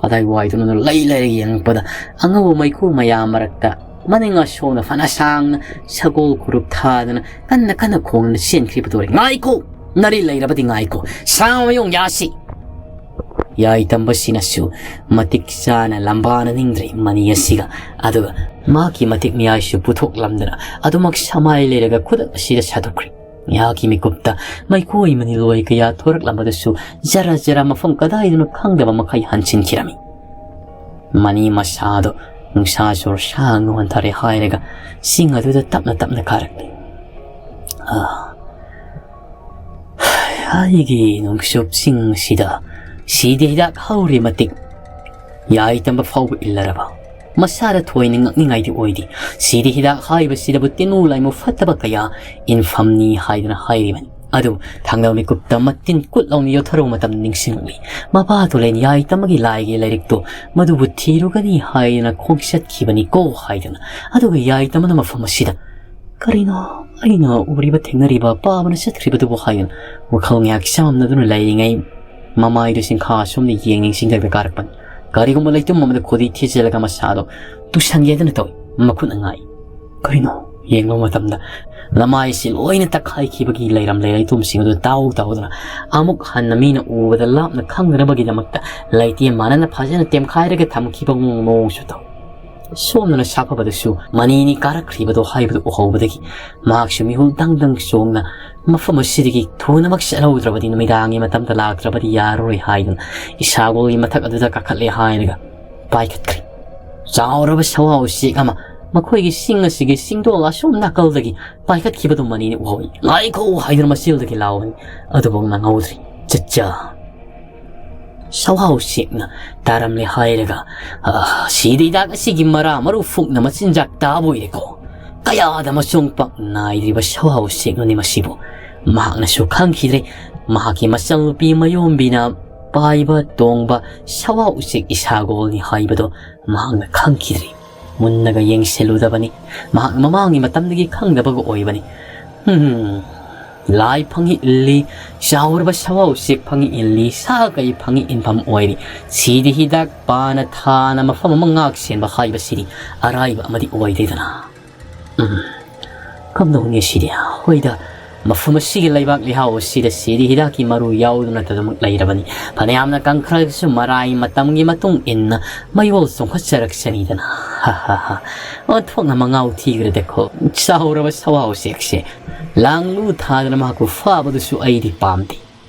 ꯀꯗꯥꯏ ꯋꯥꯏꯗꯅꯣ ꯂꯩ ꯂꯩꯔꯒ ꯌꯦꯡꯉꯛꯄꯗ ꯑꯉꯧꯕ ꯃꯩꯈꯨ ꯃꯌꯥꯝ ꯃꯔꯛꯇ ꯃꯅꯤꯡ ꯑꯁꯣꯝꯗ ꯐꯅ ꯁꯥꯡꯅ ꯁꯒꯣꯜ ꯈꯨꯔꯨꯞ ꯊꯥꯗꯅ ꯀꯟꯅ ꯀꯟꯅ ꯈꯣꯡꯅ ꯆꯦꯟꯈ꯭ꯔꯤꯕꯗꯨ ꯎꯔꯦ꯫ "ꯉꯥꯏꯈꯣ! ꯅꯔꯤ ꯂꯩꯔꯕꯗꯤ ꯉꯥꯏꯈꯣ! ꯁꯥ ꯃꯌꯣꯡ ꯌꯥꯁꯤ!" ꯌꯥꯏꯇꯝꯕꯁꯤꯅꯁꯨ ꯃꯇꯤꯛ ꯆꯥꯅ ꯂꯝꯕꯥꯅ ꯅꯤꯡꯗ꯭ꯔꯦ ꯃꯅꯤ ꯑꯁꯤꯒ, ꯑꯗꯨꯒ ꯃꯍꯥꯛꯀꯤ ꯃꯇꯤꯛ ꯃꯌꯥꯏꯁꯨ ꯄꯨꯊꯣꯛꯂꯝꯗꯅ ꯑꯗꯨꯃꯛ ꯁꯃꯥꯏ ꯂꯩꯔꯒ ꯈꯨꯗꯛ ꯑꯁꯤꯗ ꯁꯥꯗꯣꯛꯈ꯭ꯔꯦ꯫ ꯃꯍꯥꯛꯀꯤ ꯃꯤꯀꯨꯞꯇ ꯃꯩꯈꯣꯏ ꯃꯅꯤꯂꯣꯏ ꯀꯌꯥ ꯊꯣꯔꯛꯂꯝꯕꯗꯨꯁꯨ ꯖꯔ ꯖꯔ ꯃꯐꯝ ꯀꯗꯥꯏꯗꯅꯣ ꯈꯪꯗꯕ ꯃꯈꯩ ꯍꯟꯁꯤꯟꯈꯤꯔꯝꯃꯤ꯫ ꯃꯅꯤ ꯃꯁꯥꯗꯣ ꯅꯨꯡꯁꯥ ꯁꯣꯔ ꯁꯥꯡꯅ ꯍꯟꯊꯔꯦ ꯍꯥꯏꯔꯒ ꯆꯤꯡ ꯑꯗꯨꯗ ꯇꯞꯅ ꯇꯞꯅ ꯀꯥꯔꯛꯂꯤ꯫ ꯑꯥ, ꯑꯩꯒꯤ ꯅꯣꯡꯆꯨꯞ ꯆꯤꯡ ꯑꯁꯤꯗ ꯁꯤꯗ ꯍꯤꯗꯥꯛ ꯍꯧꯔꯤ ꯃꯇꯤꯛ ꯌꯥꯏꯇꯝꯕ ꯐꯥꯎꯕ ꯏꯜꯂꯔꯕ? ꯃꯁꯥꯗ ꯊꯣꯏꯅ ꯉꯛꯅꯤꯡꯉꯥꯏꯗꯤ ꯑꯣꯏꯗꯦ꯫ ꯁꯤꯗ ꯍꯤꯗꯥꯛ ꯍꯥꯏꯕꯁꯤꯗꯕꯨ ꯇꯤꯟꯃꯨ ꯂꯥꯏꯃꯨ ꯐꯠꯇꯕ ꯀꯌꯥ ꯏꯟꯐꯝꯅꯤ ꯍꯥꯏꯗꯨꯅ ꯍꯥꯏꯔꯤꯕꯅꯤ꯫ ꯑꯗꯨ ꯊꯥꯡꯗꯕ ꯃꯤꯀꯨꯞꯇ ꯃꯇꯤꯟ ꯀꯨꯠ ꯂꯥꯎꯅ ꯌꯣꯠꯊꯔꯨꯕ ꯃꯇꯝꯗ ꯅꯤꯡꯁꯤꯡꯂꯛꯂꯤ꯫ ꯃꯄꯥ ꯇꯨꯂꯦꯟ ꯌꯥꯏꯇꯝꯕꯒꯤ ꯂꯥꯏꯒꯤ ꯂꯥꯏꯔꯤꯛꯇꯣ ꯃꯗꯨꯕꯨ ꯊꯤꯔꯨꯒꯅꯤ ꯍꯥꯏꯗꯅ ꯈꯣꯡ ꯆꯠꯈꯤꯕꯅꯤꯀꯣ ꯍꯥꯏꯗꯨꯅ꯫ ꯑꯗꯨꯒ ꯌꯥꯏꯇꯝꯕꯅ ꯃꯐꯝ ꯑꯁꯤꯗ "ꯀꯔꯤꯅꯣ ꯑꯩꯅ ꯎꯔꯤꯕ ꯊꯦꯡꯅꯔꯤꯕ ꯄꯥꯕꯅ ꯆꯠꯈ꯭ꯔꯤꯕꯗꯨꯕꯨ?" ꯍꯥꯏꯗꯨꯅ ꯋꯥꯈꯜ ꯉꯥꯏꯍꯥꯛ ꯆꯃꯝꯅꯗꯨꯅ ꯂꯩꯔꯤꯉꯩ ꯃꯃꯥꯏꯗꯨ ꯁꯤꯡꯈꯥ ꯑꯁꯣꯝꯗ ꯌꯦꯡ ꯅꯤꯡꯁꯤꯡꯗꯕ ꯀꯥꯔꯛꯄꯅꯤ꯫ ꯀꯔꯤꯒꯨꯝꯕ ꯂꯩꯇꯨꯝ ꯑꯃꯗ ꯈꯨꯗꯤ ꯊꯤꯖꯤꯜꯂꯒ ꯃꯁꯥꯗꯣ ꯇꯨꯁꯟꯒꯦꯗꯅ ꯇꯧꯏ꯫ ꯃꯈꯨꯠꯅ ꯉꯥꯏ꯫ ꯀꯔꯤꯅꯣ? ꯌꯦꯡꯕ ꯃꯇꯝꯗ ꯂꯃꯥꯏꯁꯤ ꯂꯣꯏꯅ ꯇꯛꯈꯥꯏꯈꯤꯕꯒꯤ ꯂꯩꯔꯝꯂꯦ ꯂꯩꯇꯨꯝꯁꯤꯡ ꯑꯗꯨ ꯇꯥꯎ ꯇꯥꯎꯗꯨꯅ ꯑꯃꯨꯛ ꯍꯟꯅ ꯃꯤꯅ ꯎꯕꯗ ꯂꯥꯞꯅ ꯈꯪꯗꯅꯕꯒꯤꯗꯃꯛꯇ ꯂꯩꯇꯦꯝ ꯃꯥꯟꯅꯅ ꯐꯖꯅ ꯇꯦꯝꯈꯥꯏꯔꯒ ꯊꯝꯈꯤꯕ ꯃꯑꯣꯡꯁꯨ ꯇꯧꯏ꯫ ꯁꯣꯝꯗꯅ ꯁꯥꯐꯕꯗꯁꯨ ꯃꯅꯤꯅꯤ ꯀꯥꯔꯛꯈ꯭ꯔꯤꯕꯗꯣ ꯍꯥꯏꯕꯗꯨ ꯎꯍꯧꯕꯗꯒꯤ ꯃꯍꯥꯛꯁꯨ ꯃꯤꯍꯨꯜ ꯗꯪ ꯗꯪ ꯆꯣꯡꯅ ꯃꯐꯝ ꯑꯁꯤꯗꯒꯤ ꯊꯨꯅꯃꯛ ꯆꯠꯍꯧꯗ꯭ꯔꯕꯗꯤ ꯅꯨꯃꯤꯗꯥꯡꯒꯤ ꯃꯇꯝꯗ ꯂꯥꯛꯇ꯭ꯔꯕꯗꯤ ꯌꯥꯔꯔꯣꯏ ꯍꯥꯏꯗꯨꯅ ꯏꯁꯥꯒꯣꯜꯒꯤ ꯃꯊꯛ ꯑꯗꯨꯗ ꯀꯥꯈꯠꯂꯦ ꯍꯥꯏꯔꯒ ꯄꯥꯏꯈꯠꯈ꯭ꯔꯦ꯫ ꯆꯥꯎꯔꯕ ꯁꯋꯥ ꯎꯆꯦꯛ ꯑꯃ ꯃꯈꯣꯏꯒꯤ ꯆꯤꯡ ꯑꯁꯤꯒꯤ ꯆꯤꯡꯗꯣꯜ ꯑꯁꯣꯝ ꯅꯥꯀꯜꯗꯒꯤ ꯄꯥꯏꯈꯠꯈꯤꯕꯗꯨ ꯃꯅꯤꯅ ꯎꯍꯧꯏ꯫ "ꯉꯥꯏꯈꯣ!" ꯍꯥꯏꯗꯨꯅ ꯃꯆꯤꯜꯗꯒꯤ ꯂꯥꯎꯕꯅꯤ꯫ ꯑꯗꯨꯐꯥꯎ ꯅꯪꯍꯧꯗ꯭ꯔꯤ꯫ ꯆꯠꯆꯥ! ꯁꯋꯥ ꯎꯆꯦꯛꯅ ꯇꯥꯔꯝꯂꯦ ꯍꯥꯏꯔꯒ, "ꯑꯥ, ꯁꯤꯗ ꯍꯤꯗꯥꯛ ꯑꯁꯤꯒꯤ ꯃꯔꯥ ꯃꯔꯨ ꯐꯨꯛꯅ ꯃꯆꯤꯟꯖꯥꯛ ꯇꯥꯕ ꯑꯣꯏꯔꯦꯀꯣ꯫ ꯀꯌꯥꯗ ꯃꯆꯣꯡ ꯄꯥꯛ ꯅꯥꯏꯗ꯭ꯔꯤꯕ ꯁꯋꯥ ꯎꯆꯦꯛꯅꯣꯅꯦ ꯃꯁꯤꯕꯨ!" ꯃꯍꯥꯛꯅꯁꯨ ꯈꯪꯈꯤꯗ꯭ꯔꯦ꯫ ꯃꯍꯥꯛꯀꯤ ꯃꯆꯜꯅꯨꯄꯤ ꯃꯌꯣꯝꯕꯤꯅ ꯄꯥꯏꯕ ꯇꯣꯡꯕ ꯁꯋꯥ ꯎꯆꯦꯛ ꯏꯁꯥꯒꯣꯜꯅꯤ ꯍꯥꯏꯕꯗꯣ ꯃꯍꯥꯛꯅ ꯈꯪꯈꯤꯗ꯭ꯔꯦ꯫ ꯃꯨꯟꯅꯒ ꯌꯦꯡꯁꯤꯜꯂꯨꯗꯕꯅꯤ꯫ ꯃꯍꯥꯛ ꯃꯃꯥꯡꯒꯤ ꯃꯇꯝꯗꯒꯤ ꯈꯪꯗꯕꯒ ꯑꯣꯏꯕꯅꯤ꯫ ꯍꯝ, ꯂꯥꯏ ꯐꯪꯏ ꯏꯜꯂꯤ, ꯆꯥꯎꯔꯕ ꯁꯋꯥ ꯎꯆꯦꯛ ꯐꯪꯏ ꯏꯜꯂꯤ, ꯁꯥ ꯀꯩ ꯐꯪꯏ ꯏꯟꯐꯝ ꯑꯣꯏꯔꯤ꯫ ꯁꯤꯗꯤ ꯍꯤꯗꯥꯛ ꯄꯥꯅ ꯊꯥꯅ ꯃꯐꯝ ꯑꯃ ꯉꯥꯛ ꯁꯦꯟꯕ ꯍꯥꯏꯕꯁꯤꯗꯤ ꯑꯔꯥꯏꯕ ꯑꯃꯗꯤ ꯑꯣꯏꯗꯦꯗꯅ꯫ ꯎꯝ, ꯀꯝꯗꯧꯅꯤ ꯁꯤꯗꯤ? ꯍꯣꯏꯗ, ꯃꯐꯝ ꯑꯁꯤꯒꯤ ꯂꯩꯕꯥꯛ ꯂꯩꯍꯥꯎ ꯑꯁꯤꯗ ꯁꯤꯗꯤ ꯍꯤꯗꯥꯛꯀꯤ ꯃꯔꯨ ꯌꯥꯎꯗꯨꯅ ꯑꯗꯨꯃꯛ ꯂꯩꯔꯕꯅꯤ꯫ ꯐꯅꯌꯥꯝꯅ ꯀꯪꯈ꯭ꯔꯒꯁꯨ ꯃꯔꯥꯏ ꯃꯇꯝꯒꯤ ꯃꯇꯨꯡ ꯏꯟꯅ ꯃꯌꯣꯜ ꯆꯣꯡꯈꯠꯆꯔꯛꯆꯅꯤꯗꯅ꯫ ꯍꯥ, ꯍꯥ, ꯍꯥ꯫ ꯑꯣꯟꯊꯣꯛꯅ ꯃꯉꯥꯎ ꯊꯤꯈ꯭ꯔꯦꯗꯀꯣ꯫ ꯆꯥꯎꯔꯕ ꯁꯋꯥ ꯎꯆꯦꯛꯁꯦ꯫ ꯂꯥꯡꯂꯨ ꯊꯥꯗꯅ ꯃꯍꯥꯛꯄꯨ ꯐꯥꯕꯗꯨꯁꯨ ꯑꯩꯗꯤ ꯄꯥꯝꯗꯦ꯫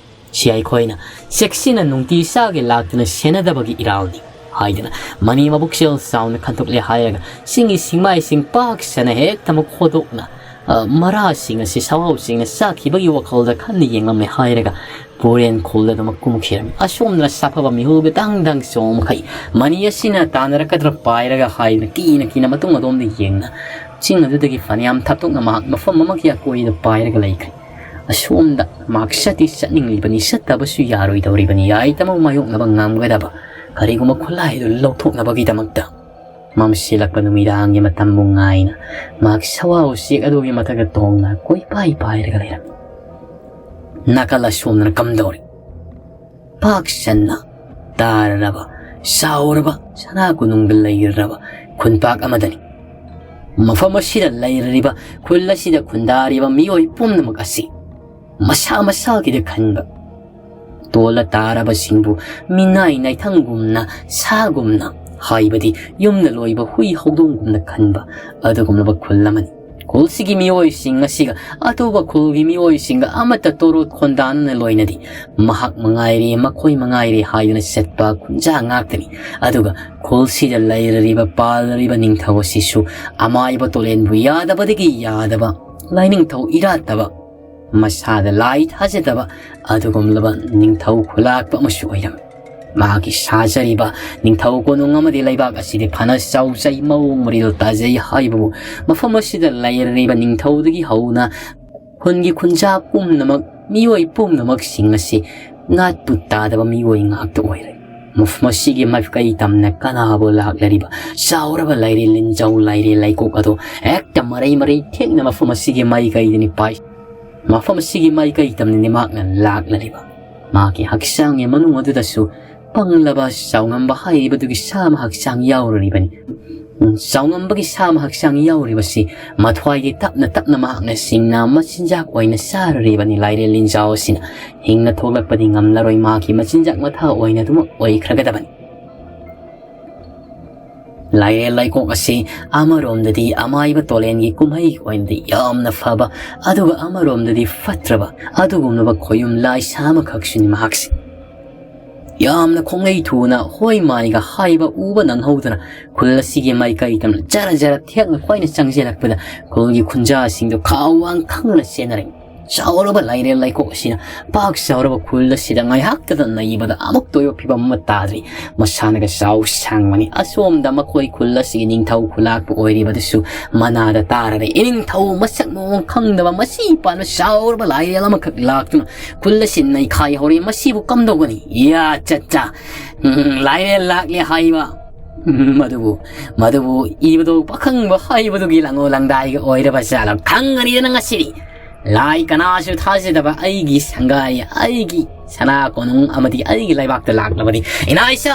ꯁꯤ ꯑꯩꯈꯣꯏꯅ ꯆꯦꯛꯁꯤꯟꯅ ꯅꯨꯡꯇꯤ ꯆꯥꯒꯦ ꯂꯥꯛꯇꯨꯅ ꯁꯦꯟꯅꯗꯕꯒꯤ ꯏꯔꯥꯜꯅꯤ ꯍꯥꯏꯗꯅ ꯃꯅꯤ ꯃꯕꯨꯛꯆꯦꯜ ꯆꯥꯎꯅ ꯈꯟꯗꯣꯛꯂꯦ ꯍꯥꯏꯔꯒ ꯆꯤꯡꯒꯤ ꯁꯤꯡꯃꯥꯏꯁꯤꯡ ꯄꯥꯛ ꯁꯟꯅ ꯍꯦꯛꯇꯃꯛ ꯍꯣꯗꯣꯛꯅ, ꯑ, ꯃꯔꯥꯁꯤꯡ ꯑꯁꯤ ꯁꯋꯥꯎꯁꯤꯡꯅ ꯆꯥꯈꯤꯕꯒꯤ ꯋꯥꯈꯜꯗ ꯈꯟꯅ ꯌꯦꯡꯂꯝꯃꯦ ꯍꯥꯏꯔꯒ ꯄꯨꯔꯦꯟ ꯈꯨꯜꯗ ꯑꯗꯨꯃꯛ ꯀꯨꯝꯈꯤꯔꯝꯃꯤ꯫ ꯑꯁꯣꯝꯗꯅ ꯁꯥꯐꯕ ꯃꯤꯍꯨꯜꯒꯤ ꯗꯪ ꯗꯪ ꯆꯣꯡꯃꯈꯩ ꯃꯅꯤ ꯑꯁꯤꯅ ꯇꯥꯟꯅꯔꯛꯀꯗ꯭ꯔꯥ ꯄꯥꯏꯔꯒ ꯍꯥꯏꯗꯨꯅ ꯀꯤꯅ ꯀꯤꯅ ꯃꯇꯨꯡ ꯑꯗꯣꯝꯗ ꯌꯦꯡꯅ ꯆꯤꯡ ꯑꯗꯨꯗꯒꯤ ꯐꯅꯌꯥꯝ ꯊꯥꯞꯇꯣꯛꯅ ꯃꯍꯥꯛ ꯃꯐꯝ ꯑꯃꯒꯤ ꯑꯀꯣꯏꯗ ꯄꯥꯏꯔꯒ ꯂꯩꯈ꯭ꯔꯦ꯫ ꯑꯁꯣꯝꯗ ꯃꯍꯥꯛ ꯆꯠꯇꯤ ꯆꯠꯅꯤꯡꯂꯤꯕꯅꯤ, ꯆꯠꯇꯕꯁꯨ ꯌꯥꯔꯣꯏꯗꯧꯔꯤꯕꯅꯤ, ꯌꯥꯏꯗꯃꯛ ꯃꯥꯌꯣꯛꯅꯕ ꯉꯝꯒꯗꯕ ꯀꯔꯤꯒꯨꯝꯕ ꯈꯨꯠꯂꯥꯏ ꯑꯗꯨ ꯂꯧꯊꯣꯛꯅꯕꯒꯤꯗꯃꯛꯇ꯫ ꯃꯝꯁꯤꯜꯂꯛꯄ ꯅꯨꯃꯤꯗꯥꯡꯒꯤ ꯃꯇꯝꯕꯨ ꯉꯥꯏꯅ ꯃꯍꯥꯛ ꯁꯋꯥ ꯎꯆꯦꯛ ꯑꯗꯨꯒꯤ ꯃꯊꯛꯇ ꯇꯣꯡꯅ ꯀꯣꯏꯄꯥꯏ ꯄꯥꯏꯔꯒ ꯂꯩꯔꯝꯃꯤ꯫ ꯅꯥꯀꯜ ꯑꯁꯣꯝꯗꯅ ꯀꯝꯗꯧꯔꯤ? ꯄꯥꯛ ꯆꯟꯅ ꯇꯥꯔꯔꯕ, ꯆꯥꯎꯔꯕ, ꯁꯅꯥ ꯀꯣꯅꯨꯡꯗ ꯂꯩꯔꯔꯕ ꯈꯨꯟꯄꯥꯛ ꯑꯃꯗꯅꯤ꯫ ꯃꯐꯝ ꯑꯁꯤꯗ ꯂꯩꯔꯤꯕ, ꯈꯨꯜ ꯑꯁꯤꯗ ꯈꯨꯟꯗꯥꯔꯤꯕ ꯃꯤꯑꯣꯏ ꯄꯨꯝꯅꯃꯛ ꯑꯁꯤ ꯃꯁꯥ ꯃꯁꯥꯒꯤꯗ ꯈꯟꯕ, ꯇꯣꯜꯂ ꯇꯥꯔꯕꯁꯤꯡꯕꯨ ꯃꯤꯅꯥꯏ ꯅꯥꯏꯊꯪꯒꯨꯝꯅ, ꯁꯥꯒꯨꯝꯅ, ꯍꯥꯏꯕꯗꯤ ꯌꯨꯝꯗ ꯂꯣꯏꯕ ꯍꯨꯏ ꯍꯧꯗꯣꯡꯒꯨꯝꯅ ꯈꯟꯕ ꯑꯗꯨꯒꯨꯝꯂꯕ ꯈꯨꯜ ꯑꯃꯅꯤ꯫ ꯈꯨꯜꯁꯤꯒꯤ ꯃꯤꯑꯣꯏꯁꯤꯡ ꯑꯁꯤꯒ ꯑꯇꯣꯞꯄ ꯈꯨꯜꯒꯤ ꯃꯤꯑꯣꯏꯁꯤꯡꯒ ꯑꯃꯠꯇ ꯇꯣꯔꯣꯠ ꯈꯣꯟꯗꯥꯅꯅ ꯂꯣꯏꯅꯗꯦ꯫ ꯃꯍꯥꯛ ꯃꯉꯥꯏꯔꯦ, ꯃꯈꯣꯏ ꯃꯉꯥꯏꯔꯦ ꯍꯥꯏꯗꯨꯅ ꯆꯠꯄ ꯈꯨꯟꯖꯥ ꯉꯥꯛꯇꯅꯤ꯫ ꯑꯗꯨꯒ ꯈꯨꯜꯁꯤꯗ ꯂꯩꯔꯤꯕ, ꯄꯥꯜꯂꯤꯕ ꯅꯤꯡꯊꯧ ꯑꯁꯤꯁꯨ ꯑꯃꯥꯏꯕ ꯇꯣꯂꯦꯟꯕꯨ ꯌꯥꯗꯕꯗꯒꯤ ꯌꯥꯗꯕ, ꯂꯥꯏꯅꯤꯡꯊꯧ ꯏꯔꯥꯠꯇꯕ, ꯃꯁꯥꯗ ꯂꯥꯏ ꯊꯥꯖꯗꯕ ꯑꯗꯨꯒꯨꯝꯂꯕ ꯅꯤꯡꯊꯧ ꯈꯨꯂꯥꯛꯄ ꯑꯃꯁꯨ ꯑꯣꯏꯔꯝꯃꯤ꯫ ꯃꯍꯥꯛꯀꯤ ꯁꯥꯖꯔꯤꯕ ꯅꯤꯡꯊꯧ ꯀꯣꯅꯨꯡ ꯑꯃꯗꯤ ꯂꯩꯕꯥꯛ ꯑꯁꯤꯗꯤ ꯐꯅ ꯆꯥꯎꯖꯩ, ꯃꯑꯣꯡ ꯃꯔꯤꯜ ꯇꯥꯖꯩ ꯍꯥꯏꯕꯕꯨ ꯃꯐꯝ ꯑꯁꯤꯗ ꯂꯩꯔꯤꯕ ꯅꯤꯡꯊꯧꯗꯒꯤ ꯍꯧꯅ ꯈꯨꯟꯒꯤ ꯈꯨꯟꯖꯥ ꯄꯨꯝꯅꯃꯛ, ꯃꯤꯑꯣꯏ ꯄꯨꯝꯅꯃꯛꯁꯤꯡ ꯑꯁꯤ ꯉꯥꯠꯄꯨ ꯇꯥꯗꯕ ꯃꯤꯑꯣꯏ ꯉꯥꯛꯇ ꯑꯣꯏꯔꯦ꯫ ꯃꯐꯝ ꯑꯁꯤꯒꯤ ꯃꯥꯏꯀꯩ ꯇꯝꯅ ꯀꯅꯥꯕꯨ ꯂꯥꯛꯂꯔꯤꯕ ꯆꯥꯎꯔꯕ ꯂꯥꯏꯔꯦꯜ ꯂꯤꯟꯖꯥꯎ ꯂꯥꯏꯔꯦꯜ ꯂꯩꯀꯣꯛ ꯑꯗꯣ ꯍꯦꯛꯇ ꯃꯔꯩ ꯃꯔꯩ ꯊꯦꯛꯅ ꯃꯐꯝ ꯑꯁꯤꯒꯤ ꯃꯥꯏꯀꯩꯗꯅꯤ ꯄꯥꯏ꯫ ꯃꯐꯝ ꯑꯁꯤꯒꯤ ꯃꯥꯏꯀꯩ ꯇꯝꯅꯅꯤ ꯃꯍꯥꯛꯅ ꯂꯥꯛꯂꯔꯤꯕ꯫ ꯃꯍꯥꯛꯀꯤ ꯍꯛꯆꯥꯡꯒꯤ ꯃꯅꯨꯡ ꯑꯗꯨꯗꯁꯨ ꯄꯪꯂꯕ ꯆꯥꯎꯉꯝꯕ ꯍꯥꯏꯔꯤꯕꯗꯨꯒꯤ ꯁꯥ ꯑꯃ ꯍꯛꯆꯥꯡ ꯌꯥꯎꯔꯔꯤꯕꯅꯤ꯫ ꯆꯥꯎꯉꯝꯕꯒꯤ ꯁꯥ ꯑꯃ ꯍꯛꯆꯥꯡ ꯌꯥꯎꯔꯤꯕꯁꯤ ꯃꯊ꯭ꯋꯥꯏꯒꯤ ꯇꯞꯅ ꯇꯞꯅ ꯃꯍꯥꯛꯅ ꯁꯤꯡꯅ ꯃꯆꯤꯟꯖꯥꯛ ꯑꯣꯏꯅ ꯆꯥꯔꯔꯤꯕꯅꯤ꯫ ꯂꯥꯏꯔꯦꯜ ꯂꯤꯟꯖꯥꯎ ꯑꯁꯤꯅ ꯍꯤꯡꯅ ꯊꯣꯛꯂꯛꯄꯗꯤ ꯉꯝꯂꯔꯣꯏ, ꯃꯍꯥꯛꯀꯤ ꯃꯆꯤꯟꯖꯥꯛ ꯃꯊꯥ ꯑꯣꯏꯅ ꯑꯗꯨꯃꯛ ꯑꯣꯏꯈ꯭ꯔꯒꯗꯕꯅꯤ꯫ ꯂꯥꯏꯔꯦꯜ ꯂꯩꯀꯣꯛ ꯑꯁꯤ ꯑꯃꯔꯣꯝꯗꯗꯤ ꯑꯃꯥꯏꯕ ꯇꯣꯂꯦꯟꯒꯤ ꯀꯨꯝꯍꯩꯒꯤ ꯑꯣꯏꯅꯗꯤ ꯌꯥꯝꯅ ꯐꯕ, ꯑꯗꯨꯒ ꯑꯃꯔꯣꯝꯗꯗꯤ ꯐꯠꯇ꯭ꯔꯕ ꯑꯗꯨꯒꯨꯝꯂꯕ ꯈꯣꯌꯨꯝ ꯂꯥꯏꯁꯥ ꯑꯃꯈꯛꯁꯨꯅꯤ ꯃꯍꯥꯛꯁꯤ꯫ ꯌꯥꯝꯅ ꯈꯣꯡꯂꯩ ꯊꯨꯅ ꯍꯣꯏ ꯃꯥꯏꯒ ꯍꯥꯏꯕ ꯎꯕ ꯅꯪꯍꯧꯗꯅ ꯈꯨꯜ ꯑꯁꯤꯒꯤ ꯃꯥꯏꯀꯩ ꯇꯝꯅ ꯖꯔ ꯖꯔ ꯊꯦꯛꯅ ꯈꯣꯏꯅ ꯆꯪꯁꯤꯜꯂꯛꯄꯗ ꯈꯨꯜꯒꯤ ꯈꯨꯟꯖꯥꯁꯤꯡꯗꯨ ꯈꯥꯎ ꯋꯥꯡ ꯈꯪꯅ ꯆꯦꯟꯅꯔꯦ꯫ ꯆꯥꯎꯔꯕ ꯂꯥꯏꯔꯦꯜ ꯂꯩꯀꯣꯛ ꯑꯁꯤꯅ ꯄꯥꯛ ꯆꯥꯎꯔꯕ ꯈꯨꯜ ꯑꯁꯤꯗ ꯉꯥꯏꯍꯥꯛꯇꯗ ꯅꯩꯕꯗ ꯑꯃꯨꯛꯇ ꯑꯣꯏꯕ ꯐꯤꯕꯝ ꯑꯃ ꯇꯥꯗ꯭ꯔꯤ꯫ ꯃꯁꯥꯅꯒ ꯆꯥꯎ ꯁꯥꯡꯕꯅꯤ꯫ ꯑꯁꯣꯝꯗ ꯃꯈꯣꯏ ꯈꯨꯜ ꯑꯁꯤꯒꯤ ꯅꯤꯡꯊꯧ ꯈꯨꯂꯥꯛꯄ ꯑꯣꯏꯔꯤꯕꯗꯨꯁꯨ ꯃꯅꯥꯗ ꯇꯥꯔꯔꯦ꯫ ꯏꯅꯤꯡꯊꯧ ꯃꯁꯛ ꯃꯑꯣꯡ ꯈꯪꯗꯕ ꯃꯁꯤ ꯄꯥꯟꯕ ꯆꯥꯎꯔꯕ ꯂꯥꯏꯔꯦꯜ ꯑꯃꯈꯛ ꯂꯥꯛꯇꯨꯅ ꯈꯨꯜ ꯑꯁꯤ ꯅꯩꯈꯥꯏ ꯍꯧꯔꯦ꯫ ꯃꯁꯤꯕꯨ ꯀꯝꯗꯧꯒꯅꯤ? ꯌꯥ ꯆꯠꯆꯥ꯫ ꯎꯝ, ꯂꯥꯏꯔꯦꯜ ꯂꯥꯛꯂꯦ ꯍꯥꯏꯕ꯫ ꯎꯝ, ꯃꯗꯨꯕꯨ, ꯃꯗꯨꯕꯨ ꯏꯕꯗꯣ ꯄꯥꯈꯪꯕ ꯍꯥꯏꯕꯗꯨꯒꯤ ꯂꯥꯡꯉꯣ ꯂꯥꯡꯗꯥꯏꯒ ꯑꯣꯏꯔꯕ ꯖꯥꯠꯂ? ꯈꯪꯒꯅꯤꯗꯅ ꯉꯁꯤꯗꯤ꯫ ꯂꯥꯏ ꯀꯅꯥꯁꯨ ꯊꯥꯖꯗꯕ ꯑꯩꯒꯤ ꯁꯪꯒꯥꯏ, ꯑꯩꯒꯤ ꯁꯅꯥ ꯀꯣꯅꯨꯡ ꯑꯃꯗꯤ ꯑꯩꯒꯤ ꯂꯩꯕꯥꯛꯇ ꯂꯥꯛꯂꯕꯗꯤ, ꯏꯅꯥꯏꯁꯥ,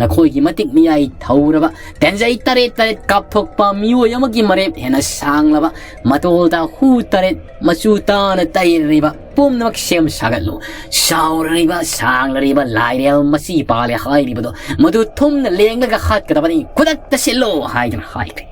ꯅꯈꯣꯏꯒꯤ ꯃꯇꯤꯛ ꯃꯤꯌꯥꯏ ꯊꯧꯔꯕ ꯇꯦꯟꯖꯩ ꯇꯔꯦꯠ ꯇꯔꯦꯠ ꯀꯥꯞꯊꯣꯛꯄ ꯃꯤꯑꯣꯏ ꯑꯃꯒꯤ ꯃꯔꯦꯞ ꯍꯦꯟꯅ ꯁꯥꯡꯂꯕ, ꯃꯇꯣꯜꯗ ꯍꯨ ꯇꯔꯦꯠ ꯃꯆꯨ ꯇꯥꯅ ꯇꯩꯔꯤꯕ ꯄꯨꯝꯅꯃꯛ ꯁꯦꯝ ꯁꯥꯒꯠꯂꯨ꯫ ꯆꯥꯎꯔꯔꯤꯕ, ꯁꯥꯡꯂꯔꯤꯕ ꯂꯥꯏꯔꯦꯜ ꯃꯁꯤ ꯄꯥꯜꯂꯦ ꯍꯥꯏꯔꯤꯕꯗꯣ ꯃꯗꯨ ꯊꯨꯝꯅ ꯂꯦꯡꯂꯒ ꯍꯥꯠꯀꯗꯕꯅꯤ, ꯈꯨꯗꯛꯇ ꯁꯤꯜꯂꯣ ꯍꯥꯏꯗꯨꯅ ꯍꯥꯏꯈ꯭ꯔꯦ꯫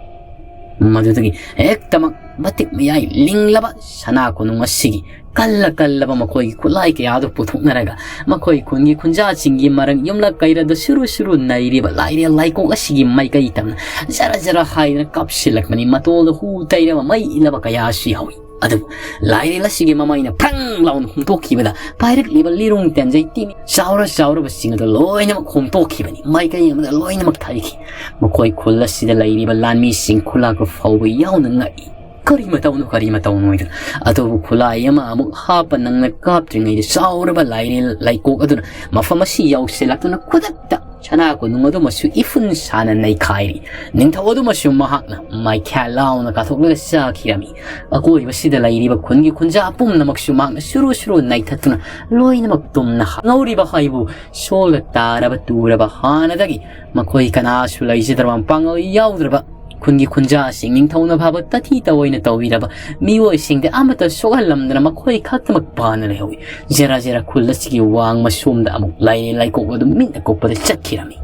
ꯃꯗꯨꯗꯒꯤ ꯍꯦꯛꯇꯃꯛ ꯃꯇꯤꯛ ꯃꯌꯥꯏ ꯂꯤꯡꯂꯕ ꯁꯅꯥ ꯀꯣꯅꯨꯡ ꯑꯁꯤꯒꯤ ꯀꯜꯂ ꯀꯜꯂꯕ ꯃꯈꯣꯏꯒꯤ ꯈꯨꯠꯂꯥꯏ ꯀꯌꯥꯗꯨ ꯄꯨꯊꯣꯛꯅꯔꯒ ꯃꯈꯣꯏ ꯈꯨꯟꯒꯤ ꯈꯨꯟꯖꯥꯁꯤꯡꯒꯤ ꯃꯔꯛ ꯌꯨꯝꯂꯛ ꯀꯩꯔꯗ ꯁꯨꯔꯨ ꯁꯨꯔꯨ ꯅꯩꯔꯤꯕ ꯂꯥꯏꯔꯦꯜ ꯂꯥꯏꯀꯣꯛ ꯑꯁꯤꯒꯤ ꯃꯥꯏꯀꯩ ꯇꯝꯅ ꯖꯔ ꯖꯔ ꯍꯥꯏꯗꯨꯅ ꯀꯥꯞꯁꯤꯜꯂꯛꯄꯅꯤ꯫ ꯃꯇꯣꯜꯗ ꯍꯨ ꯇꯩꯔꯕ ꯃꯩ ꯏꯜꯂꯕ ꯀꯌꯥꯁꯨ ꯌꯥꯎꯏ꯫ ꯑꯗꯨꯕꯨ ꯂꯥꯏꯔꯦꯜ ꯑꯁꯤꯒꯤ ꯃꯃꯩꯅ ꯐ꯭ꯔꯪ ꯂꯥꯎꯅ ꯍꯨꯝꯇꯣꯛꯈꯤꯕꯗ ꯄꯥꯏꯔꯛꯂꯤꯕ ꯂꯤꯔꯨꯡ ꯇꯦꯟꯖꯩ ꯇꯤꯃꯤ ꯆꯥꯎꯔ ꯆꯥꯎꯔꯕꯁꯤꯡ ꯑꯗꯨ ꯂꯣꯏꯅꯃꯛ ꯍꯨꯝꯇꯣꯛꯈꯤꯕꯅꯤ꯫ ꯃꯥꯏꯀꯩ ꯑꯃꯗ ꯂꯣꯏꯅꯃꯛ ꯊꯥꯏꯈꯤ꯫ ꯃꯈꯣꯏ ꯈꯨꯜ ꯑꯁꯤꯗ ꯂꯩꯔꯤꯕ ꯂꯥꯟꯃꯤꯁꯤꯡ ꯈꯨꯂꯥꯛꯄ ꯐꯥꯎꯕ ꯌꯥꯎꯅ ꯉꯛꯏ꯫ "ꯀꯔꯤ ꯃꯇꯧꯅꯣ, ꯀꯔꯤ ꯃꯇꯧꯅꯣ?" ꯍꯥꯏꯗꯨꯅ꯫ ꯑꯗꯨꯕꯨ ꯈꯨꯠꯂꯥꯏ ꯑꯃ ꯑꯃꯨꯛ ꯍꯥꯞꯄ ꯅꯪꯅ ꯀꯥꯞꯇ꯭ꯔꯤꯉꯩꯗ ꯆꯥꯎꯔꯕ ꯂꯥꯏꯔꯦꯜ ꯂꯩꯀꯣꯛ ꯑꯗꯨꯅ ꯃꯐꯝ ꯑꯁꯤ ꯌꯧꯁꯤꯜꯂꯛꯇꯨꯅ ꯈꯨꯗꯛꯇ ꯁꯅꯥ ꯀꯣꯅꯨꯡ ꯑꯗꯨꯃꯁꯨ ꯏꯐꯨꯟ ꯁꯥꯅ ꯅꯩꯈꯥꯏꯔꯤ꯫ ꯅꯤꯡꯊꯧ ꯑꯗꯨꯃꯁꯨ ꯃꯍꯥꯛꯅ ꯃꯥꯏꯈ꯭ꯌꯥ ꯂꯥꯎꯅ ꯀꯥꯊꯣꯛꯂꯒ ꯆꯥꯈꯤꯔꯝꯃꯤ꯫ ꯑꯀꯣꯏꯕꯁꯤꯗ ꯂꯩꯔꯤꯕ ꯈꯨꯟꯒꯤ ꯈꯨꯟꯖꯥ ꯄꯨꯝꯅꯃꯛꯁꯨ ꯃꯍꯥꯛꯅ ꯁꯨꯔꯨ ꯁꯨꯔꯨ ꯅꯩꯊꯠꯇꯨꯅ ꯂꯣꯏꯅꯃꯛ ꯇꯨꯝꯅ ꯉꯧꯔꯤꯕ ꯍꯥꯏꯕꯨ ꯁꯣꯜꯂ ꯇꯥꯔꯕ ꯇꯨꯔꯕ ꯍꯥꯟꯅꯗꯒꯤ ꯃꯈꯣꯏ ꯀꯅꯥꯁꯨ ꯂꯩꯖꯗ꯭ꯔꯕ ꯃꯄꯥꯡꯒꯜ ꯌꯥꯎꯗ꯭ꯔꯕ ꯈꯨꯟꯒꯤ ꯈꯨꯟꯖꯥꯁꯤꯡ ꯅꯤꯡꯊꯧꯅ ꯐꯥꯕ ꯇꯥꯊꯤ ꯇꯥꯑꯣꯏꯅ ꯇꯧꯕꯤꯔꯕ ꯃꯤꯑꯣꯏꯁꯤꯡꯗ ꯑꯃꯠꯇ ꯁꯣꯛꯍꯜꯂꯝꯗꯅ ꯃꯈꯣꯏ ꯈꯛꯇꯃꯛ ꯄꯥꯅ ꯂꯩꯍꯧꯏ꯫ ꯖꯔꯥ ꯖꯔꯥ ꯈꯨꯜ ꯑꯁꯤꯒꯤ ꯋꯥꯡꯃ ꯁꯣꯝꯗ ꯑꯃꯨꯛ ꯂꯥꯏꯔꯦꯟ ꯂꯥꯏꯀꯣꯛ ꯑꯗꯨ ꯃꯤꯠꯅ ꯀꯨꯞꯄꯗ ꯆꯠꯈꯤꯔꯝꯃꯤ꯫